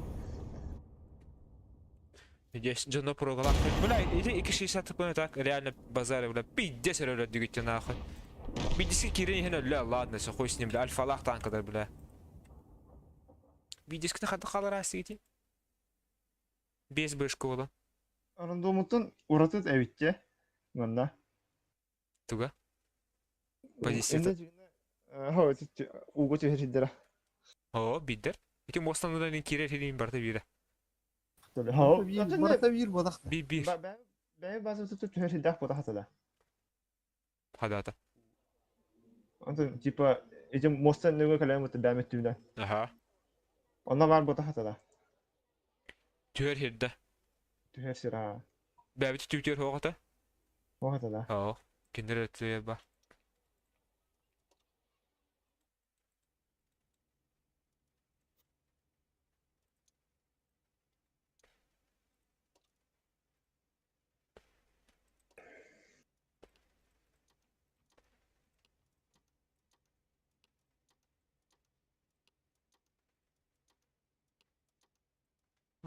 Здесь Джоно прогалак. Бля, иди 2.60 ТП так, реально базары, бля, пиздец рөлө дигитте нахуй. Бидиси кирен хен бля, ладно, все хуй с ним, бля, альфалах танкадар, бля. Бидискini хады қалар асыйти. Без бышка Рандомутун уратыт эбитте. Мында. Туга. Позиция. Хо, уго түһәриддера. О, бидер. Ити мостандан кирер хилин барда бире. Хо. Барта бир бодақта. Би бир. Бә базы тутып түһәриддах бодахатала. Хадата. Антон типа эти мостан нөгө калам бут бәмет түнә. Аха. Онна бар бодахатала. Түһэр хирдэ. Түһәр сира. Бәбит түтер хоғата. Хохатала. О, киндер өтүе ба.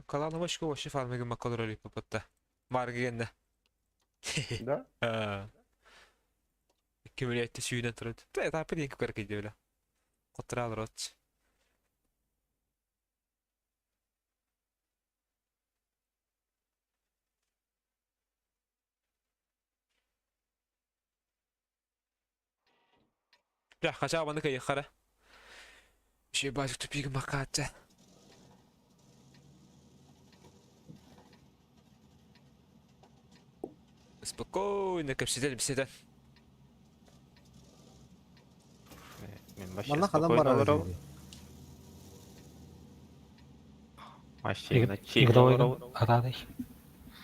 Каланымашка вообще фармыгы макалар өліп попытта. Маргенне. Да? Кемелетті сүйінен тұрады. Та этапы дейін көкір кейде білі. Құттыра алыр. Бля, қаша абаны кайы қара. Шей базик тупигі мақатча. Спокойно, кәпсетен бісетен. Мен вообще Манна хадан спокойно бар олороб. Машина чейин Игровой олороб. арадай.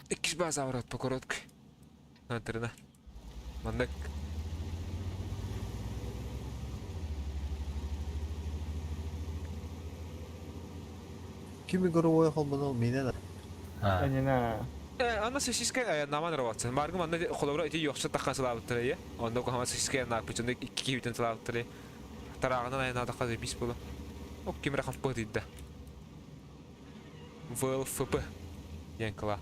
Иккис база аврат по короткой. Натырна. Мандак. Ким игровой холбанал менен. А. Анина. Анна сосиска наман раватсын. Маргым анна холобра ити йокса таккан сылабыттыр. Онда кохама сосиска на пүтүндө икки кибитен сылабыттыр. Тарагынан айна такка бис болу. Ок ким рахам пы дейді. ВЛФП. Янкала.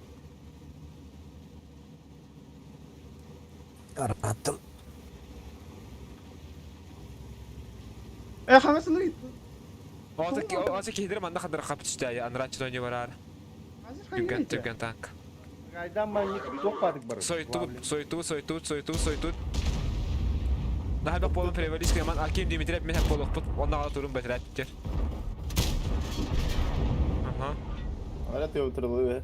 Араттым. Э, хаңасыны. Ата кейдер манда хадыр кап түштә, анрачы дони барар. Түгән түгән танк. Айдан манник тоқпадық бар. Сойту, сойту, сойту, сойту, сойту. Наһа болон перевалиска ман Аким Дмитриев мен болук бут. Онда ала турун бетерәттер. Ага. Ара ты утырылы.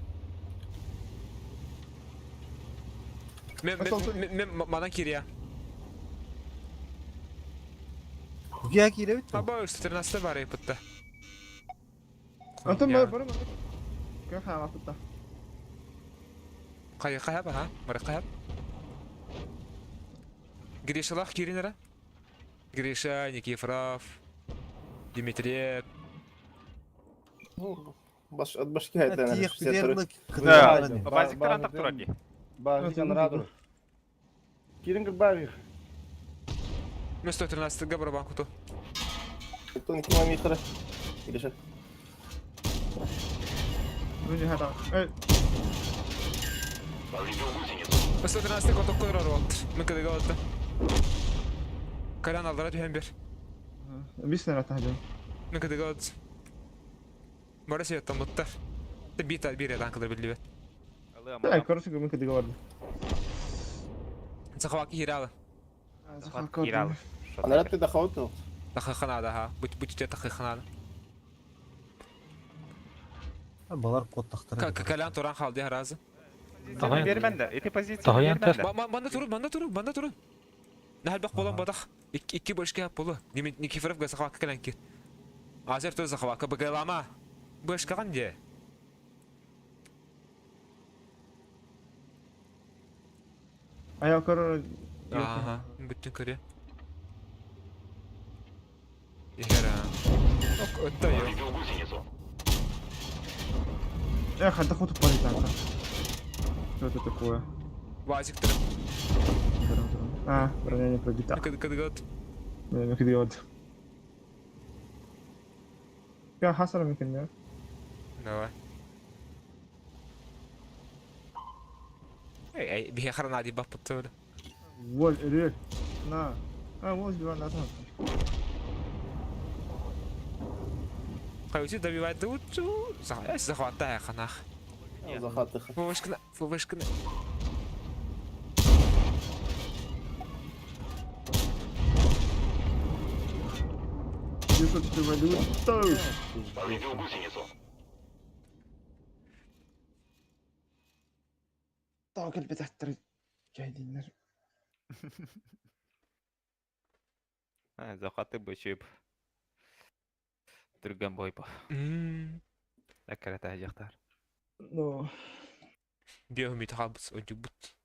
Мен мен мен манан кириэ. Кугия киирэбит дуо? Аба 113 бар ыйыппытта. Антон бар бары маннык. Көр хаамаппытта. Хайы хайап аха, бары хайап. Гришалаах киирин эрэ. Гриша, Никифоров, Дмитриев. Ну, баш, от башки хайдан. Тиэх билерник Да, кытыларын. базиктар антах турар дии. Базик анараа турар. Кирин кырбаабих. Мен 113-га барабан куту. Оттон километра. Гриша. Нү хата. Э, Повредил гусеницу. 113 котокко турар уолт. Мен кыдыга олта. Калян алдара түһэн бер. бис нара тахжан. Мен кыдыга олт. Бары сүйеттен Биир биир танкылар биллибэт. Да, короче, мен кыдыга барды. Сахаваки хиралы. Кирал. Анараа ты дахаутыл. Тахыханада ха. Бут бут тахыханада. Балар коттахтара. Калян туран халды харазы. Бермен да. Эти позиция Таһыйан бермен да. Манда турун, манда турун, манда турун. Нәһәл болан бадах. Икки башка болу. Никифоров Сахаваки калан кир. Азер тур Сахавака бгайлама. Башка канде. Аял көр. Ага, бүтүн көрө. Ихера. Ок, өттө йо. Повредил гусеницу. Эх, хата хоту пари танка. Что это такое? Вазик турун. А, броня не пробита. Кыдыгат. Мен кыдыга барды. Я хасара мекен я. Давай. Эй, эй, бихе харанади баппыттыр. Воль, рель. На. А, вот два на там. Қайсы добивать лучше. Захватай ханах. Захатых. Фувышкна, фувышкна. Что ты валют? Повредил гусеницу. Так, элбетаттар. Жайдиннер. Захаты бычып. Түргөн бойбо. Әккәрәтә жақтар. Ну, Биохмит хабс одюбут.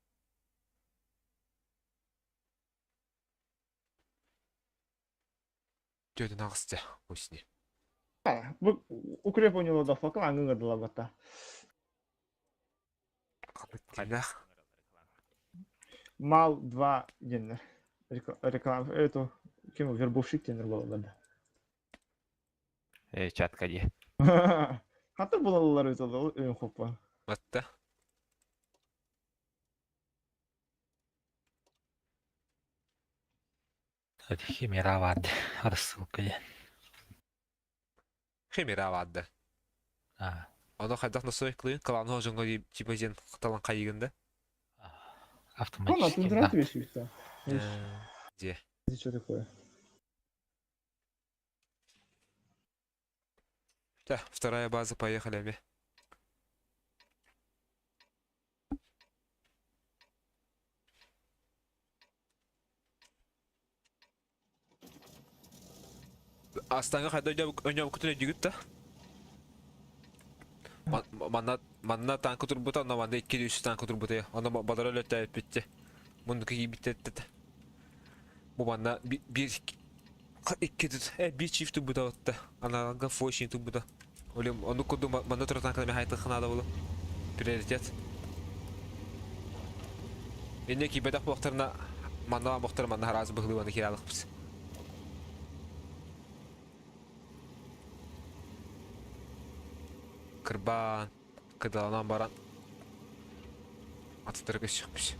Төдін ағысты, осыне. бу укреп у него да факла аңгы дала бата. Қанақ. Мал 2 деннер. Реклама эту кем вербовщик тенер было да. Э, чатка ди. Хата булалар өтө өн хоппа. Атта. Химера барды. Рассылка диэн. Химера барды. А, Оны қайдақ носой қылын, қаланы жонға типа зен қыталан қайығында. Кона автоматически. ты Да. вещи все. Де. Это что такое? Да, вторая база, поехали, ами. Астанга хайда өнөм күтүнө жүгүт да. Манна манна танкы турбута, анда манда 200 танкы турбута. Анда бадара лөттө битти. Мунду ки битти. Бу манна бир икки бир чифт турбута отта. Аналага фошин турбута. Олем, ону куду манна тура танкы мен хайты ханада болу. Приоритет. Энне ки бедак бактарына манна бактар манна харазы быгылы аны киралыкпыз. Кырбан, кыдаланан баран. Атыттырга чыкпыз.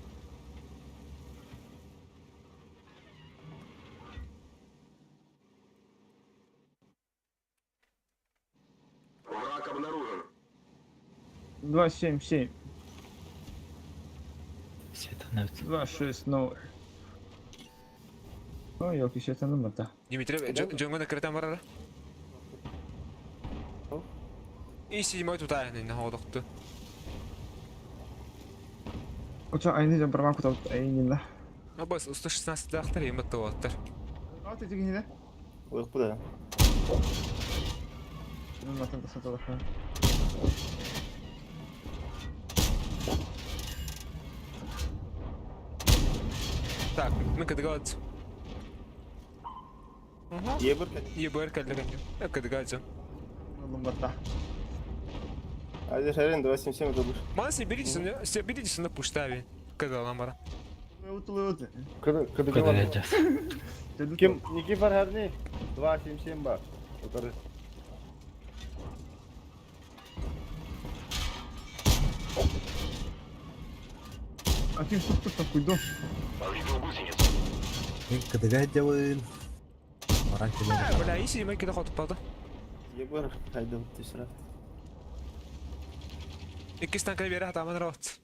Враг обнаружен. 2 7 7 Светанет. 2 6 0. Ой, елки, сейчас номер да. Дмитрий, жөнгөн киртен барара. И седьмой туда, не на ходохту. Очо айны жан барман кутабыт айнинна. А бас 116-лаахтар еме туоттар. Аты тигине. Ой, куда? Матын тасаталаха. Так, мы кадыгат. Ебір. ЕБР кэллэгэн. Кадыгат. Лумбатта. Азер Харен 277 это Мана себе себе берите на пуштави. Когда нам бара. Утулуут. Кыдыга Ким Никифор Харни 277 бар. Утары. А ты что тут такой дом? Повредил гусеницу. Мен кыдыга дьабын. Баран кэлэн. Бля, если мы кида хотпады. Ебір, хайда ты сразу. Икки станка бере хатаман рот.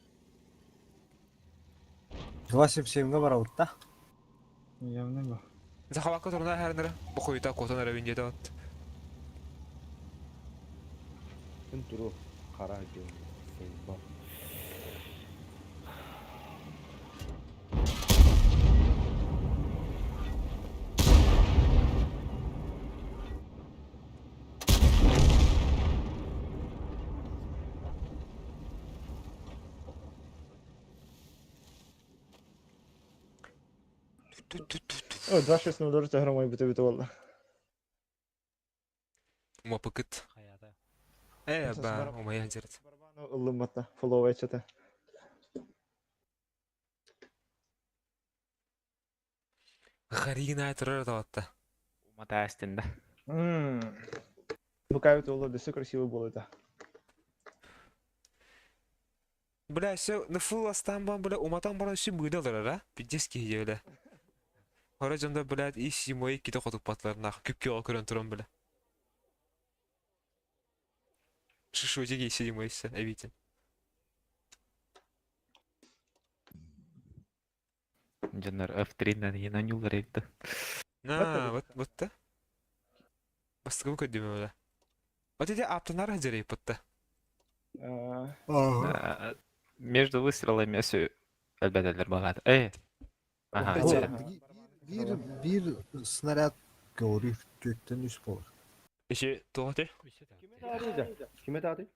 277-ге барабытта. Явно ба. Захавакка турна хэрнер бухуйта котон рабин дедот. Ким туру кара дем. Сылба. О, 2.6.04 громой бит бит болду. Мопыкыт. Хаята. Э, ба, умая дерет. Лумбатта. Фоллоу чата. Харина турар таватта. Умата астында. Мм. Букавит болду, дөсө красивый болду да. Бля, все, на фул астан бан, бля, уматан баран все мыдалар, а? Пиздец киһи, бля. Хара жонда, блядь, и симой ките хотук патлар, нах, күпкө көрөн туран, бля. Шишу диги симой все, эвите. Жаннар F3-нен йына нюлар элді. На, вот, вот та. Бастыгым көдүмө, бля. Вот эти аптанар хазерей пытта. Между выстрелами все әлбәдәлер бағады. Э. Ага. Бир бир снаряд көрүп төттен үс болар. Иши тоғаты? Киме тады?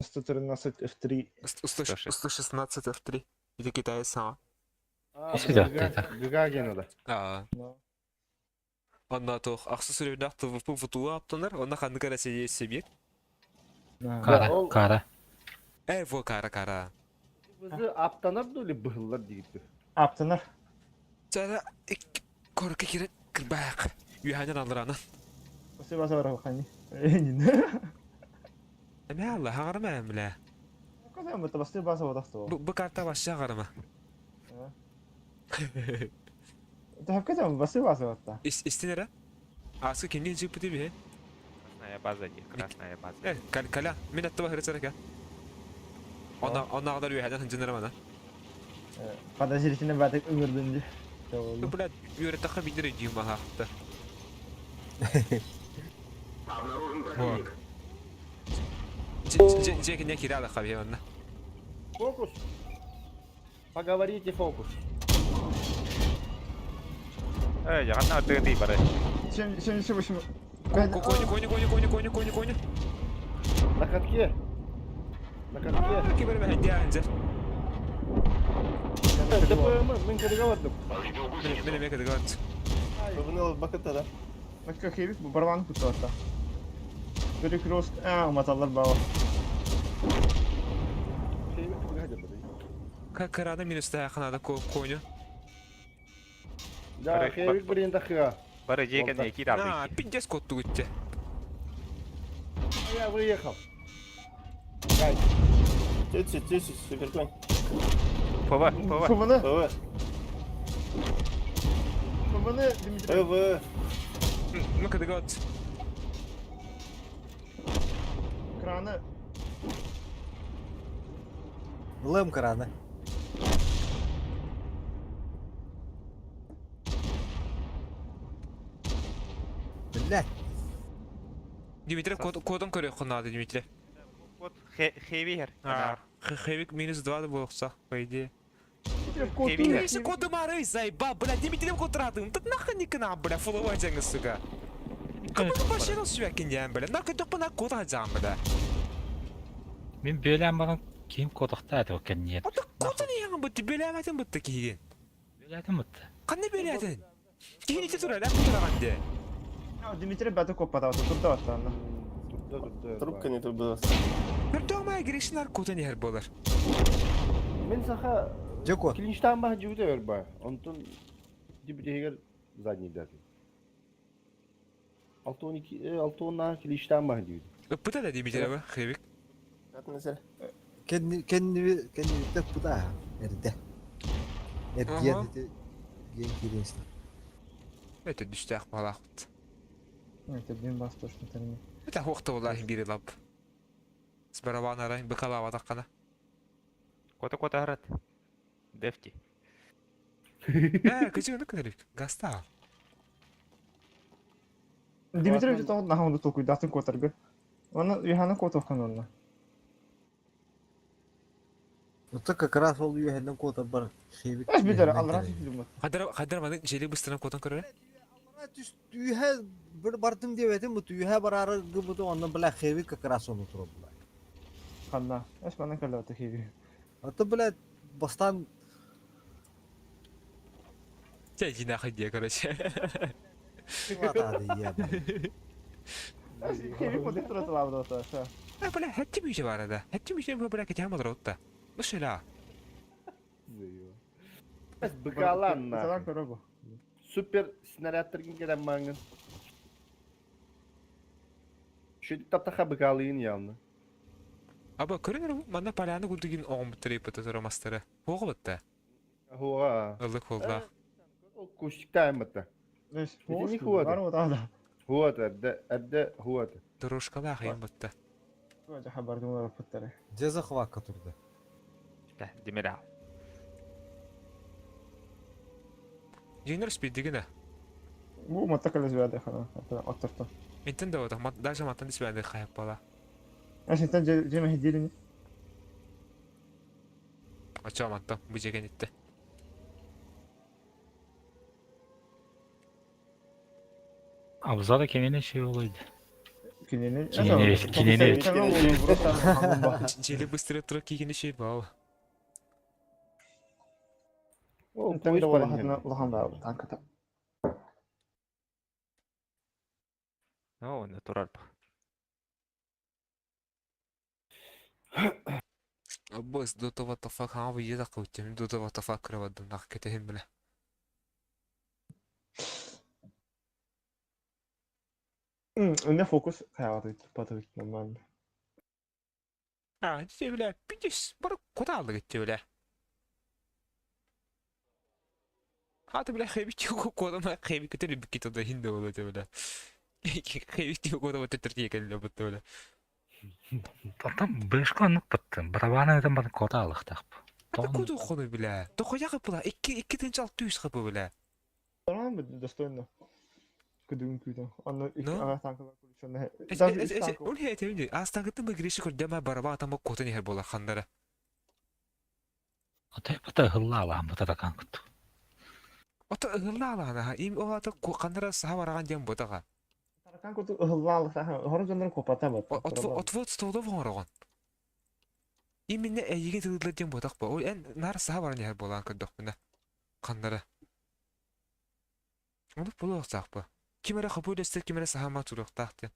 113 F3. 116 F3. Или китаец сама. Гыга генада. А. Онна тоқ ақсы сүрөйнақ ТВП футуа аптанар, онна ханны карасы себет. Кара, кара. Э, во кара кара. Бызы аптанар доли быһыллар дигитти. Аптанар. Чара корка кирет кырбак. Юханан алыраны. Спасибо за рахани. Эме алла, хаңарма әмле. Казан бу басты баса бодакты. Бу карта башы хаңарма. Та казан басты баса бодакты. Истинере? Асы кимдин жипти бе? Красная база, не красная база. Э, каля, мен атты бахыры царака. Она она адар юханан ханжынармана. Подозрительно батык өмүрдүн. Бу блядь, юреттаха бидер дүйм бахакты. Обнаружен противник. Жеки не кирала хаби онна. Фокус. Поговорите фокус. Э, жағанна тыгы бары. Чем чем чем чем. Кони кони кони кони кони кони кони. На катке. На катке. Кибер бәһәдә анзер. ДПМ, мен кадыга бардым. Повредил гусеницу. Мен мен кадыга бардым. Выбрал бакыта, да? Бакка хебик бу барван кутуатта. Перекрест, а, маталар баба. Как рада минус та ханада коню. Да, хебик блин тахыга. Бары жекен эки На, пиздец котту гүтте. Я выехал. Тетя, тетя, суперконь. ПВ, ПВ. ФВН. ПВ. ФВН, Дмитрий. ПВ. Ну кадыга бардым. Краны. Лым краны. Блядь. Дмитрий кодон көрө хунады Дмитрий. Вот хеви хер. Хевик минус 2 болса, по идее. Дмитрий Кодымары, заебал, бля, Дмитрий Котратым, тут нахуй не к нам, бля, фуловой деньги, сука. Кому вообще сүйәкин диэн, бля, нахуй тохпана кота жаан, бля. Мин бүөлээн баран ким куотахтаа этэ кэнниэр. Ото кота не яңын бутты, бүөлээбэтин бутты киһигин. Бүөлээтин бутты. Ханна бүөлээтин? Киһини ити турар, эн кутураган де. Дмитрий бәті коппатабыт, турда баттаанна. Турда, турда. Трубка не трубилась. Көрдөөх Гришин кута нехер болар. Мен саха Дьэ клинчтан баһа дьүбүтэ өр ба. Онтон дибитигер задний даты. 6-12 6-10 клинчтан баһа дьүбүтэ. Ыппыта да Дмитрий ба, хебик. Кэнни кэнни кэнниттэн пута эрдэ. Эргиэн ити эргиэн киирэн истэ. Это дүстәэх балаахпыт. Это бин бас точно термин. Это хуохта буллахин бири лап. Сбараван арай быкалаабатаххана. Кота кота харат. Дефти. Э, кыжы көнөрүк. Гаста. Дмитрий тоҕо наһаа толкуйдаатын куотарга. Оны Юхана куотуоххан онно. Это как раз ол үөһэннэн куотар бар хебик. Эс битер аллара түһүлүммүт. Хадара хадара маны жели быстыран куотан көрөр. Үһэ бір бардым деп этим бу үһэ барары гыбыты онно бля хебик как раз оны туруп бля. Ханна. Эс мана кэллэ хиби. А то бля бастан Чэ жина хадия короче. ладады я. Хиби куоту тураталаабыт. Э, бля, хэтти мүйже бар да. Хэтти мүйже бля кетем отта. Ну шела. Бес быкалан Салан нахуй. көрө бу. Супер снарядтаргын келен маңын. Şu таптаха быкалыйын явно. Аба көрүнөр манна поляны курдугин оҕом буттары турамастары. Хуоҕу бутта. Хуа. Ылык хуоллаах. Кустикта айматта. Эс Ити не хуота. Бар отаада. Хуота, эрдэ эрдэ хуота. Дорожкалаах ыйын бутта. Жаха бардым буттары. Дьэ захвакка турда. Да, Демира. Жеңнер спиддигина. Бу матта кэлэс бәдэ хана. Отторто. Интен да отах, даже маттан дисбәнде хайып бала. Эс интен жеме хидилини. Ача маттан бу жеген итте. Абзада кемene şey olaydı. Кинини. Кинини, кинини. Жели быстро тура кийгини şey бау. О, Интен поезд да баран улахан улахан баа танката. Ну, натурал. Бос до what the fuck ха бу еда кылчым до what the fuck кырабадым нах кетехим биле. Үнэ фокус хайаат батып нормально. А, те бля, пидес, бар куда алды кетти бля. Хата бля хеби чуку кодама хеби кетели бикито да хинде болот бля. Хеби чуку кодама тетер келди бутты бля. Там бышка аннык баттым. Барабаны этом бар кота алыктак. Ата куду хону бля. Тохоя кыпла 2 2 тынч 600 кыпы бля. Нормально достойно. Күдүгүн күйдөн. Аны Ну? ага танкалар күлүшөнө. Ол хе темди. Астагытын бу гриши көрдема бараба атама котун хер бола хандара. Ата бата хылла алам бата такан кут. Ото ылла алана им о ата кандара саха бараган дем ботага. Таракан куту ыһыллаалык хорон жоннорун копата бат. Отвод столда воңорогон. Именно эйиги тылдыр дем ботак ба. Ол эн нар саха баран хер болан көрдөх мына. Кандара. Оны булук ба. Кимере кабул эстер кимере сахама туруктак ден.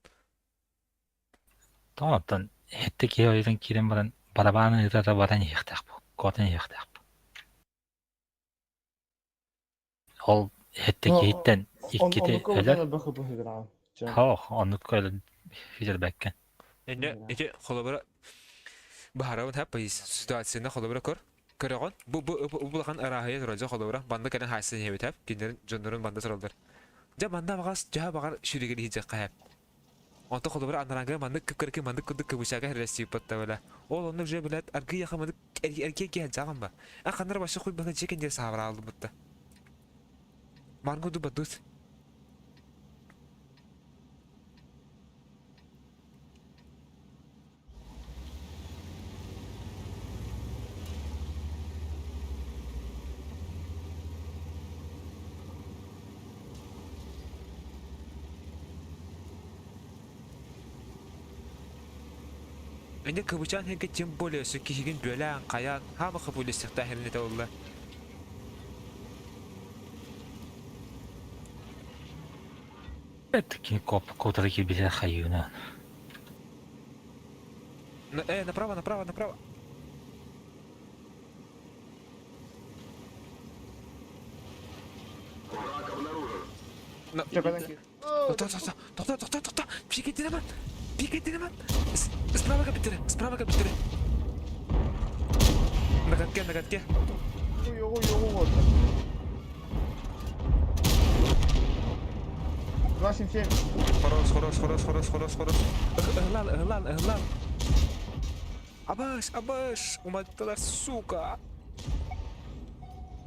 Тоңоттан хетте киойдан кирен баран барабаны ытата баран ихтак бу. Котун ихтак бу. Ол хетте киһиттен иккити өлөр. Хох, оннук өлөр хижер бәккен. Эне эти холобра бахарабын хап ситуацияны холобра көр. Көрөгөн бу бу бу булахан арахыя туралжа холобра банда кэлэн хайсын хебит хап киндерин жоннорун банда туралдар. Жа банда багас жа багар шүрегер хижек хап. Онто холобра анараңга маннык кыпкыркы маннык кудук кыбышага хересси патта бала. Ол онны уже билет аргы яха маннык эрге ке жаган ба. А кандар башы хуй бана жекен жер сабра алдым бутта. Маргуду бадут. Инде кыбычаан хэнке тем более өссө киһигин бүөлээн, хайаан, хаама хапулистихтаа хэринэтэ олла. Это кини коп кутары кирбитэ хайыына. Направо, направо, направо. Враг обнаружен. Тоқта, тоқта, тоқта, тоқта, тоқта. Пикеттен аман. Пикеттен аман. Справа капитері, справа капитері. Нагатке, нагатке. Йоҕу, йоҕу вот. 277. Хорош, хорош, хорош, хорош, хорош, хорош. Ыһлан, ыһлан, ыһлан. Абаш, абаш, уматтылар, сука.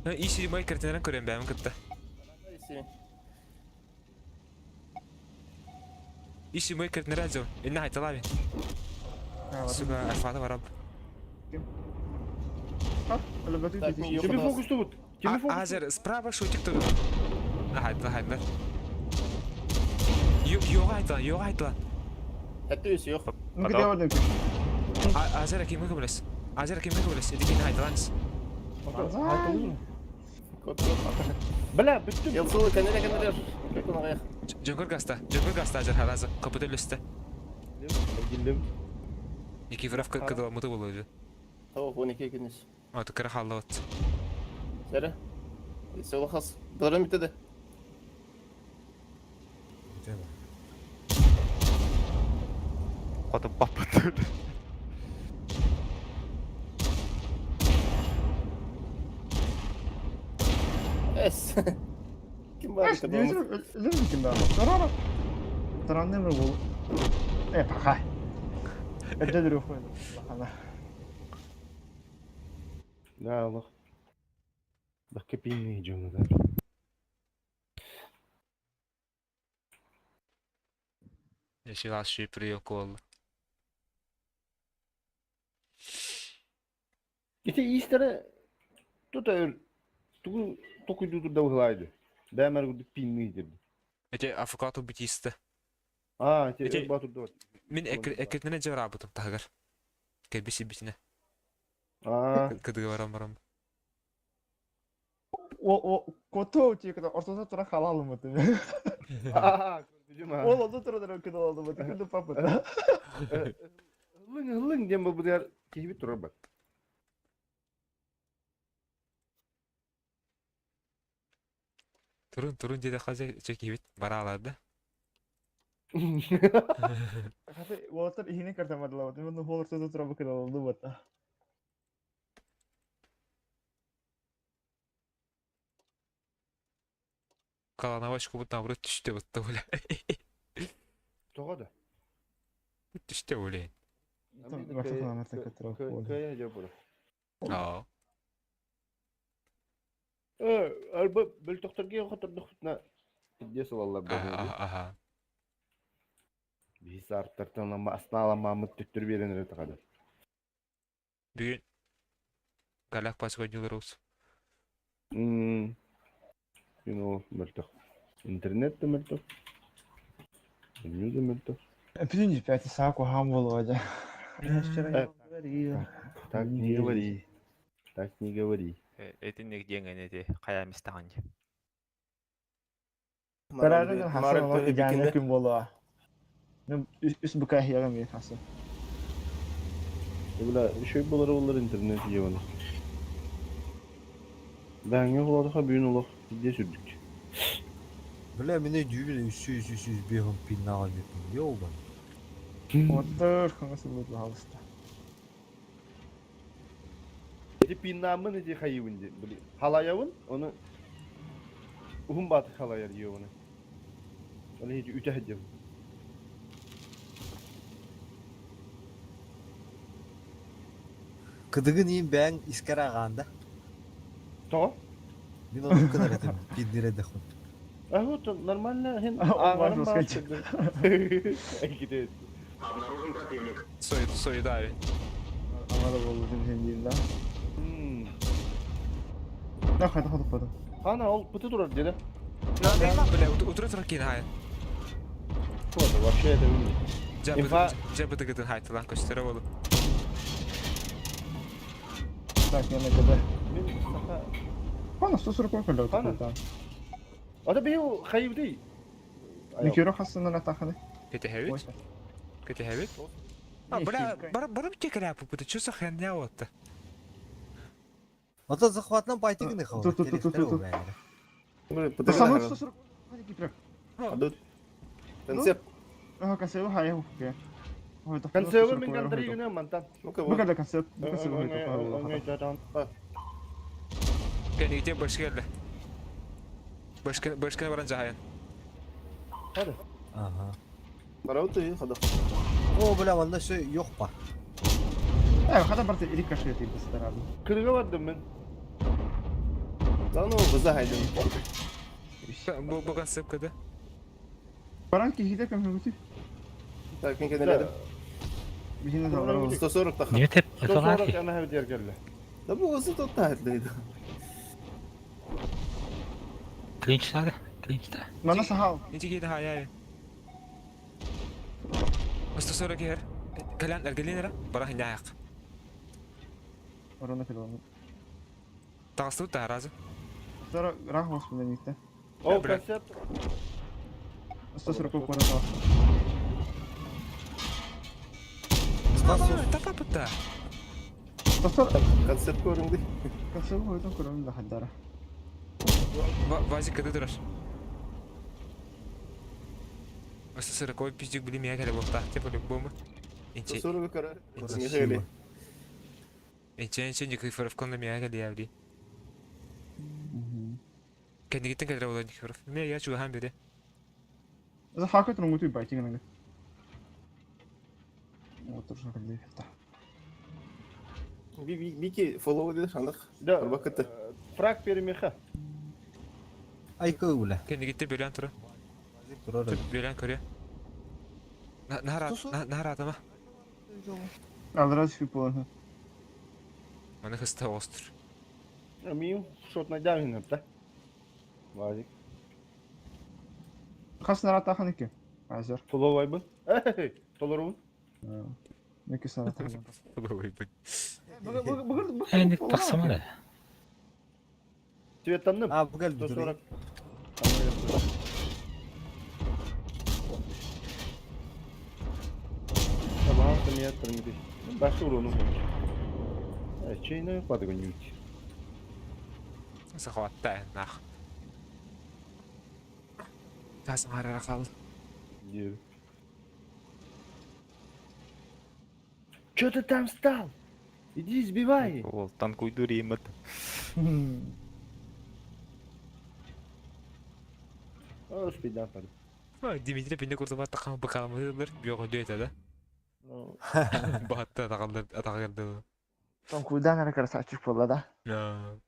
Иши май картинарын көрөм бәмин кытта. Иши май картинары азо. Инна хайталаби. Сука, арфата барап. Тебе фокус тут. Тебе фокус. Азер, справа шутик тут. Хайта, хайта. Йога айтла, йога айтла. Это yok. Ну где вот Азер кимге көмөлөс? Азер кимге көмөлөс? Эдикин айталаңыз. Бля, бүттүм. Елсулы кенере кенере. Как он аяқ? Жөнгөр гаста, жөнгөр гаста Азер харазы. Капыты үлөстө. Келдим. Никифоров кыдыла муты болду. Tamam 12 күнүс. А, тыкыры халлы вот. Сәрі. Село хас. Дорам битеде. Хоту папа Эс. Ким бар это был? Өлөр ким бар? Тарара. Таранны бер бул. Пока. Это другой. Лахана. Да, Аллах. Бакка пинни жона да. Еще раз ши приёкол. Ити истере тут өр тугу токуйду да углайды. Бәмәр гүдүк пинни дирди. Эти афыкату битисте. А, эти батур да. Мин экретнене жабыр тагыр. Кебиси битине. А. Кыдыгы барам барам. О, о, кото тиекда ортода тура халалым это. А, көрдүм. Ол оду тура тура кыдалалым это. Күндү папа. Лың лың дем бу дер киби тура бар. Турун турун деде хазы чекибит бараларды. Хаты уолаттар иһине картамадылабыт. Мен хол ортода тура кыдалалым вот. Каланавачку бут наоборот түштө бутта бля. Тога да. Түштө бля. Кая жабыра. Аа. Арба бил тохторге хотордук на дес алалар бу. Аха. Биз арттартан ама аснаала мамыт түттүр берен эле тагада. Бүгүн галак пасыга нюларус. Мм. You мөлтөх. Интернет да мөлтөх. Нью да мөлтөх. Пүтүн пять саку хам болуа. Я вчера говорил. Так не говори. Так не говори. Этинник диэҥэн эти хайаамистаҕын дии. Тарарын хасан олох идеальный күн болуа. Мен үс бука хиягам бир хасан. Бля, еще болар олар интернет жебаны. Бәңе холадыха бүйін олох де сүрдүк. Бля, меня дюбили 300 305 пинал бепин. Ёбан. Отыр хаңасы булып халыста. Эти пиннамын эти хайыбын де. Били халаябын, оны ухун баты халаяр ебаны. Оны хечи үтә хеджем. Кыдыгын иин бәң искер ағанда. То? Мин оны кынар этим, пиндире дехун. А вот нормально хен Можно сказать. Әките. Обнаружен противник. Сой сойдави. Амара болду сен да. Да хата хата хата. Хана ол пыты турар деди. Бля, утура тура кин хай. Вот, вообще это умный. Жабы жабы дыгытын хайтылан көстөрө болу. Так, я на ГД. Мин саха... Пана 140 көлө Пана. отута. Ата быйыл хайыбытый? Никиро хасынан атаханы. Кэтэһэбит? Кэтэһэбит? А, бля, бары бары битте кэлээппит, чё за херня вот? Ото захватынан байтыгыны Ту- хабар. ту- ту- ту- ту. Бля, Самый 140 Кипрак. Адут. Концепт. Ага, концепт хай хуке. Концепт мин контригына мантан. Ну-ка, вот. Бу када концепт, бу концепт хай Кэнигите башка келді. Башка башка баран жахайын. Ага. Барауты, хода. О, бля, манна все yok ба. Э, хада барты или кашет или старады. Кырга бардым мен. Да ну, вызахайдым. Бу бу концепт када. Баран кихиде көмөгүтү. Так, мен кенеледим. Бихине залар. 140 таха. Не теп 140 ыталар ана хабит келді. Да бу осы тут тахат Клинчтады, клинчта. Мана сахал. Ничи кейді хаяй. 140 кер. Калан эргелин бара хиняяк. Орона филон. Тагысты та разы. Сара рах господи никте. О, Бля. концепт. 140 кора. Тапа пытта. 140 Концепт көрүңдү. концепт хойдон көрөм да хаддара. Вазик када турар. 140 ой пиздик били мия келе болта. Типа любому. Инче 140 кара. Красиво. инче инче Никифоров конна мия келе явди. Кэнигиттен келе болот Никифоров. Мия я чугахан бире. За хакет рунгуту байтигнага. Вот тоже когда это. Бики фоллоу деди шандык. Да. Барбакыты. Фраг перемеха. Айкы бля. Кэнигиттен бөлөн тура. Турар. Бөлөн көрө. Нахара нахара атама. Алраз фипола. Маны хыста остр. Мин шот надягнем, да? Вазик. Хас наратаханики. Азер. Фоллоу Эй, толорун. Неки саратахан. Эник тахсаманы. Цветтанным. А, бу кел 140. Tamam, tamam, tamam. Başka урону. Чейна падагонють. Сахватта нах. Тас марара кал. Чё ты там стал? Иди сбивай. Ол танкуйду римет. О, спидан паду. Дмитрий пинде куртуба такам бакамылыр бьёго дөйт да. Бахатта атагалдар атагалды. Там куда на красавчик была, да?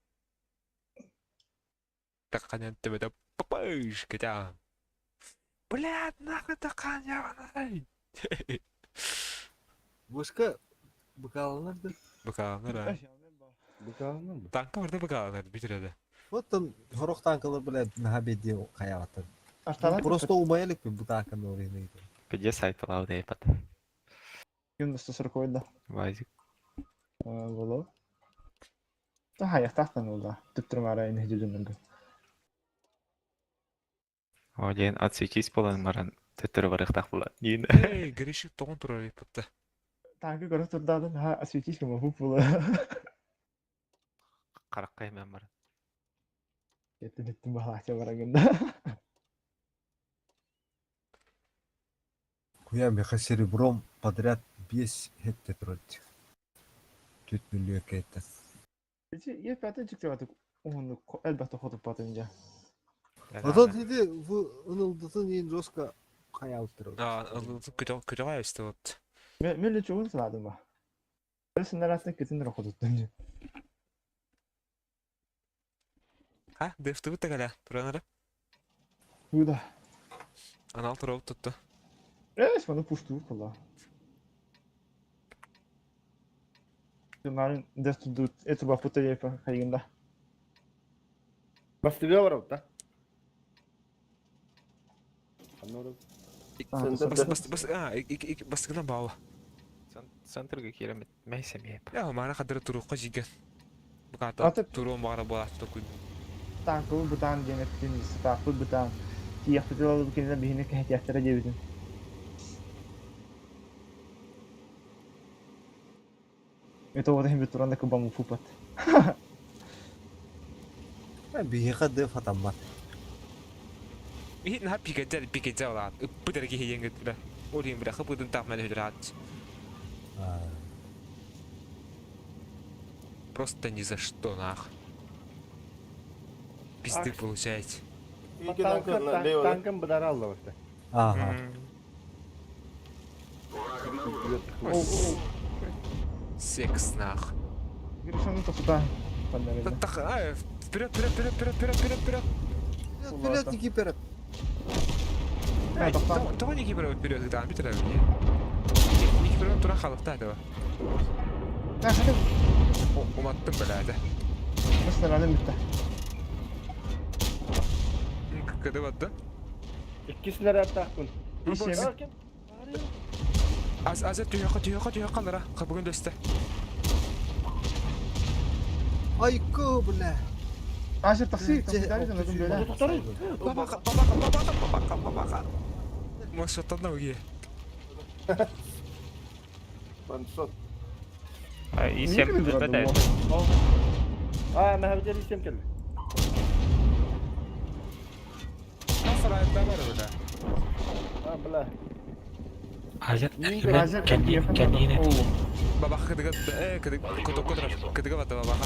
Таканя тебе папыш кетя. Блядь, нахуй таканя. Бушка быкаланар Бакаланар. а. Быкаланар. Танка барда бакаланар битиреді. Вот там хорох танкалар бля нахабеди хаяватар. Аштана Просто умаялик бу танканы орыйны. Пиде сайт алау дейпат. Юн 140 да. Вазик. Боло. Та хаяктахтан улда. Түптүрмара ин хижүнүнгө. О, ден отсветись болан маран. Төттөрү барыктак була. Дин. Эй, Гришик тоғын турар епатта. Танкы көрө турдадын ха осветить кем була. Караккай мен баран. Кеттим беттим балача барагында. Куя меха серебром подряд без хетте турат. Түт миллион кетти. Ичи е пятый чыктыбаты. Оны элбетте хотуп батынжа. Ото диди бу ынылдытын ең жестко хаялып турат. А, күтө күтө айысты вот. Мен мен чугун сыладым ба. Сындаратны кетин хотуттун. Ха, дефты битте каля. Туранара. Куда? Анал турап тутту. Эс маны пушту кула. Марын десту эту бапута епа хайгында. Бастыга барып, да? Аннору. Бас бас бас а, ик ик бастыгынан баалы. Центрге киремет. Мәйсем еп. Я, мара кадыр турукка жиген. Буката Аты туруон баҕара буолааччы токуй. Танкабыт бытаан диэн эттин, сытааппыт бытаан. Тиийэхпит ыла кинилэр биһини кэһэтиэхтэрэ диэбитим. Это вот иһин туран да кыбаммыппыт. Биһиэхэ да хатаммат. Иһит наһаа пикэдьэл пикэдьэл аат ыппыт эрэ киһи диэн бля. Ол иһин бля хапытын таах мэн өһүлэраат. Просто ни за что нах. Пизды получаете. Танкам быдара аллабыта. Ага. Секс нах. Гришаны тохта. Вперед, вперед, вперед, вперед, вперед, вперед, вперед. Вперед, не вперед. Тоҕо не кипер вперед ытаан бүтэрэ Не кипер тура халыкта этого. Уматтым бэлээде. Снарядым бүтті. Кыды батты. Икки снарядтаахпын. Аз азыр түһүөххэ түһүөххэ түһүөххэ аллара хабыгын дөстө. Айко, бля. Азыр такси, такси дали Бабаха, бабаха, бабаха, бабаха, бабаха. Машаттан уги. Ваншот. И семь бүппэт Аа, мәһәбитер исем келди. Nasıl бар öyle? А, бля. Азер кэнниин Бабаха кыдыга э кыдык котокко турар. Кыдыга бата бабаха.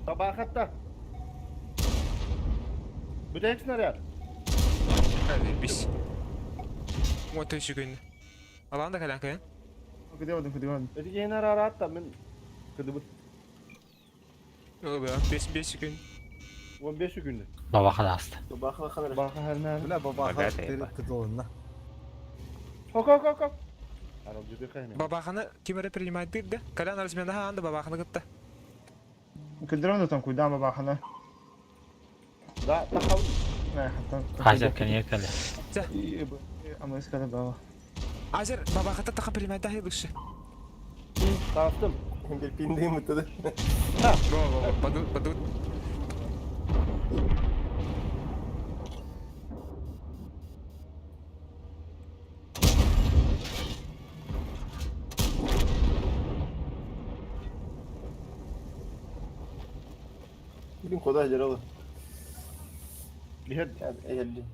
Бабахатта. Бүтэк снаряд. Бис. Вот еще күн. Алан да кэлэн кэлэн. Кыдыга кыдыга. Эти генер аратта мен кыдыбыт. Бес бес күн. 15 күндө. бабаха даасты. Бабаха ханар. Баха харнан. Бля, бабаха кыдылынна. Хок хок хок хок. Арал жүдө кайна. Бабаханы ким эрэ принимает да? Кэлэн арасмена анда бабаханы кытта. Кыдыран там куда бабахана. Да, тахал. Азер кэнниэ кэлэ. Ама искала баба. Азер бабахата таха принимает да лучше. Таастым. Бир пиндейм өтөдө. Во во во падут падут. Билим куда жаралы. Бихер Эгерди.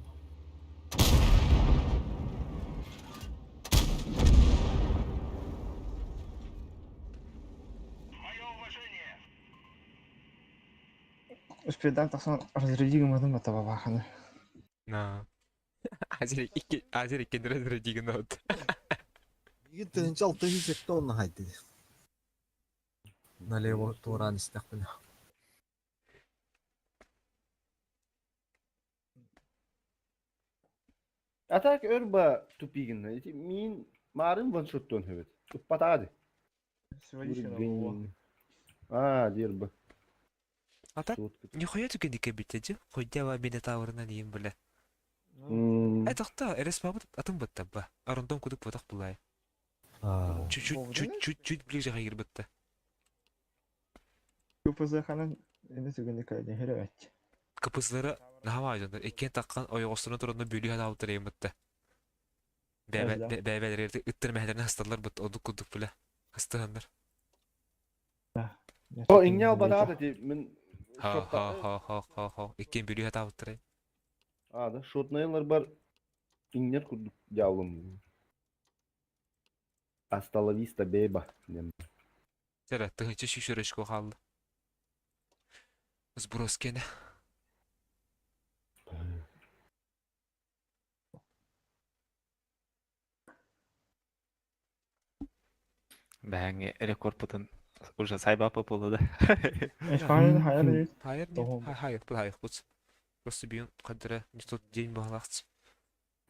Успедан таксан разряди гымадым бата бабахана. На. Азер икки Азер икки разряди от. Егин тыһынча алты жүз жетти онна хайды. Налево туран истэхпин. Атак өрба тупигин. Эти мин марын ваншоттон хөбөт. Уппатаады. А, дерба. А так нихуя түген дике битеди. Хуйдява минотаврына дейм биле. Э тохто, эрес бабыт атын бытта ба. Арундом кудук ботак булай. Чуть-чуть чуть-чуть чуть ближе хайыр бытта. КПЗ ханан эне түгенде кайда херебет. КПЗлары нахама айжандар. Эккен таккан ойгостуна турунда бөлүү хана алып турайым бытта. Бәбә бәбәләр ыттыр мәһләрне хасталар быт одук кудук биле. Хастагандар. О, иңне албатаады ти мен Ха ха ха ха ха ха. Эккен бөлүү хата алып турайым. А, да, шотнайлар бар. Иңнер курдук дьяволым. Hasta la vista, беба. Сәрә, тыгынчы шүшөрөшкө халды. Сброс кене. Бәңе рекорд уже сайбапы болду да. Хайыр, хайыр. Хайыр, хайыр, хайыр, бут. Просто бүйін қадыры не тот день бағалақсы.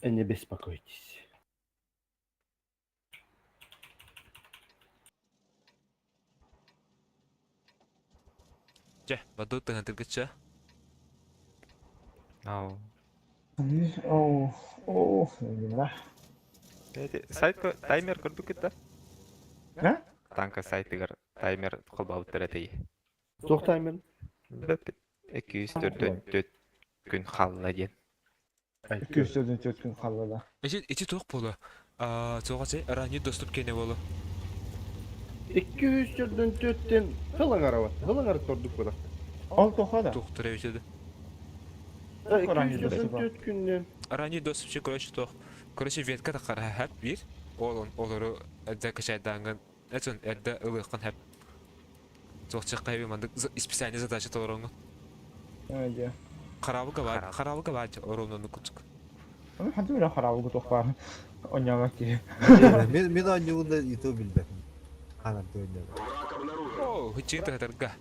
Не беспокойтесь. Жа, баду тыгын Ау. Оу, оу, да. Сайт таймер көрдүк да? А? Танка сайтыгар таймер колбабыт беретей. Туох таймер? 244 күн хаалла диэн. 244 күн хаалла да. Ити ити туох буолуо? Аа, туох ранний доступ киэнэ буолуо. 244-тен хыл аҥарабат. Хыл аҥары тордук буолар. Ол тоха да? Туох тура эбитэ да. 244 күннен. Ранний доступ че короче туох. Короче ветка таххара хэп биир. Ол олору эрдэ качайдааҥҥын этин эрдэ ылыаххын хэп. Туох чаххайбы мандык специальный задача толороҥҥун. Ээ Хараабыка баар, хараабыка баар оруоннук курдук. Аны ханты бile хараабыка туох баар онньообот киһи. Мин мин оонньуубун да ито билбэппин. Хаанар оонньообот. Враг обнаружен. О, хыччыын тыһатарга.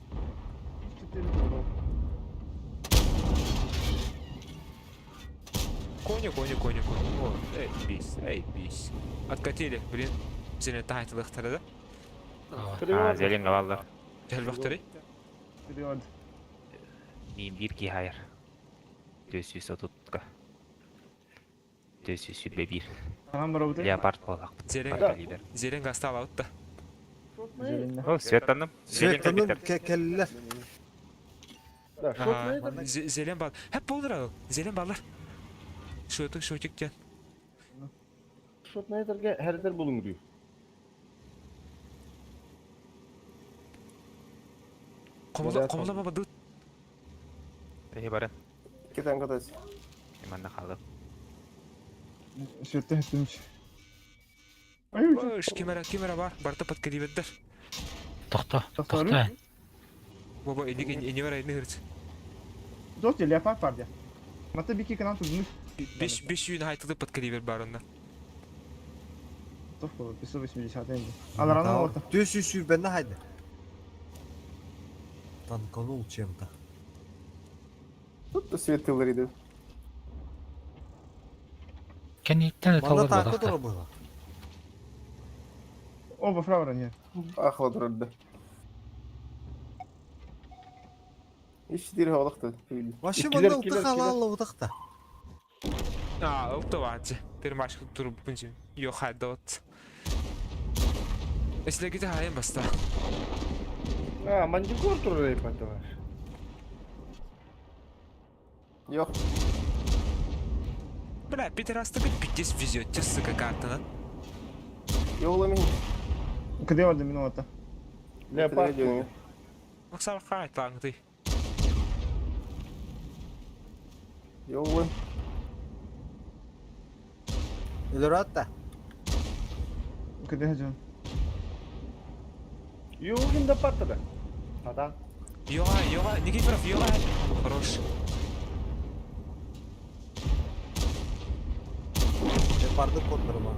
Коня, коня, коня, коня. О, эй, бис, эй, бис. Откатили, блин. Сені таайтылықтары да. А, зелен галаллар. Элбэхтэри. Вперед. Мин биир киһи айар. 430-ка. 421. Анам барабыты. Леопард буоллахпыт. Зелен, Калибр. зелен гастаалабыт да. Зеленне. О, светтанным. Зелен Светтанным кэлбиттэр. кэллилэр. Да, шот Зелен бал. Хэп болдыр ал. Зелен баллар. Шотик, шотик диэн. Шот найдерге хәрдер булуң дию. Комула, комула баба Эһи баран. Кетен катать. Манна хаалым. Сүртэ хүттүмүч. Ой, Ой, кемера, кемера бар. Барта подкалибердер. Тохто, Тохтору? тохто. Баба, эни эни бар эни хырц. Дот леопард бар дия. Мата бики канал тудмуш. Беш беш үйін айтылды подкалибер барында. Тух болу, 580 энди. Алараны орта. 400 бенне хайды. Танканул чем-то. Тут да светилер иди. Кэнниттэн Манна ыталлар танка буолахта. тура было. Оба фравра не. Ахла турарда. Иш дир халакта. Вообще Килер, манна килер, утаха килер. алалла утахта. А, ылты ваджы. Тер машка туруп бунжи. Йо хайдот. Эслегите хайын баста. А, мандикор турар ипата бар. Йох. Бля, пидорас ты пиздец везет, те, сука, картана. Йола мин. Кыды орда мин орта. Леопард. Максар хай ты. Йола. Өлөрөт Кыды хажан. Югин да паттада. Ата. Йога, йога, Никифоров, йога. Хорош. Леопарды контрма.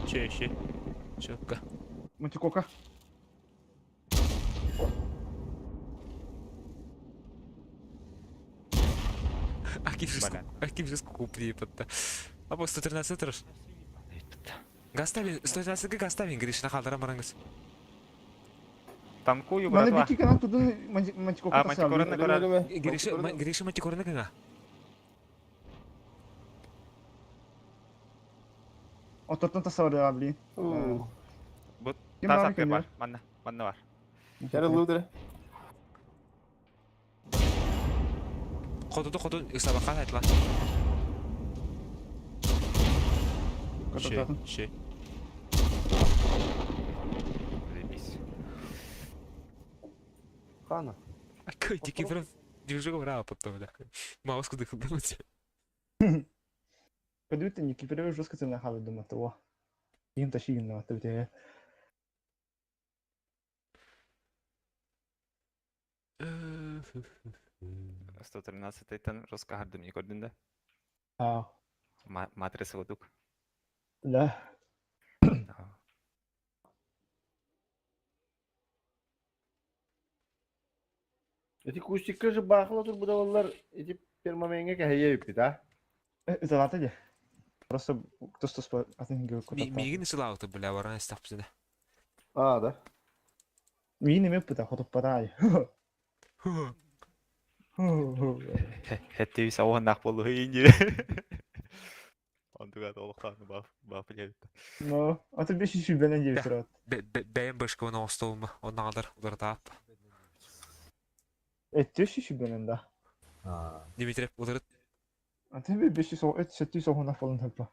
Че, че. Четко. Мутикока. А ким же скуку приепатта. А по 113 тұрыр. Гаставин, 113 Гаставин, Гришина қалдыра бараңыз. Танкую, Мана братва. бики канал тудун мантикока А, мантикораны көрөр. Гриша, Гриша мантикорны кыңа. Отортон тасавыр блин. Бут Ким тас бар аппе бар. ким Манна, манна бар. Яра лудер. Хотуду хоту ысабақан айтла. Ше, ше. Заебись. Хана. А кой Никифоров движок бра потом, бля. Маус куды хылдамать. Кыды Никифоров жестко цена халы дома того. Им тащи на ты 113 тан жестко хардым не көрдүн да. А, Матрица кудук. да. Эти кустикка же бахла тур будалар эти пермаменге кахая бит, а? Это де. Просто кто что спа атын гө Мигин ысылауты, бля, баран истапсыда. А, да. Мин эме пыта хотуп парай. Хэтти сауаннах болу хейни. Онтуга олохтоон баaf баaf билэбит. Ну, а ты 5 сүүс диэбит турат. Бэйэм башкабын оҥостолума, оннааҕар уларытаап. 4 сүүс да. Дмитрий уларыт. А ты 500 700 болон хөппө.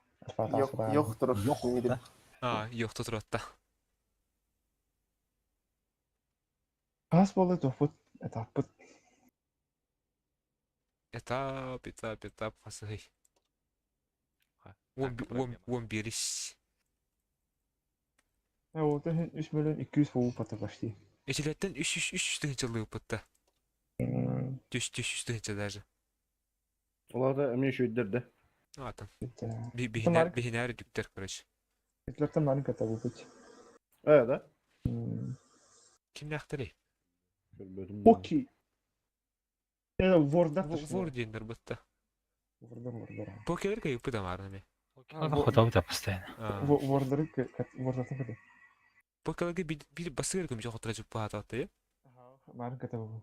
Йох турар. Йох да. А, йохто туратта. Хас болы тохпут этаппыт. Этап, этап, этап хасыһый. 11. Ол 3 миллион 200 болу пата почти. Эчилеттен 303 тыһынчалыы ыппытта. 300 тыһынча даже. Оларда эмиэ үчүгэйдэр да. Атын. Биһинээр биһинээр дүктэр, короче. Этлертен барын ката бупут. Э, да? Кимнээхтэрий? Көрбөтүм. Поки. Это вордар. Вор диэннэр бытта. Вордар, вордар. Покелер кайыппыт амаарна ме. Хотабыта постоянно. Вордары вордартан ката. Покелерге бир басыгар көмү жохотура жуппаатаатты. Барын ката бу.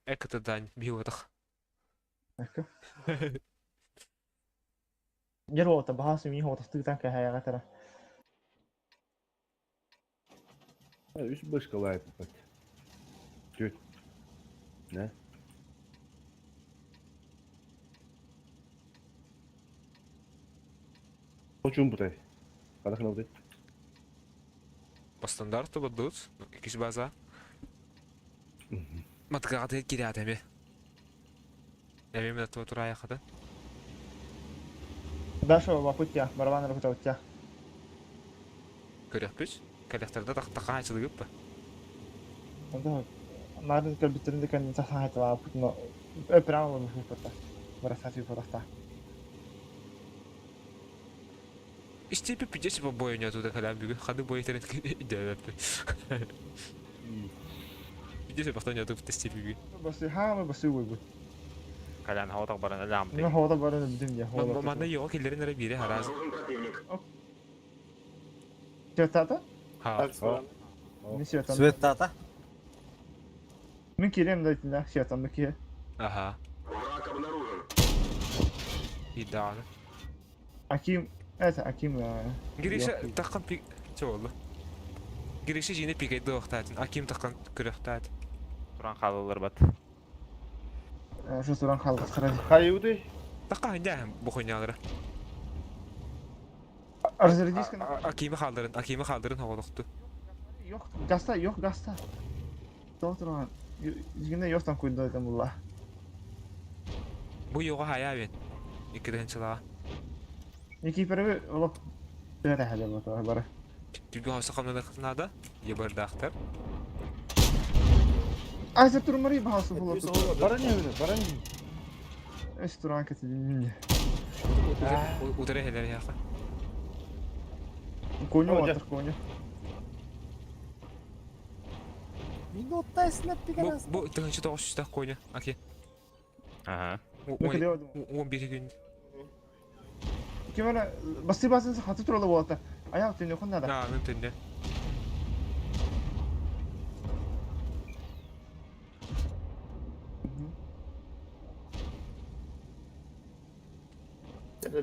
Эката дань биуатах. Эка. Дер ота бахасы ми хотастыгтан кахаяга тара. Үс бышкалай пыт. Түт. Не? Очун бутай. Кадахна бутай. По стандарту бадут, икис база. Матгады кирядами. Эми мен турая хата. Даша бапутя, барабан рахутаутя. Көрөкпүс. Калехтарда тақтақа ачылыгып. Онда нарын көлбүттеринде кәндин сасан айтыла но прямо бу Барасати фотоста. Истепи пидесе по бою не оттуда халям бүгүн. Ханы бой терен идэвэп. Пидесе бахта не оттуда степи бүгүн. Басы хаама басы уйбут. Калян хаватак баран алам. Мен хода барын билдим я. Манна йоо келлерин эре бире хараз. Обнаружен противник. Светата? Ха. Мен светам. Светата. Мен келем да айтында светамды ке. Аха. Враг обнаружен. Идеально. Аким, это Аким. Гриша таққан пик чоолу. Гриша жине пикайды оқтатын. Аким таққан күрөқтат. Туран халылар бат. Шу туран халдық сырады. Хайуды. Таққан хинда бу хойнялары. Разрядись Акими халдырын, Акими халдырын хоголоқту. Yok gazda yok gazda. Doğru Yine yoktan koydu zaten bulla. Бу йоға хая бен. Икиден чыла. Екі перебе олып Öyle hadi bakalım bari. Түгін хауса қамнан қытынада. Ебардақтар. Ay turmarı bahası bulup. Бара не öyle, бара не. Es turan kötü Удары хелер яқа. Коню атыр коню. Минутта эснеп Бу бу тыгынчы 900 коня. Аки. Ага. 11 күн. Ким öyle bası basın hatı turalı bu hatta. Ayak tünü kunda da. На, мен түнде.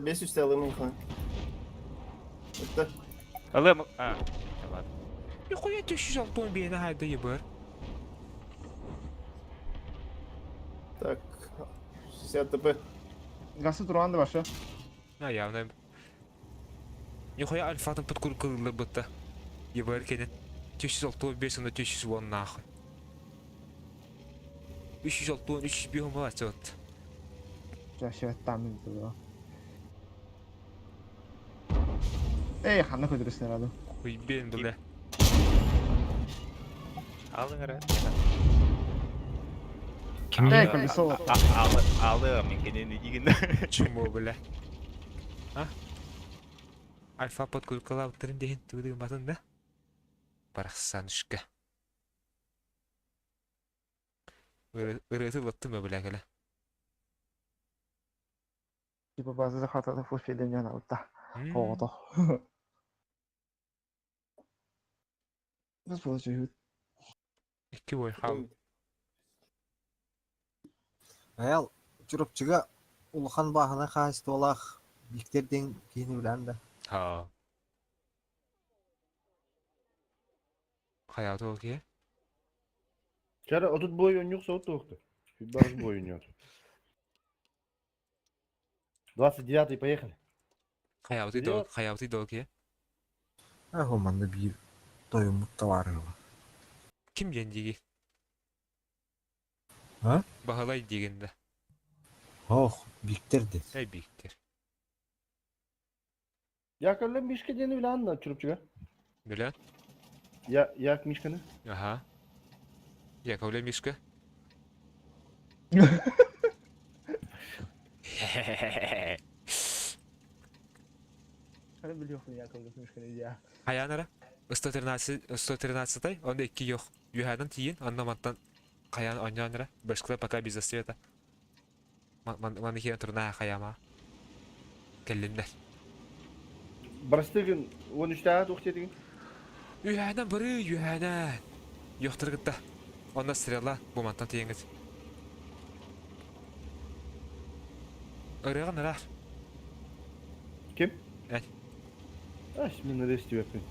500 алым их. Это Алым. А. Ладно. Нихуя 306 бейні хайда ебар. так 60 ТП. Gazı turan da başı. На, явно. Нихуя альфатын подкур кылылы бытта. Ебар кенен. 365 онда 310 нахуй. 306 305 болады вот. Şu tam bir Ey ханна көдүрүсүн herhalde. Хуйбен бля. Алың ара. Ким Эй, колесо. Алы, алы, мен кенен игин. Чмо бля. А? Альфа подкуркалап трин деген туды батын да. Барахсанышка. Ырыты латтым бля кэлэ. Типа база хатада фуфеден яна утта. Хоото. Нас было Икки бой хал. Аял, чурапчыга Улахан бааһынай хаһаайыстыбалаах Бииктэр диэн киһини билэҕин да? Haa. Хайаата ол киһи? Чара 30 бой ойнук соҕут туохту. Барыс бой ойнуот. 29-й поехали. Хайаабытый да хайаабытый да ол киһи? Ээ, манна биир тойоммут табаарыһа Ким диэн диигий? А? Баһылай диигин да. Ох, Бииктэр диэн. Эй Бииктэр. Яковлев Мишка диэни билэҕин да Чурапчыга? Билэн? Я Як Мишканы? Аха. Яковлев Мишка. Хара билиэхпин Яковлев Мишканы дии. Хайаан эрэ? 113 113-й, онно икки йох. Үөһээнэн тиийин, онно мантан хайаан оонньоон эрэ. Башкалар пока без света. Маны киирэн турна хайаама. Кэллиннэр. Барастыгын 13-тааҕы туох диэтигин? Үөһээнэн барыы, үөһээнэн. Йохтары кытта. Онно стрела бу мантан тиийэҥҥит. Ырыаҕын ыраах. Ким? Эн. Ас мин ырыа истибэппин.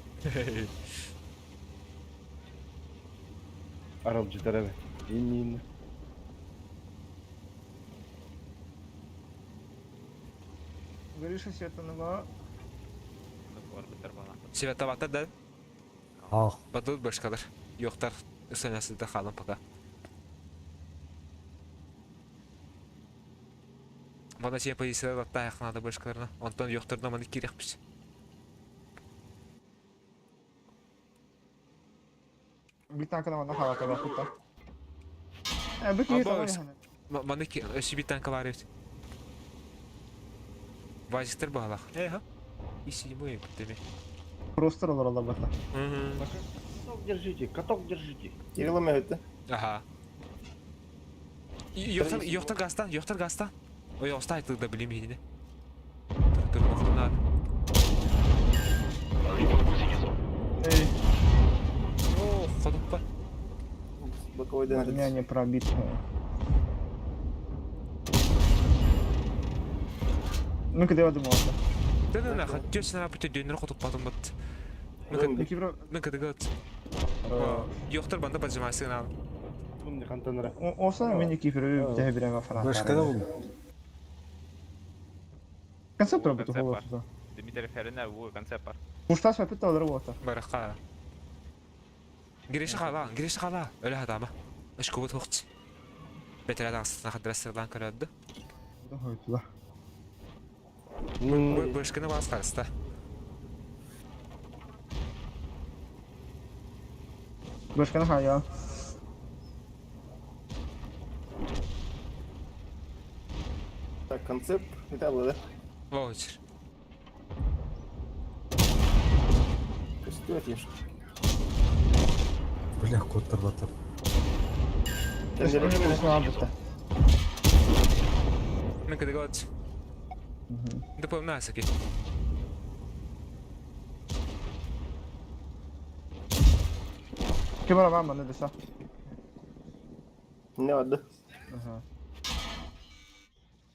Аралдьытар эбит. Иннииннэ. Гриша Светанова. Световата да Ах. Бадыл башкалар. Йохтар ысанасыда хаалан пока. Мана сен позициялар аттаахнада башкаларына. Онтон йохтарына маны киирэхпит. Биир танканы манна хаалаталаахпыттар. Э, бу киһи тоҕо иһэн? Маны өссө биир танка баар эбит. Вазиктар баһалах. Э, ха. И седьмой эбит Просто олороллор бата. Каток держите, каток держите. Кирилл мөһүттэ. Аха. Йохтар, йохтар гастан, йохтар гастан. Ой, оста айтылда билим иһине. Тур мохтунаар. Эй. О, ходуппа. Боковой У меня не пробит. Ну когда я думал, Да да да, хотел на пути дөнөр хотуппатым бат. Мен кыдыгыт. Йохтар банда поджимайсың ал. Хантан Оса мен кифер бите биреме фанат. Башкада бул. Концепт работы болот. Дмитрий Ферина бу концепт бар. Пуштас опять алыр болот. Барака. Гриша қала, Гриша қала. Өлі адама. Үш кубыт хоқчы. Бетер астына хадрасырдан көрөдү. Хойтула. Бышкыны бас қарыста. Бышкыны хая. Так, концепт это было, да? Ваучер. Что это ешь? Бля, кот батыр. Мен кыдыгыт. Допомнасаки. Кем бар маны десе? Не ладно. Ага.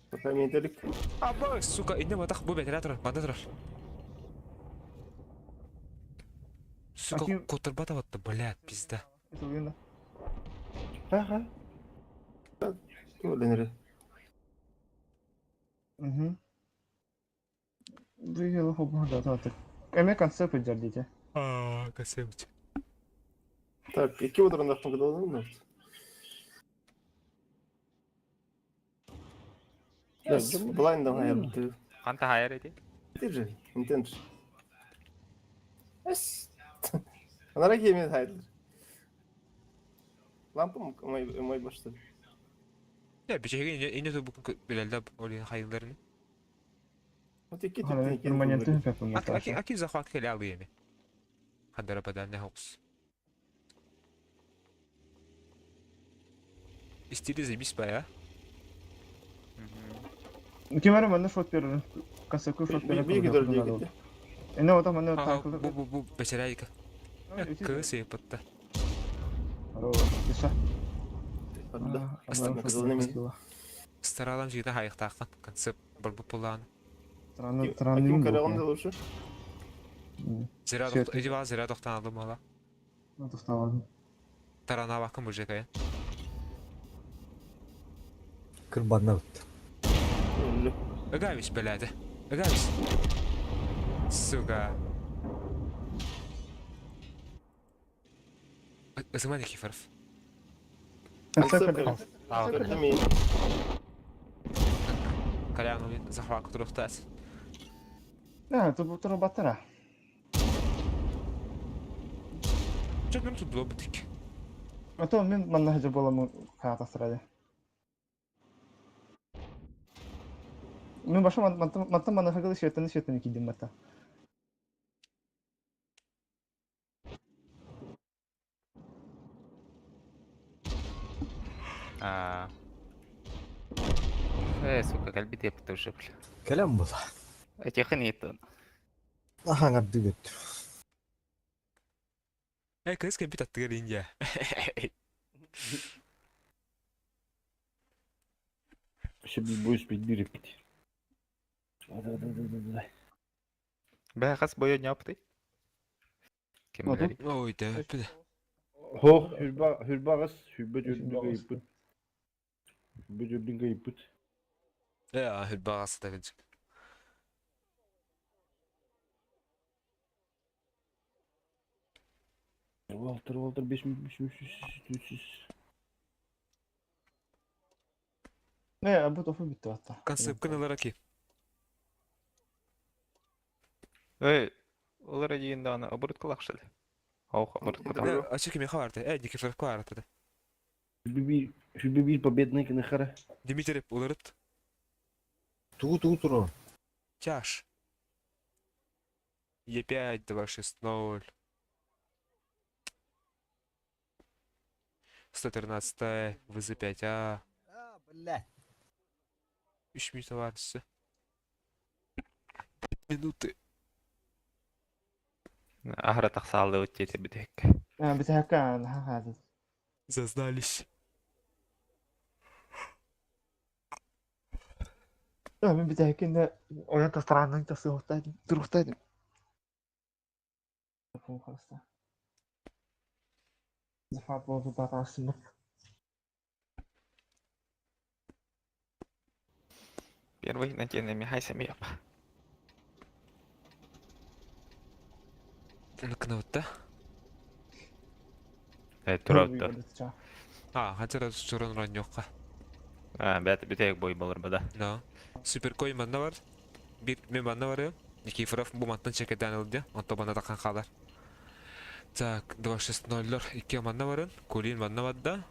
Пока мен Аба, сука, инне батах бу бетер турар, банда турар. Сука, котырбата батты, блядь, пизда. Это видно. Ага. Ким Угу. Выиграл хобба, да, так. Эме концепт держите. А, концепт. Так, какие удар нахуй должен Да, блайндом хайр. Ханта хайр эти? Ты же, интент. Анара кеме хайр. Лампа мой мой башты. Я бичеге ине ту билелде олин хайыларын. Вот ики Аки аки захват келе алыйми. Хандара падан хокс. Истили заебись бая. Ким бар манна шот берер. Касакы шот берер. Биг дор Эне ота манна танк. Бу бу бу бечерайка. Кысы патта. Иса. Старалам жигитен хайыктааххын концепт барбыт булаан. Аким көрөҕүн да лучше. Зря иди баа зря тохтан алдым мала. Тохтаабадым. Таранаабаккын бу кайын. Кырбаннабыт. Ыгавис бэлээде. Ыгавис. Сука. Ысыма Никифоров. Колян захват турухтаас. Да, тут турбаттара. Чөт мен тут бутик. А то мен манна хажа боламын хаатастырады. Мен баша мантан манна хагылы шеттен шеттен кидим мата. А. Э, сука, кэлбит диэппит уже, бля. Кэлэн була. Этиэхин ииттэн. Ахаңардыы бүт. Э, кыз кэлбит аттыгар Индия. Şimdi bu iş bildirir bit. Hadi hadi hadi hadi. Бээ, хас бойо ньоопутуй? Ким Отут. билэрий? Ой, да, бля. Ho, hürba hürba kız, hürba cürdün kayıp. Hürba cürdün kayıp. Э, хүлбагасы да кылдьык. Walter Walter 5 5 5 300. Не, бу тофу бүттү атта. Концепт кыналар ки. Эй, олар диин даҕаны оборуткалаах шали. Ох, оборуткалаах. Ачы кими хабарты? Э, Никифоров кварты. Hürba bir hürba bir победный кынахара. Дмитрий уларыт. Тугу тугу турар. Тяж. Е5, 2, 6, 0. 113, ВЗ5А. А, бля. 3 минута бар түсі. Минуты. Аһара тахсааллыбыт диэтэ бүтэһиккэ. Битәһәккә хаа. Зазнались. Мен битәһәккә оян тастаранның тасыгыктайдым. Турыктайдым. Захват болду батасымы. Первый нательный Михай Семьяп. Кынабытта. Э, тураутта. А, хатера чурон раньёкка. А, бәт бүтэһик бой болар бада. Да. Суперкой манна бар. Бир мен манна бар. Никифоров бу мантан чекеден ылды. Онто бана тақан қалар. Так, 2-6-0-лар. 2 манна барын. Кулин манна бадда.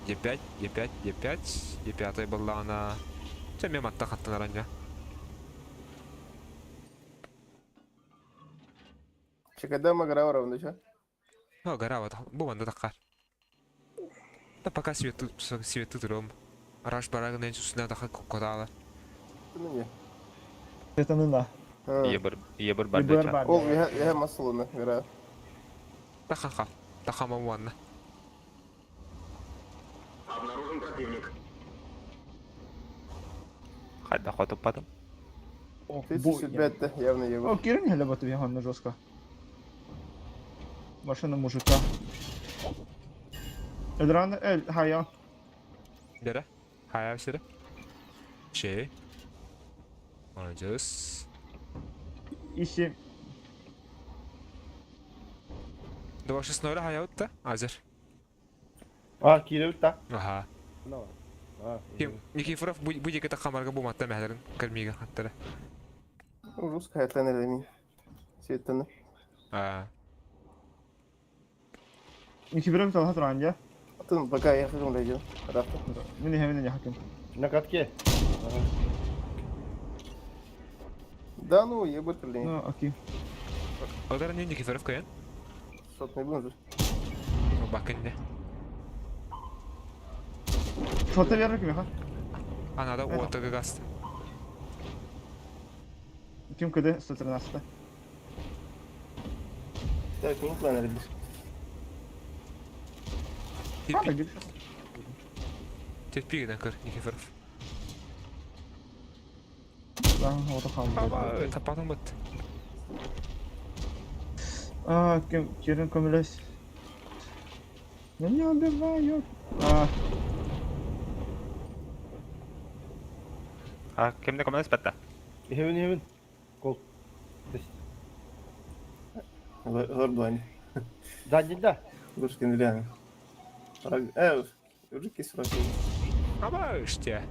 Е5, Е5, Е5. Е5 баллана. Ча мен матта қаттан аранья. Чекада магара равно чё? О, гора вот. Бу манна таққар. Да пока свету, свету туром. Араш барагын энчу сүнә тақа кодала. Ну не. Это ну да. Ебір, ебір бар Ебір да. бар. Ол я я маслоны гора. Тақа қа. Тақа мамуанна. Обнаружен противник. Хайда хотуппатым. 35 да, явно его. О, кирин хәле батып яһанны жестко. Машина мужика. Эдран, э, хая. Дәрә. Хая сире. Шей. Молодец. Ищи. 2-6-0 хая утта. Азер. А, кире та. Аха. А. Ким Никифоров бу бу егете камарга бу матта мәһәрен кірмиге хаттара. Русская атлана Светаны. А. Никибирем талха туран Атын пока я хожу дойдем. Рафта. Мин хәмин не хаким. На катке. Да ну, ебать, блин. Ну, окей. Олар не Никифоров каян? Сотный был же. Бакын не. Шота верик миха. Анада отыгы гаст. Ким кд 113. Так, не план ребят. А, так Теппигинен көр, Никифоров. Лаң ото хаалбыт. Аба, таппатым бат. А, ким кирин көмөлөс. Меня убивают. А, А, кемне көмөлөс батта? Хевин хевин. Кол. Олор дуани. Заднийда. Русский реально. Русский сразу. Аба, işte.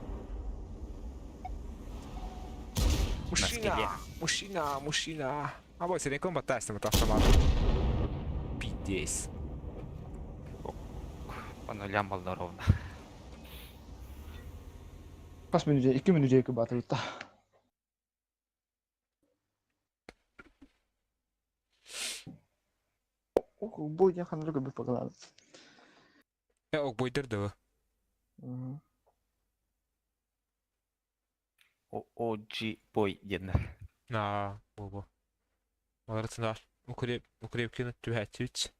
Мужчина, мужчина, мужчина. Аба, сен ком баттайсың бат автомат. Пиздец. По нулям было ровно. Хас мүнү 2 мүнү жеки батырытта. Ох, бу я ханры көбү пагалады. Ок бойдыр да. OG boy диэннэр. На, бу бу. Маларытынар. Укреп, укрепкин түһәтүч.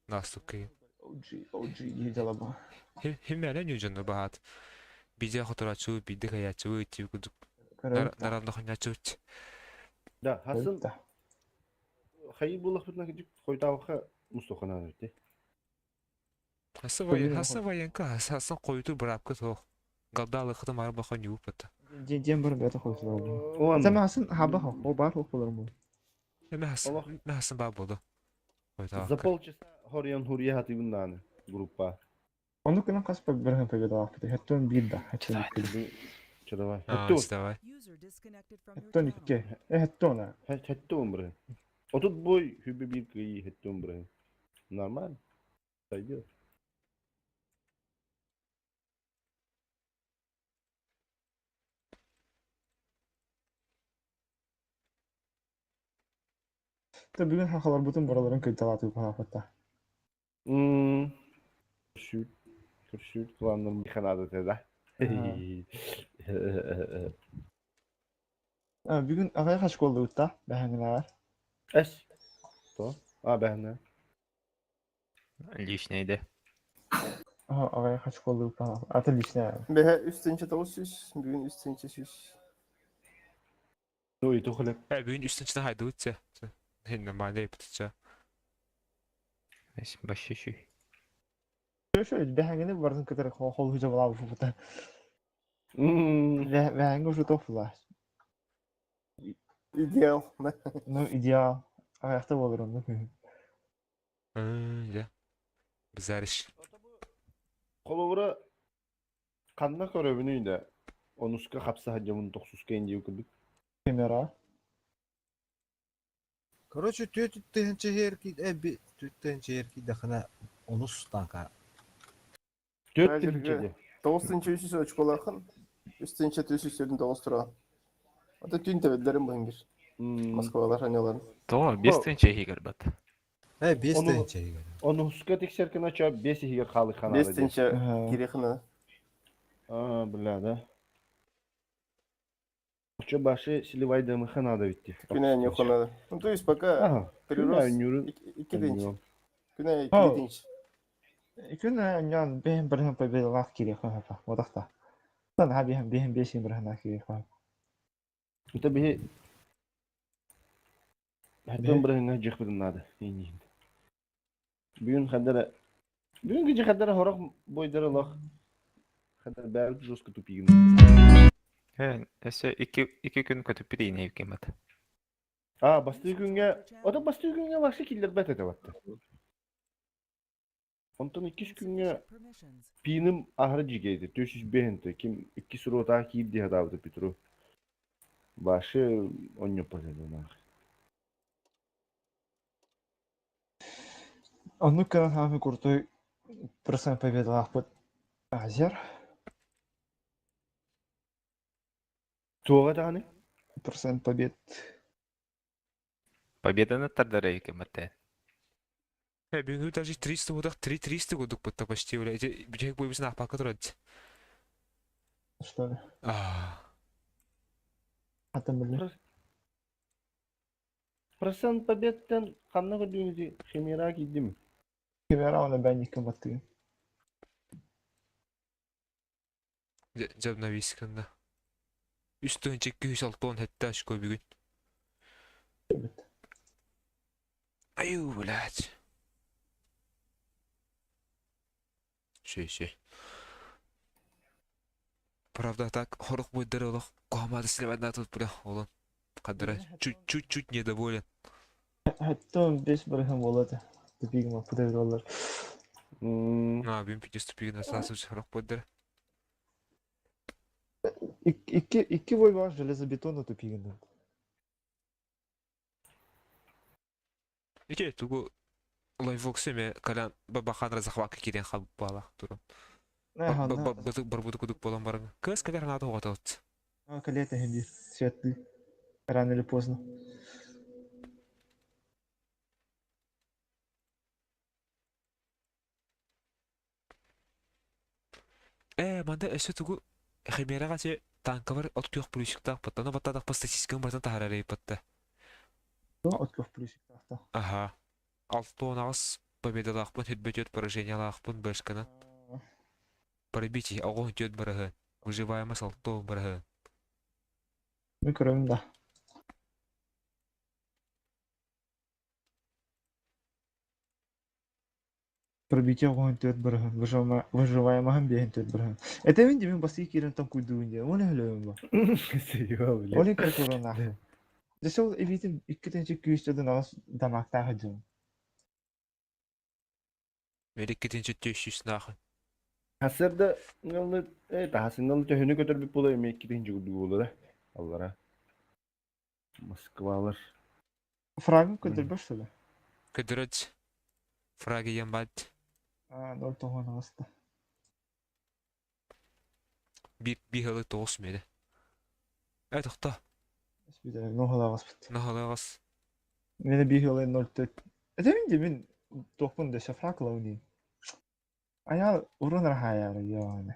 Настук кыйын. OG, OG дии бу. Хим мәне нүжүнү баат. Биде хотурачу, биде каячу, тип кудук. Наранды хонячуч. Да, хасын хайы булах бутна кидик койдавха мустухана өтте. Хасы вай, хасы военка, хасын койту брапкы тох. Гадалы хытым арба хон юпыт. Дем бар бәтә хойсылар. Сәмә хасын хаба хо, о бар хо булыр бу. Мә хасын, мә хасын бар булды. За полчаса хорьян хурья хатыбын группа. Оны күнә кас бер һәм победа алып китә. Хәттон бир да, хәттон ике. Че давай. Хәттон. Давай. Хәттон ике. Э хәттон. Хәттон бер. Отут бой хүбі бир кыйы хәттон бер. Нормально. Сойдет. Та бүгін хақалар бүтін бораларын көйталаты хақатта. Шүт, шүт планын механады да. Бүгін ағай қаш қолды ұтта, бәхәңілер. Әс. То? А, бәхәңілер. Лишний де. Ағай қаш қолды ұтта. Аты лишний. Бәхә үстенче 900, бүгін үстенче 100. Ну и тухлеп. Ә, бүгін үстенче хайды үтсе. Хин нормально битче. Башы шүй. Шö бәхәңіне бардың көтер хол хүҗә була бу бута. Бәхәңге уже тофла. Идеал. Ну, идеал. Аякта булыр оны. Я. Бизариш. Холовра канна көрөбүнүй да. Онуска хапса хаджамын токсуска инди күдүк. Камера. Короче, төт тыһынча херки, э, төт тыһынча херки дахына онус танка. Төт тыһынча. 9 300 очколахын, 3 429 тура. Ата түн тебедлерин бу хингир. Москвалар ханяларын. То, 5 тыһынча хигер бат. Э, 5 тыһынча хигер. Онуска тексеркена ча 5 хигер халы ханада. 5 тыһынча кирехына. А, бля, да. Чо башы силивайды мыханада битти. Күнә не ханада. Ну, то есть пока прирост 2 тыһынча. Күнә 2 тыһынча. Күнә нян бэм бер һәм победалах кире хафа. Одакта. Тан хаби һәм бэм беш бер һәм кире хафа. Это бе Хәттен бер һәм жихбидин нада. Инин. Бүгүн хәдәр Бүгүн геже хәдәр хорох бойдары лох. Хәдәр бәр жестко тупигин. Э, эсе 2 күн көтүп бир ине кемат. А, басты күнгә, ата басты күнгә башы киллер бәт әтә батты. Онтон 2 күнгә пиним ахры жигейди, 405 ким 2 сурота киip дия дабыты Петру. Башы оньо пазады нах. Оны кынан хами куртой процент победалах бут. Азер. Туга таганы? Процент побед. Победаны тардара кемат. Э, бүгүн даже 300 будак 3 300 гудук бутта почти бля. Эти бижек бой биздин апака турат. Что ли? А. Атам биле. Процент победтен канна көрдүңүз химера кидим. Химера оны бән иккен баттыгын. Дьэ обновись гынна. 3267 очко бүгүн. Аю, блядь. Ши, ши. Правда так, хорох буйдары олох куһамааты силэбэт тут бля, олон. Кадыра чуть-чуть недоволен. Хаттон бес барыһын буолла тупигма путайдаллар. А, бин пидес тупигна сасып хорох буйдары. Икки икки бой бар железобетонно тупигынан. Ити тугу лайвокс эме калян бабаханра захватка кирен хал бала туран. Барбуду кудук болан баран. Кыз кадar надо готовить. А, калета хенди светли. Рано или поздно. Э, манда өссө тугу химераға се танкалар от күөх плюсиктаах баттана баттадах по статистикам бартан таһарар батта. От күөх плюсиктаах. Аха. 6-18 победалаахпын, хүрбөтүөт поражениялаахпын бэшкана. Пробитие оҕо түөт бараһын. Выживаемость алты бараһын. Мен көрөмүн да. Пробитие оҕоһун түөрт бырыһын, выживаемоһын биэһин түөрт бырыһын. Этэбин дии мин бастыы киирэн тоҥкуйдуубун диэн, ол өһүлүөм бу. Серьезно, блядь. Ол каркурунаах. Дьэ сол эбиитин икки тыһыынча күүс дьодун аҕыс дамаактаах дьон. Мэр иккитинчи 300 нахуй. Хасырда ыңылы, э, тахасыңылы төһөнү көтөрбүт буола эми иккитинчи курдук буолара. Аллара. Москвалар. Фрагын көтөрбөт что ли? Көдөрөт. Фраги янбат. А, 0,9 аҕыста. Биир биир тоҕус миэнэ. Э, тохто. Бүтэ, ноһалаҕаспыт. Ноһалаҕас. Мені биир ыла 0,4. Этэбин дии мин туохпун да фраг лауни. Аял урун рахаяр ёны.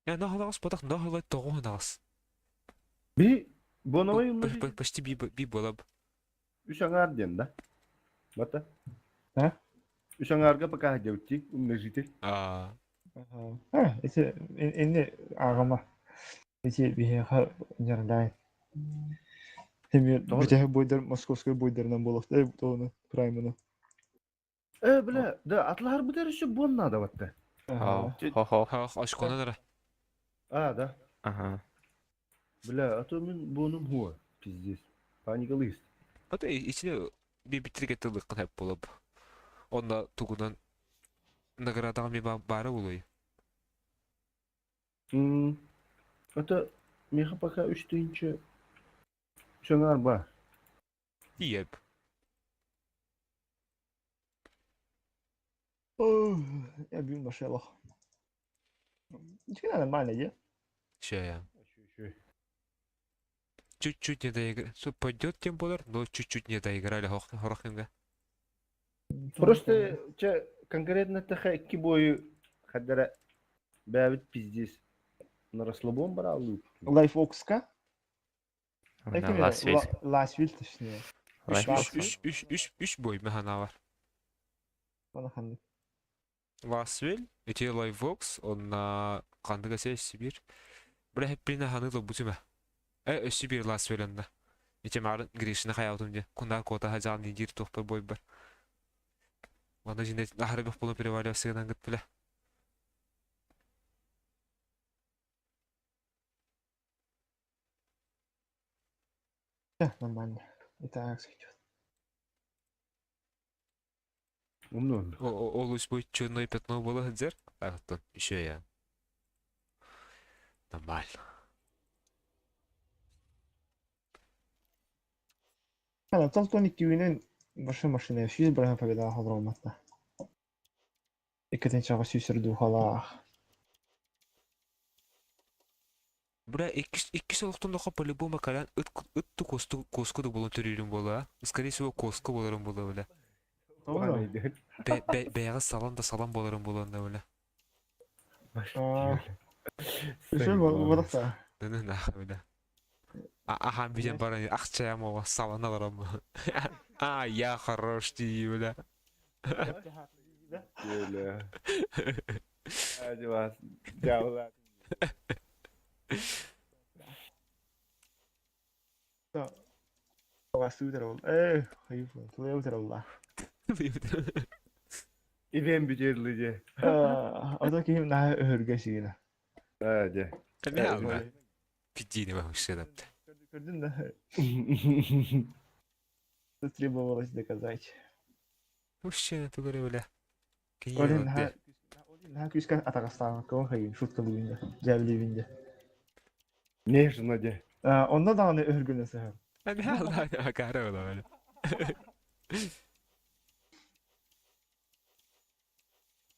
Я ноһалаҕас ботах ноһала тоҕуһун аҕас. Би боновой Почти би би буолаб. Үс аҥаар диэн да? Бата. А? Үс аҥаарга пока диэбиттии, умножитель. А. А, эти энни ааҕыма. Эти биһиэхэ ньардай. Эми бүтэһик бойдар московской бойдарынан буолуохтар тоҕуну прайманы. Э, бля, да, атлаһарбытыгар еще бон надо батта. Хо-хо. Хо, очкону нара. А, да. Ага. Бля, а то мин бонум хуа. Пиздец. Паникалыст. Ата ичине би битирге тылыккын хеп болуп. Онда тугунан наградаға ми бары улуй. Это меха пока үч тыһыынча үс аҥаар бар. Иеп. Я бүүн башалах. Ничего нормально, де? Ща я. Чуть-чуть не доиграли. Пойдет тем более, но чуть-чуть не доиграли Хорохинга. Просто че конкретно таха икки бою хадара бэбит пиздец. На расслабон брал. Лайфокска? Ласвиль. Ласвиль, точнее. Үш бой механа бар. Манаханны. Ласвиль, эти Лайфокс, он на қандыга сей Сибирь. Бля, хеппина ханы лобутума. Э, Сибирь Ласвиль онна. Ити марын Гришина хаябытым де. Кундар кота хажаан нидир тухпар бой бар. Манда жинде ахары бөх болу переваля сыгынан гыт бля. Да, нормально. Это акс идет. Умно. Ол үс бой черное пятно было хадзер. Так, то еще я. Нормально. Ана, толтон иккүнэн башы машина сүүс бырыһан победаҕа холоромматта. Иккитин чаҕа сүүс духалаах. Бля, иккис олохтон по-любому калян ыт ытту косту коску да болон төрүүрүн буола. Скорее всего, коску болорун буола, бля. Бэйэҕэ салан да салан болорун буолан да, бля. Үсүн бодохта. Ны нах, бля. Ахан биден баран ахчаям ова салан аларам. А, я хорош дии, бля. Бля. Дьыбаас, дьаабылаат. Э, Тулуйа Ивен бүтерлі де. Ото киһим наһаа өһөргө сигинэ. А, де. Пиддиини бахышсыдап. Көрдүн да. Что требовалось доказать. Мужчина тугары бля. Олин наһаа наһаа күүскэ атаҕастаабакка хайын шутка бүгүндэ. Дьээбилиибин дэ. Нежно де. Онно даҕаны өһөргөнө сыһар.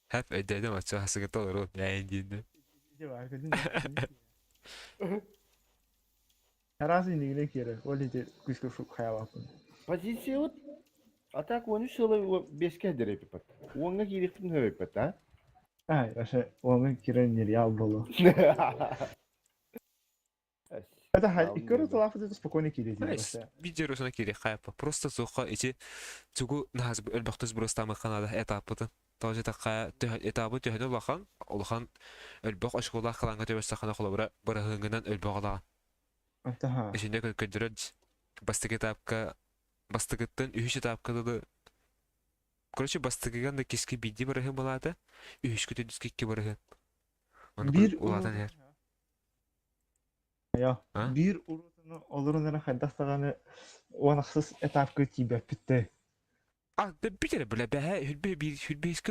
Hep ödedim açı hasıgıta olur oğlum. Yani dinle. Тараас иннигинэ киэрэ, ол ити күүскэ хайалааппын. Позиция вот. А так он үс сылы беске дерепипат. Уонга киирихпин хөйпөт, а? Ай, вообще, уоҥҥа киирэн нереал буолуо. Это икки ортолаахпыт спокойно киирии Видео кири хайпа. Просто суха ити тугу нахаз өлбөхтөс бростамы канада этапыты. Тоже такая этабы төһөнө улахан, улахан өлбөх очколаах каланга төбөс сахана холобура бырахынгынан өлбөх алаҕан. Антаха. Ишинде көндөрөн бастык этапка бастыгыттан үһүс этапка дылы Короче, бастыгыган да киски бидди барыһын балаата, үһүскү төдүскү икки барыһын. Оны Биир улаатан иһэр. Я. Биир урутуну олорун эрэ хайдах даҕаны уон ахсыс этапка тиийбэппит А, да бит эрэ бля, бэһэ, хүрбэ биир, хүрбэ искэ.